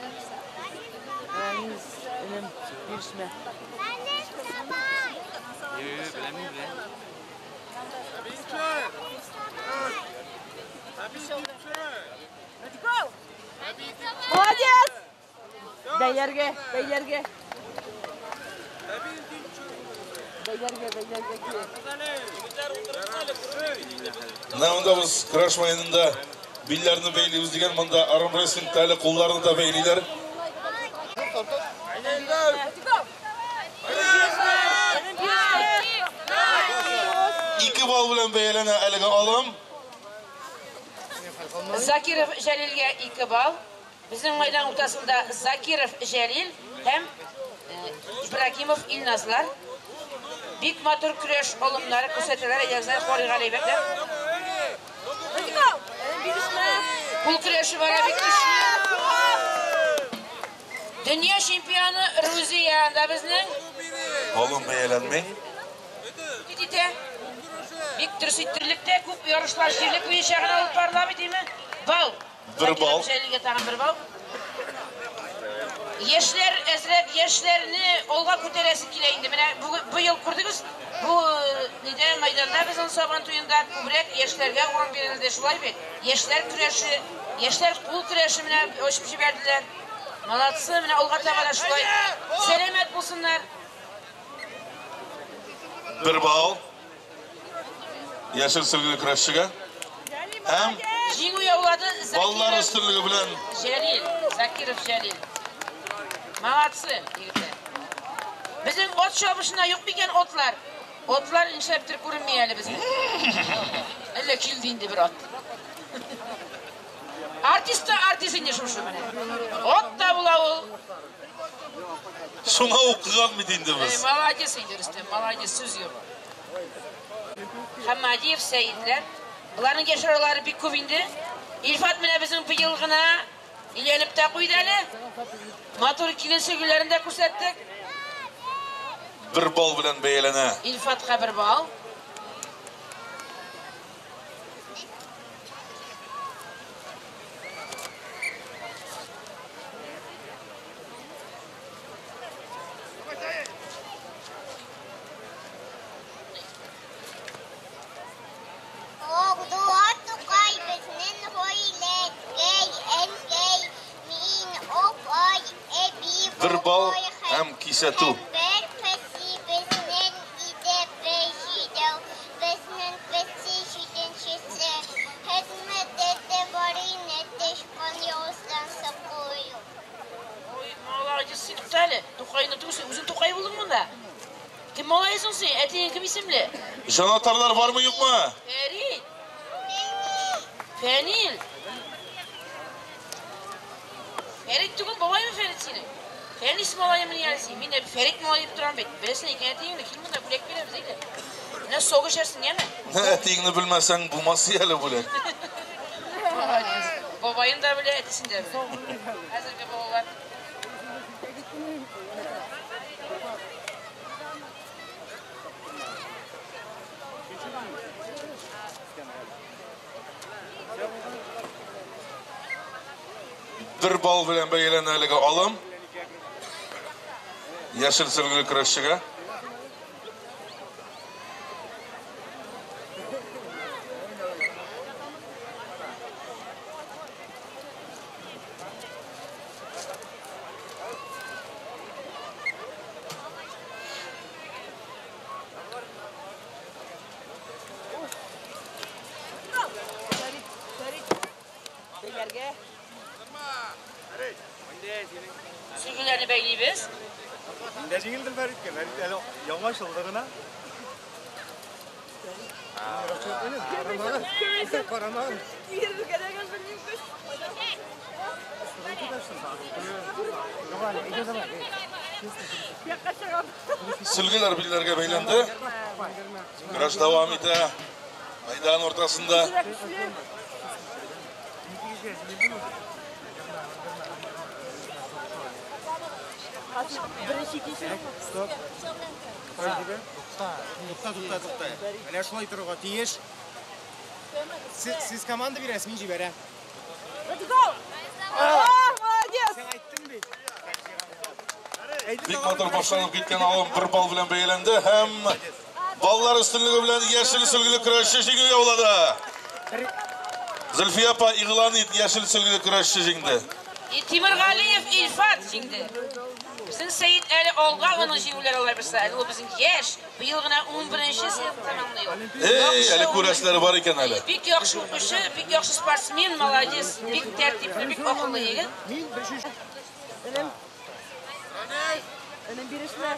Молодец! Бәйләргә, бәйләргә. Бәйләргә, бәйләргә. Менә монда без көрәш мәйданында билләрне бәйлибез дигән, монда армрестлингта әле кулларны да бәйлиләр. Ике балл белән бәяләнә әлеге алым. Закиров Җәлилгә 2 балл. Безнең мәйдан уртасында Закиров Җәлил һәм Ибрагимов Илназлар. Бик матур көрәш алымнары күрсәтәләр, әйдәгез карыйк әле, әйбәтләп. Кул көрәше бара бик көчле. Дөнья чемпионы Рузия анда безнең. Алым бәяләнми. Итә. Бик дөрес иттерлектә күп ярышлар җирлек буенча гына алып барыла бит, димме? Бал. Бер балл. Җәлилгә тагын бер балл. Яшьләр әзрәк яшьләрне алга күтәрәсе килә инде. Менә быел күрдегез, бу нидә мәйданда безнең Сабан туенда күбрәк яшьләргә урын бирелде, шулай бит? Яшьләр көрәше, яшьләр кул көрәше менә ачып җибәрделәр. Молодцы, менә алга таба да шулай. Сәламәт булсыннар. Бер балл. Яшел сөлгеле көрәшчегә. Һәм җиңү яулады Закиров. Баллар өстенлеге белән Җәлил, Закиров Җәлил. Молодцы, егетләр. Безнең ат чабышына юк микән атлар? Атлар нишләптер күренми әле безгә. Әллә килде инде бер ат. Артист та артист инде шушы менә. Ат та була ул. Шуңа укыган бит инде без. Молодец инде, Рөстәм, молодец, сүз юк. Хамадиев, Сәидләр. Буларның яшь аралары бик күп инде. Илфат менә безнең быел гына өйләнеп тә куйды әле. Матур килен сөлгеләрен дә күрсәттек. Бер балл белән бәяләнә. Илфатка бер балл. Бер балл һәм кисәтү. Молодец, син туктале. Тукайны түгел, үзең Тукай булдың монда. Кем малайсың син? Әтиең кем исемле? Җанатарлар бармы, юкмы? Фәрит. Фәнил. Фәрит түгел, бабаймы Фәрит синең? Фәнис малайымы ни әле син? Мин дә Фәрит малай дип торам бит. Беләсең икән әтиеңне, кил монда бүләк бирәбез, әйдә. Менә сок эчәрсең, яме? Әтиеңне белмәсәң, булмас әле бүләк. Молодец. Бабаен да белә, әтисен дә белә. Хәзерге балалар. Бер балл белән бәяләнә әлеге алым. Яшел сөлгеле көрәшчегә. Билләргә. Сөлгеләрне бәйлибез. Инде җиңелдем Фәриткә. Фәрит әле яңа ачылды гына. Карамагын. Киерергә дә белмим көч. Якка чыгам. Сөлгеләр билләргә бәйләнде. Көрәш дәвам итә. Мәйдан уртасында. Беренче, икенче. Стоп. Тукта, тукта, тукта. Менә шулай торырга тиеш. Сез команда бирәсез, мин җибәрәм. Let's go! А, молодец! Син әйттең бит. Бик матур башланып киткән алым бер балл белән бәяләнде һәм баллар өстенлеге белән яшел сөлгеле көрәшче җиңү яулады. Зөлфия апа игълан ит, яшел сөлгеле көрәшче җиңде. Тимергалиев Илфат җиңде. Безнең Сәет әле алга аның җиңүләре алай булса, әле ул безнең яшь, быел гына 11 сыйныф тәмамлый ул. Эй, әле күрәселәре бар икән әле. Бик яхшы укучы, бик яхшы спортсмен, молодец, бик тәртипле, бик акыллы егет. Энем. Энем бирешмә.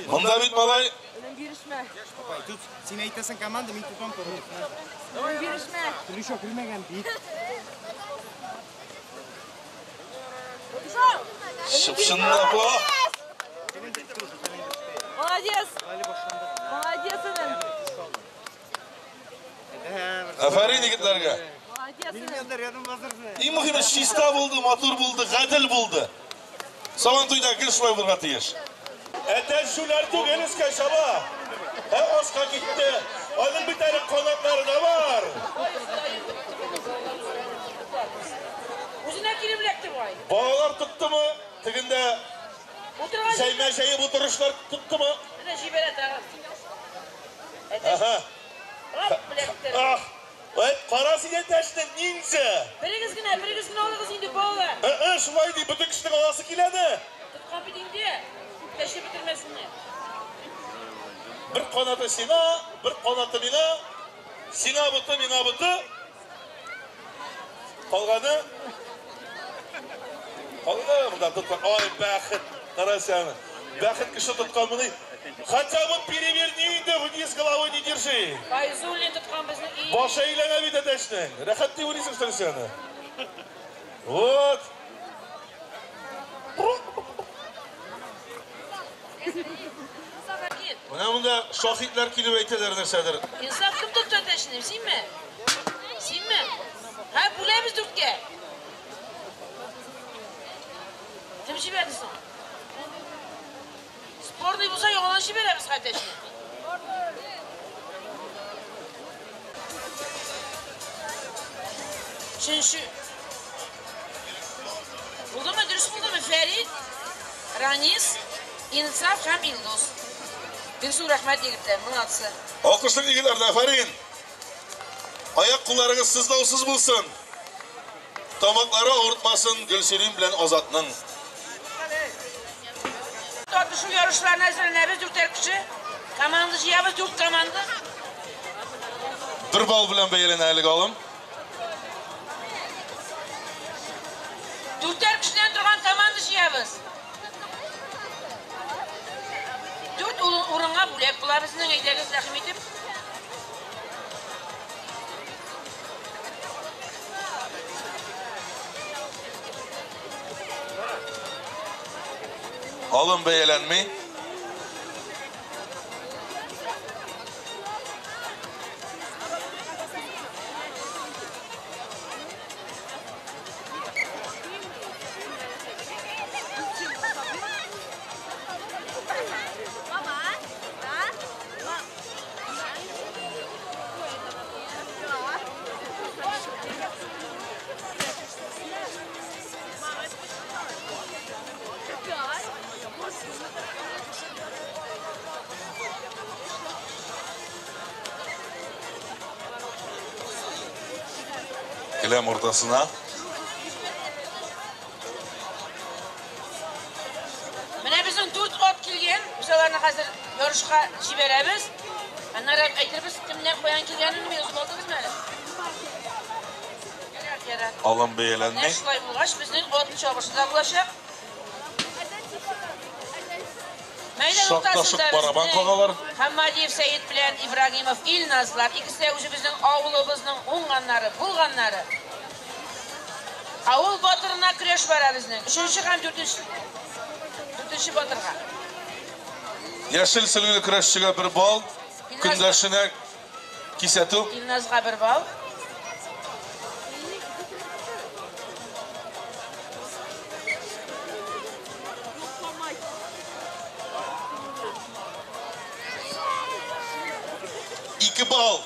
Монда бит малай Энем бирешмә. Тут син әйтәсең команда, мин тотам торып. Энем бирешмә. Еще кермәгән бит. чып-чынлап о. Молодец! Молодец, энем. Афәрин егетләргә. Молодец, энем. Иң мөһиме чиста булды, матур булды, гадел булды. Сабан туйда гел шулай булырга тиеш. Әтәч шүләр түгел өскә чаба. Ә аска китте. Аның бит әле канатлары да бар. Үзенә килеп эләкте бугай. Балалар тоттымы? Тегендә Утырган җәймә җәеп утырышлар тоттымы? Менә җибәрә тагын. Әтәч Аһа. Оп, эләкте. Ах. Вәт, кара син әтәчне, ниндзя. Берегез генә, берегез генә алыгыз инде балалар. Э, шулай ди, бөтен кешенең аласы киләде. Тоткан бит инде. Тәшләп бетермәсеннәр. Бер канаты сиңа, бер канаты миңа. Сиңа боты, миңа боты. Калганы Калганы монда тоткан. Ай, бәхет. Кара сине. Бәхет кеше тоткан моны. Хотя бы переверни инде, вниз головой не держи. Файзуллин тоткан безнең и. Башы әйләнә бит әтәчнең. Рәхәт дип уйлыйсың что ли син аны? Вот. Менә монда шаһитлар килеп әйтәләр нәрсәдер. Инсаф кем тотты әтәчне? Синме? Синме? Һә, бүләбез дүрткә. Кем җибәрде соң? Спорный булса яңадан җибәрәбез әтәчне. Өченче. Булдымы, дөрес булдымы? Фәрит, Ранис, Инсаф һәм Илдус. Бик зур рәхмәт егетләр, молодцы. Алкышлык егетләр, афәрин. Аяк кулларыгыз сызлаусыз булсын. Тамаклары авыртмасын Гөлсирин белән Азатның. Тартышу ярышларына әзерләнәбез, дүртәр кеше. Команда җыябыз, дүрт команда. Бер балл белән бәяләнә әлеге алым. Дүртәр кешедән торган команда җыябыз. Дүрт урынга бүләк була безнең, әйдәгез, рәхим итеп. Алым бәяләнми. Келәм уртасына. Менә безнең дүрт ат килгән. Без аларны хәзер ярышка җибәрәбез. Аннары әйтербез, кемнәр каян килгәнен язып алдыгызмы әле? Ярар. Алым бәяләнми. Менә шулай булгач, безнең ат чабышы да булачак. Мәйдан Шакташып уртасында барабан безнең кагалар. Хаммадиев Сәет белән Ибрагимов Илназлар, икесе дә үзебезнең авылыбызның уңганнары, булганнары. Авыл батырына көрәш бара безнең. Өченче һәм дүртенче батырга. Яшел сөлгеле көрәшчегә 1 балл, көндәшенә кисәтү. Илназга 1 балл. 2 балл.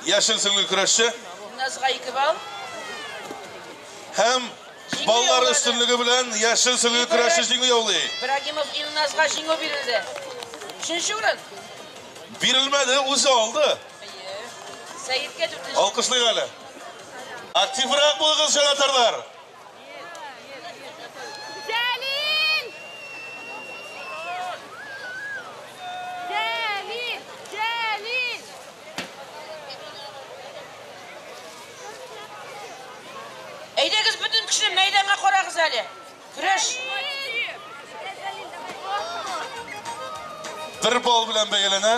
Яшел сөлгеле көрәшче. Илназга 2 балл. Һәм баллар өстенлеге белән яшел сөлгеле көрәшче җиңү яулый. Ибрагимов Илназга җиңү бирелде. Өченче урын. Бирелмәде, үзе алды. Сәеткә дүртенче. Алкышлыйк әле. Активрак булыгыз, җанатарлар. Җәлил! Җәлил! Җәлил! Әйдәгез, бөтен кешене мәйданга карагыз әле. Көрәш. 1 балл белән бәяләнә.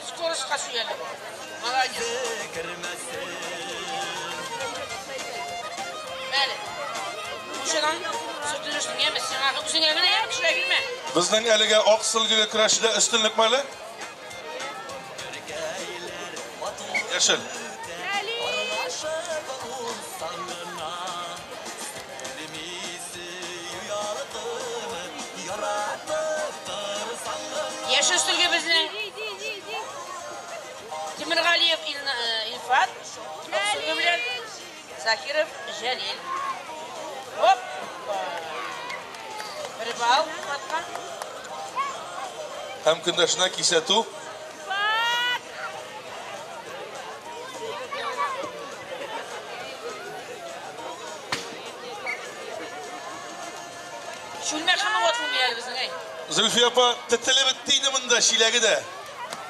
Скоростька сөйләде. Молодец. Әле. Ушадан сүтелешнең яме сиңа үзеңә генә яме кешеләр бирмә. Безнең әлегә ак сөлгеле көрәшчедә өстенлек мәле? Яшел. Яшел сөлге безнең Тимиргалиев Илфат, ак сөлге белән Закиров Җәлил. Оп! 1 балл Илфатка. Һәм көндәшенә кисәтү. Чүлмәк һәм ватылмый әле безнең, әй. Зөлфия апа, тетелеп бетте инде монда чиләге дә.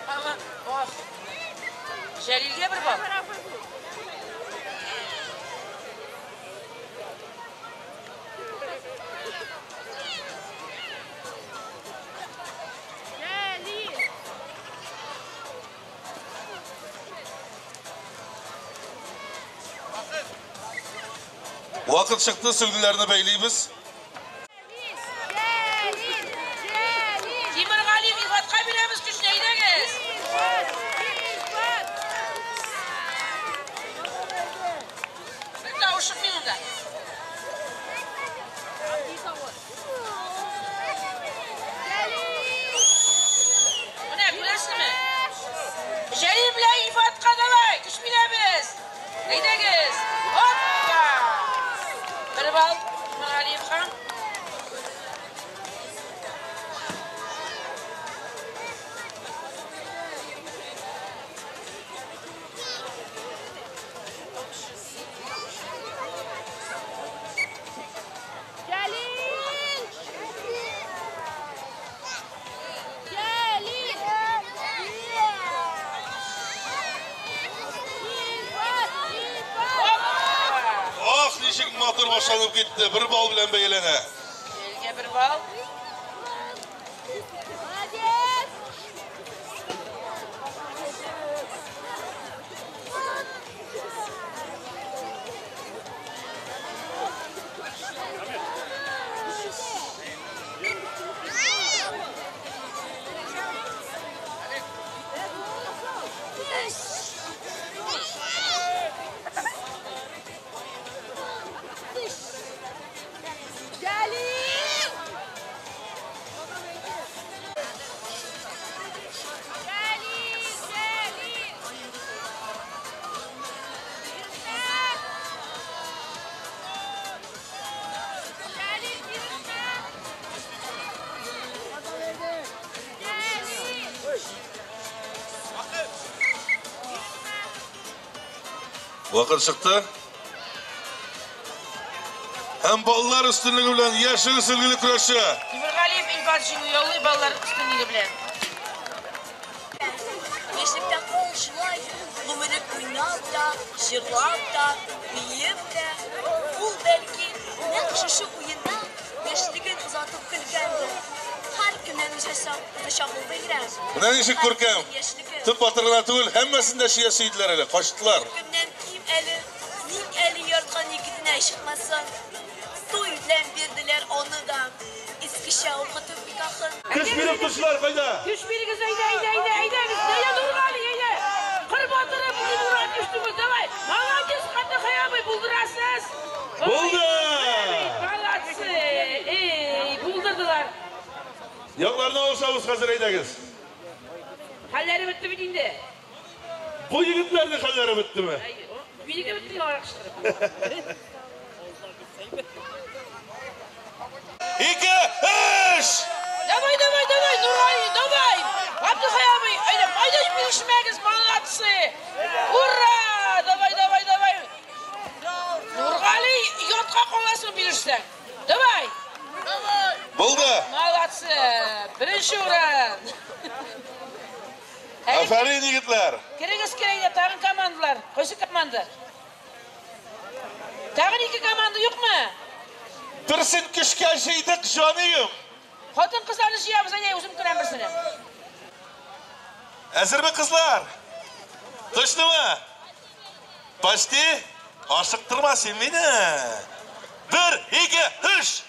Ага, ах. Җәлилгә 1 балл. Вакыт чыкты, сөлгеләрне бәйлибез. Тимиргалиев Илфатка бирәбез көчне, әйдәгез. Бер тавыш чыкмый монда. Менә күрәсезме? Җәлил белән Илфатка давай, көч бирәбез. Әйдәгез. Оппа! 1 балл Тимиргалиевка. Ах, ничек матур башланып китте. 1 балл белән бәяләнә. Җәлилгә 1 балл. Вакыт чыкты. Һәм баллар өстенлеге белән яшел сөлгеле көрәшче. Тимергалиев Илфат җиңү яулый баллар өстенлеге белән. Яшьлектә кул шулай, гомере уйнап та, җырлап та, биеп тә. Ул бәлки нәкъ шушы уенда яшьлеген озатып көлгәндер. Һәркемнән узачак ул бәйрәм. Менә ничек күркәм. Төп батыр гына түгел, һәммәсен дә чөясе иделәр әле, качтылар. Кемнән ким әле, ник әле яраткан егетенә чыкмасын. Туй белән бирделәр аны да. Искечә укытып никахын. Көч биреп торучылар кайда? Көч бирегез, әйдә, әйдә, әйдә, әйдәгез. Әйдә, Нургали, әйдә. Кыр батыры бүген Мурат түгел, давай. Молодец, Катыхай абый, булдырасыз. Булды! Молодцы! Эй, булдырдылар. Якларны алышабыз хәзер, әйдәгез. Хәлләре бетте бит инде. Бу егетләрнең хәлләре беттеме? Минеке бетте яңарак кычкырып. 2, 3! Давай, давай, давай, Нургали, давай! Абдухай абый, әйдә, әйдә, бирешмәгез, молодцы! Ура! Давай, давай, давай! Нургали, ятка каласың бирешсәң. Давай! Булды! Молодцы! Беренче урын! Афәрин, егетләр! Керегез, керегез, тагын командалар. Кайсы команда? Тагын ике команда юкмы? Берсен көчкә җыйдык, җаныем! Хатын кызларны җыябыз, әйдә, үзем керәм берсенә. Әзерме, кызлар? Точнымы? Почти? Ашыктырма син мине. 1, 2, 3!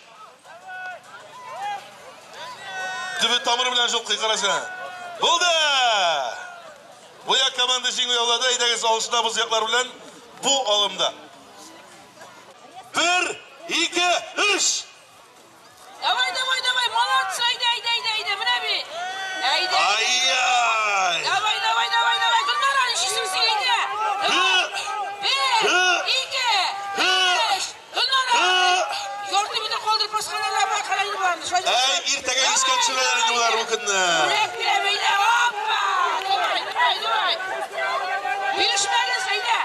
Төбе тамыры белән җылкый, карасana. Булды! Бу як команда җиңү яулады. Әйдәгез, алышынабыз яклар белән бу алымда. 1, 2, 3! Давай, давай, давай, молодцы, әйдә, әйдә, әйдә, әйдә, менә бит. Әйдә. Ай-яй! Давай, давай, давай, давай, Гөлнара, ничесең син, әйдә. 1, 2, 3! Гөлнара! Ярты метр калдырып басканнар, бар, кара инде боларны. Шулай Әй, иртәгә искә төшерәләр инде болар бу көнне. Бүләк бирәм, әйдә, опа! Давай, давай, давай. Бирешмәгез, әйдә.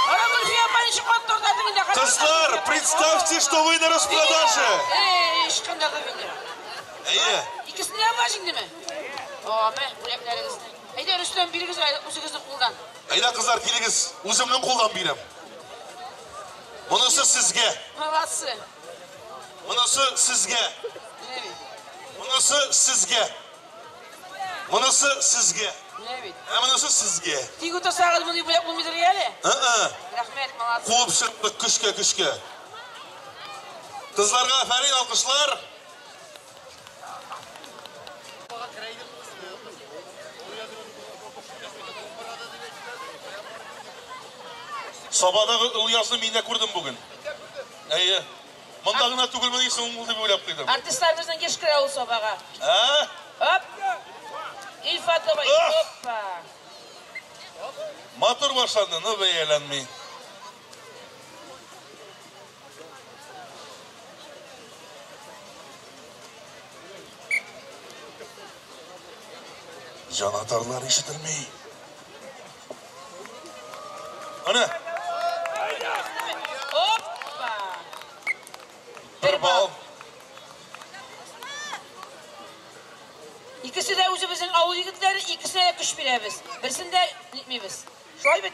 Ара Гөлфия апа ничек кат тартадың инде? Кызлар, представьте, что вы на распродаже. Эй, ышкындагы видео. Әйе. Икесен дә бар җиңдеме? О, мә, бүләкләрегезне. Әйдә, Рөстәм, бирегез үзегезнең кулдан. Әйдә, кызлар, килегез. Үземнең кулдан бирәм. Монысы сезгә. Молодцы. Монысы сезгә. Монысы сезгә. Монысы сезгә. Менә бит. Ә монысы сезгә. Тик утырсагыз, мондый бүләк булмыйдыр әле. Ы-ы. Рәхмәт, молодцы. Куып чыктык көчкә, көчкә. Кызларга афәрин, алкышлар. Сабадагы Ильясны мин дә күрдем бүген. Әйе. Монда гына түгелмени соң ул дип уйлап куйдым. Артистлар безнең еш керә ул Сабага. Ә? Оп! Илфат бабай, опа! Матур башланды, но бәяләнми. Җанатарлар ишетелми. Ана! Опа! Бер балл. Икесе дә үзебезнең авыл егетләре, икесенә дә көч бирәбез. Берсен дә нитмибез. Шулай бит?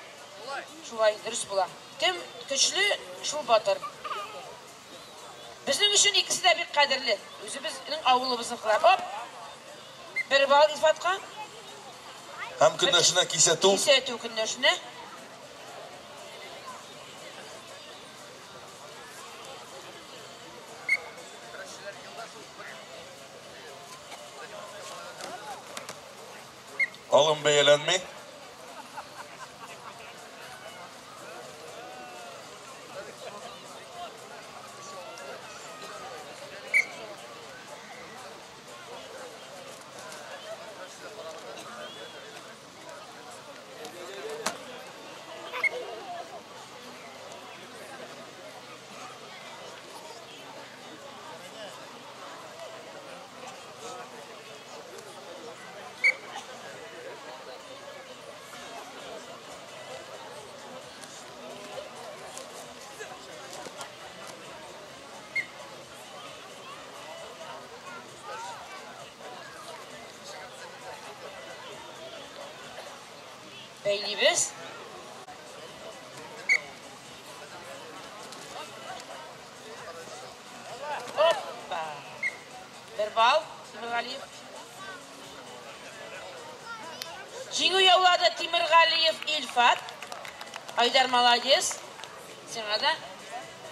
Шулай, дөрес була. Кем көчле, шул батыр. Безнең өчен икесе дә бик кадерле. Үзебезнең авылыбызныкылар. Оп! Бер балл Илфатка. Һәм көндәшенә кисәтү. Кисәтү көндәшенә. Алым бәяләнми. Бәйлибез. Опа! Бер балл, Тимергалиев. Җиңү яулады Тимергалиев Илфат. Айдар, молодец. Сиңа да.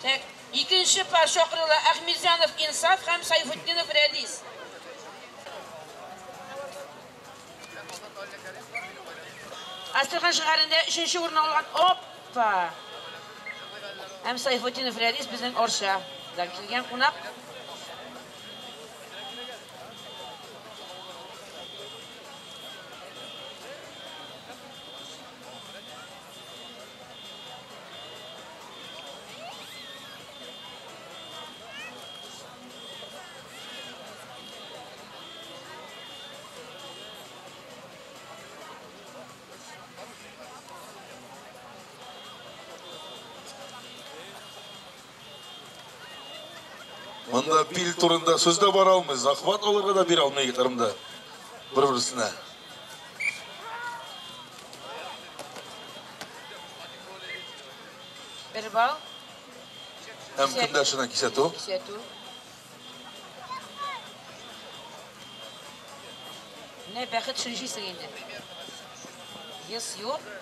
Так, икенче пар чакырыла Ахмедзянов Инсаф һәм Сайфутдинов Рәдис. Астрахань шәһәрендә өченче урын алган. Опа! Һәм Сайфутдинов Рәдис безнең Арчадан килгән кунак. Монда бил турында сүз дә бара алмый, захват алырга да бирә алмый егетләр монда бер-берсенә. Бер балл. Һәм көндәшенә кисәтү. Кисәтү. Менә бәхет шешисең инде. Ес юк.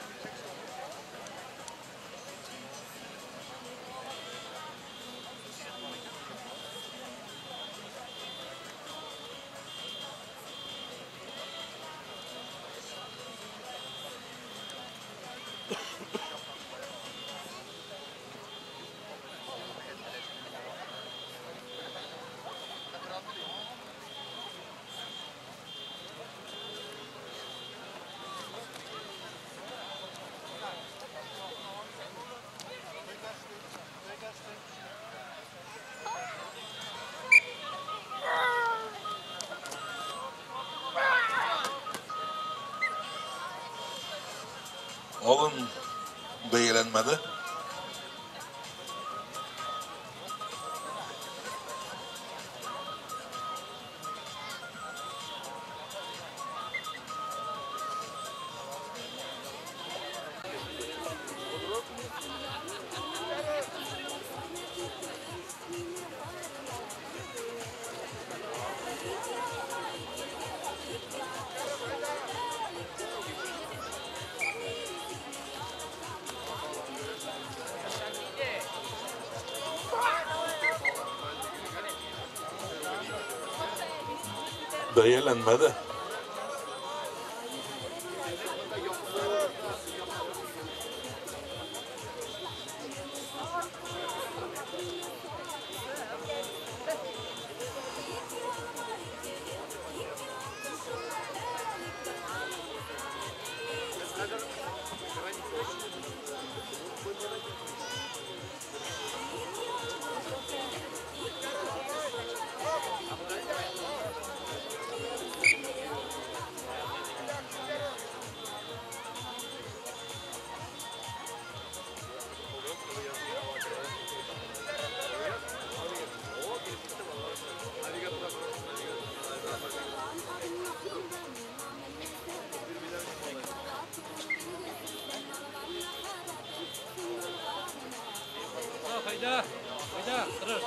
Алым бәяләнмәде. Бәяләнмәде. Hayda, hayda, тырыш.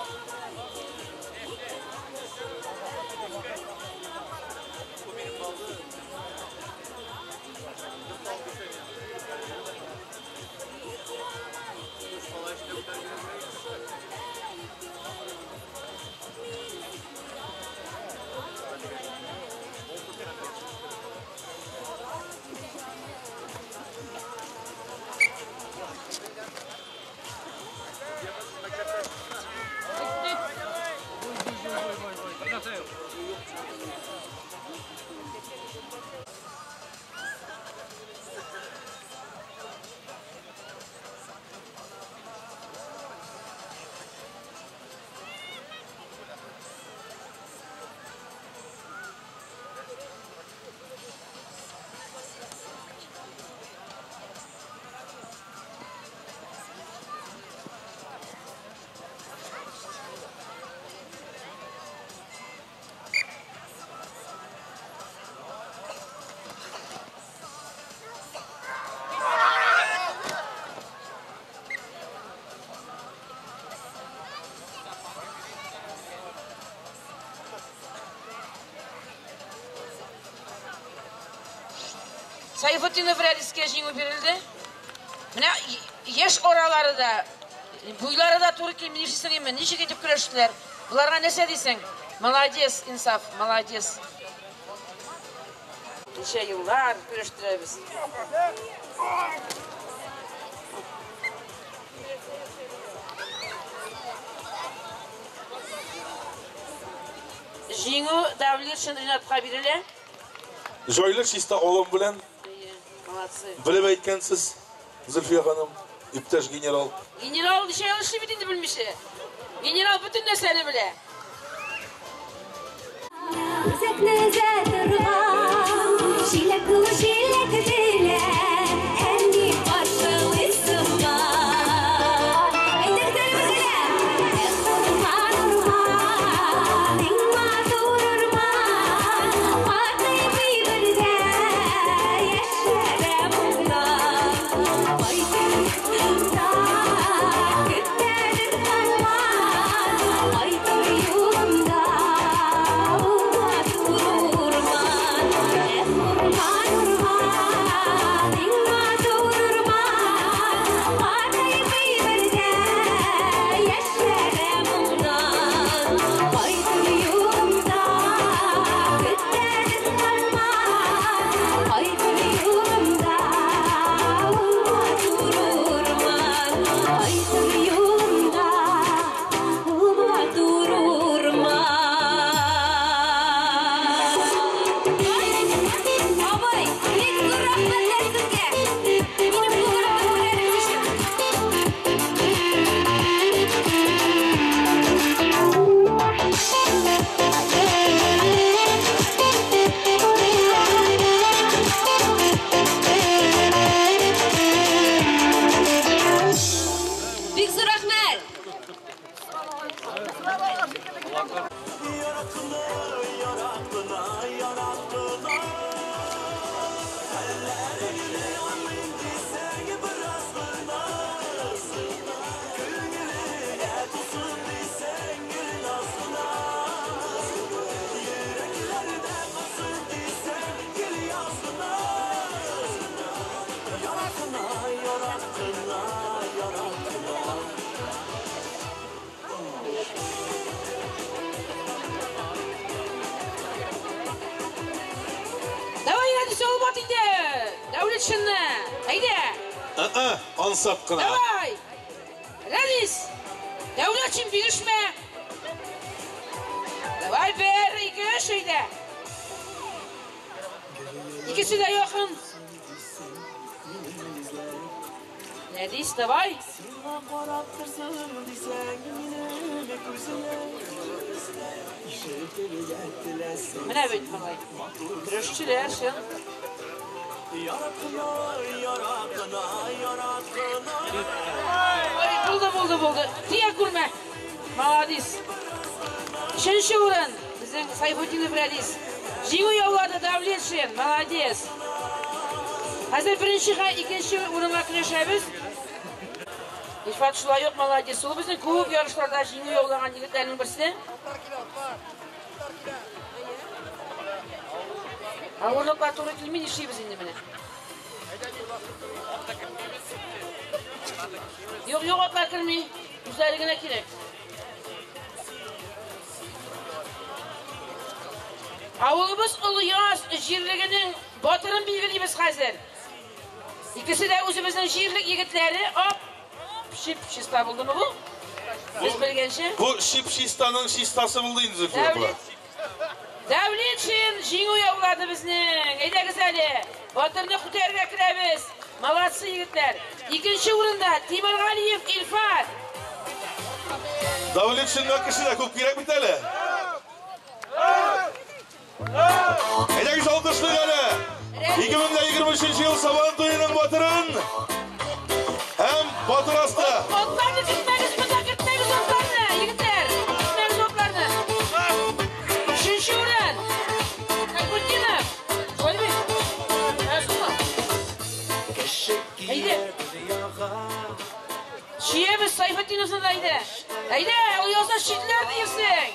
Сайфутдинов Рәдискә җиңү бирелде. Менә яшь аралары да, буйлары да туры килми, нишлисең инде, ничек итеп көрәштеләр? Боларга нәрсә дисең? Молодец, Инсаф, молодец. Ничә еллар көрәштерәбез. Җиңү Давлетшин Ринатка бирелә. Җайлы чиста алым белән. Молодцы. Белеп әйткәнсез, Зөлфия ханым, иптәш генерал. Генерал ничә ел эшли бит инде белмичә. Генерал бөтен нәрсәне белә. Үзәкне өзә торган җиләк тулы җиләк белән әни каршылый сыман. Әйдәгез әле бергәләп. Эх, урман, урман, иң матур урман, картаймый бердә, яшәрә моңнан. Кайтыр юлымда, көтәдер карман, кайтыр юлымда, ул матур урман. Эх, урман, урман, иң матур урман, картаймый бердә, яшәрә моңнан. Кайтыр юлымда, көтәдер карман, кайтыр юлымда, ул матур урман. Кайтыр юлымда, ул матур урман. Абый, бик зур рәхмәтләр сезгә. Минем күңелемне күтәреп өчен. Бик зур рәхмәт. Давай, Рәдис, алып ат инде. Дәүләтшинны. Әйдә. Ансат кына. Давай. Рәдис. Дәүләтшин бирешмә. Давай, бер, ике, өч, әйдә. Икесе дә якын. Рәдис, давай. Менә бит малай. Көрәшчеләр, чын. Ой, булды, булды, булды. Тия күрмә. Молодец. Өченче урын безнең Сайфутдинов Рәдис. Җиңү яулады Давлетшин. Молодец. Хәзер беренче һәм икенче урынга көрәшәбез. Илфат шулай ук молодец. Ул безнең күп ярышларда җиңү яулаган егетләрнең берсе. Авырлыклар туры килми, нишлибез инде менә? Юк, юк, атлар керми. Үзләре генә кирәк. Авылыбыз Олыяз җирлегенең батырын билгелибез хәзер. Икесе дә үзебезнең җирлек егетләре. Оп, чип чиста булдымы бу? Без белгәнчә. Бу чип чистаның чистасы булды инде, Зөлфия апа. Дәүләтшин җиңү яулады безнең. Әйдәгез әле. Батырны күтәрергә керәбез. Молодцы егетләр. Икенче урында Тимергалиев Илфат. Дәүләтшинга кеше дә күп кирәк бит әле. Әйдәгез алкышлыйк әле. 2023 ел Сабан туеның батырын һәм батыр асты. Атларны кертмәгез, монда кертмәгез атларны, егетләр. Кертмәгез атларны. Өченче урын. Сайфутдинов. Шулай бит? Әйдә. Чиябез Сайфутдиновны да әйдә. Әйдә, ул язда читләр диерсең.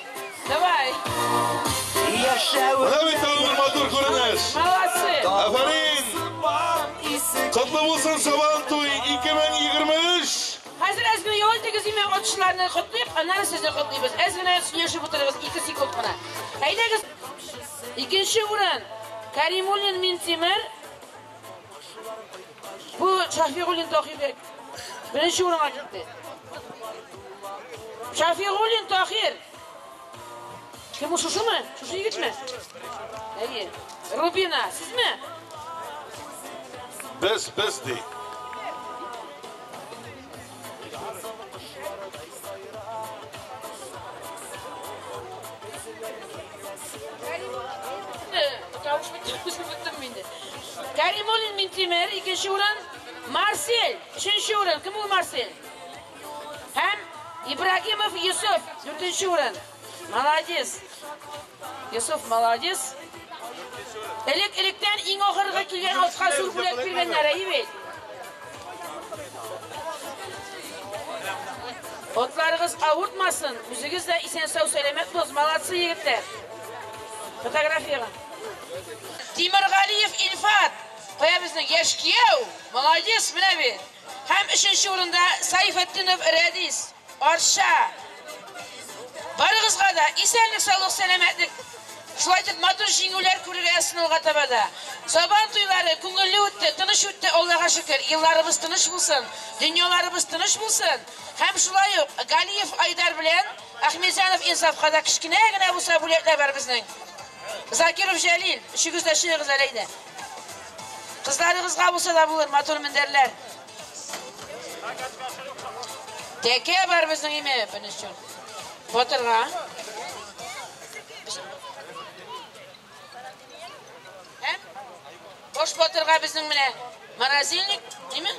Давай. Менә бит тагын бер матур күренеш. Молодцы. Афәрин. Котлы булсын Сабантуй 2023! Хәзер әз генә ял итегез, имә атышларны котлыйк, аннары сезне котлыйбыз. Әз генә сөйләшеп утырыгыз, 2 секунд кына. Әйдәгез. Икенче урын Каримуллин Минтимер. Бу Шафигуллин Тахир. Беренче урынга китте. Шафигуллин Тахир. Кем ул, шушымы? Шушы егетме? Әйе. Рубина, сезме? Без, без ди. Тавыш беттем инде. Каримуллин Минтимер, икенче урын. Марсель, өченче урын. Кем ул Марсель? Һәм Ибрагимов Юсуф, дүртенче урын. Молодец. Юсуф, молодец. Элек-электән иң ахыргы килгән атка зур бүләк биргәннәр, әйе бит? Атларыгыз авыртмасын, үзегез дә исән-сау сәламәт булыгыз. Молодцы, егетләр. Фотографиягә. Тимергалиев Илфат. Кая безнең яшь кияү? Молодец, менә бит. Һәм өченче урында Сайфетдинов Рәдис. Арча. Барыгызга да исәнлек, саулык, сәламәтлек. Шулай итеп матур җиңүләр күрергә язсын алга таба да. Сабан туйлары күңелле үтте, тыныч үтте, Аллага шөкер. Елларыбыз тыныч булсын, дөньяларыбыз тыныч булсын. Һәм шулай ук Галиев Айдар белән Ахметзянов Инсафка да кечкенә генә булса бүләкләр бар безнең. Закиров Җәлил, өчегез дә чыгыгыз әле әйдә. Кызларыгызга булса да булыр матур мендәрләр. Тәкә бар безнең име, беренче. Батырга. Һәм баш батырга безнең менә морозильник, диме?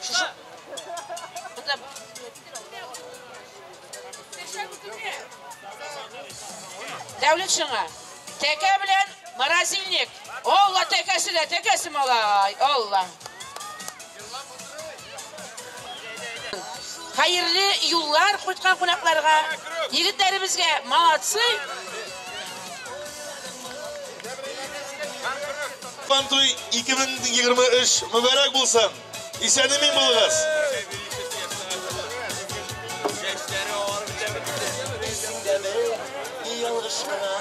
Шушы. Монда Дәүләт шыңа. Тәкә белән морозильник. Алла тәкәсе дә, тәкәсе малай. Алла. Хәерле юллар кайткан кунакларга, егетләребезгә молодцы. Сабантуй 2023 мөбарәк булсын. Исән-имин булыгыз. Ялгыш кына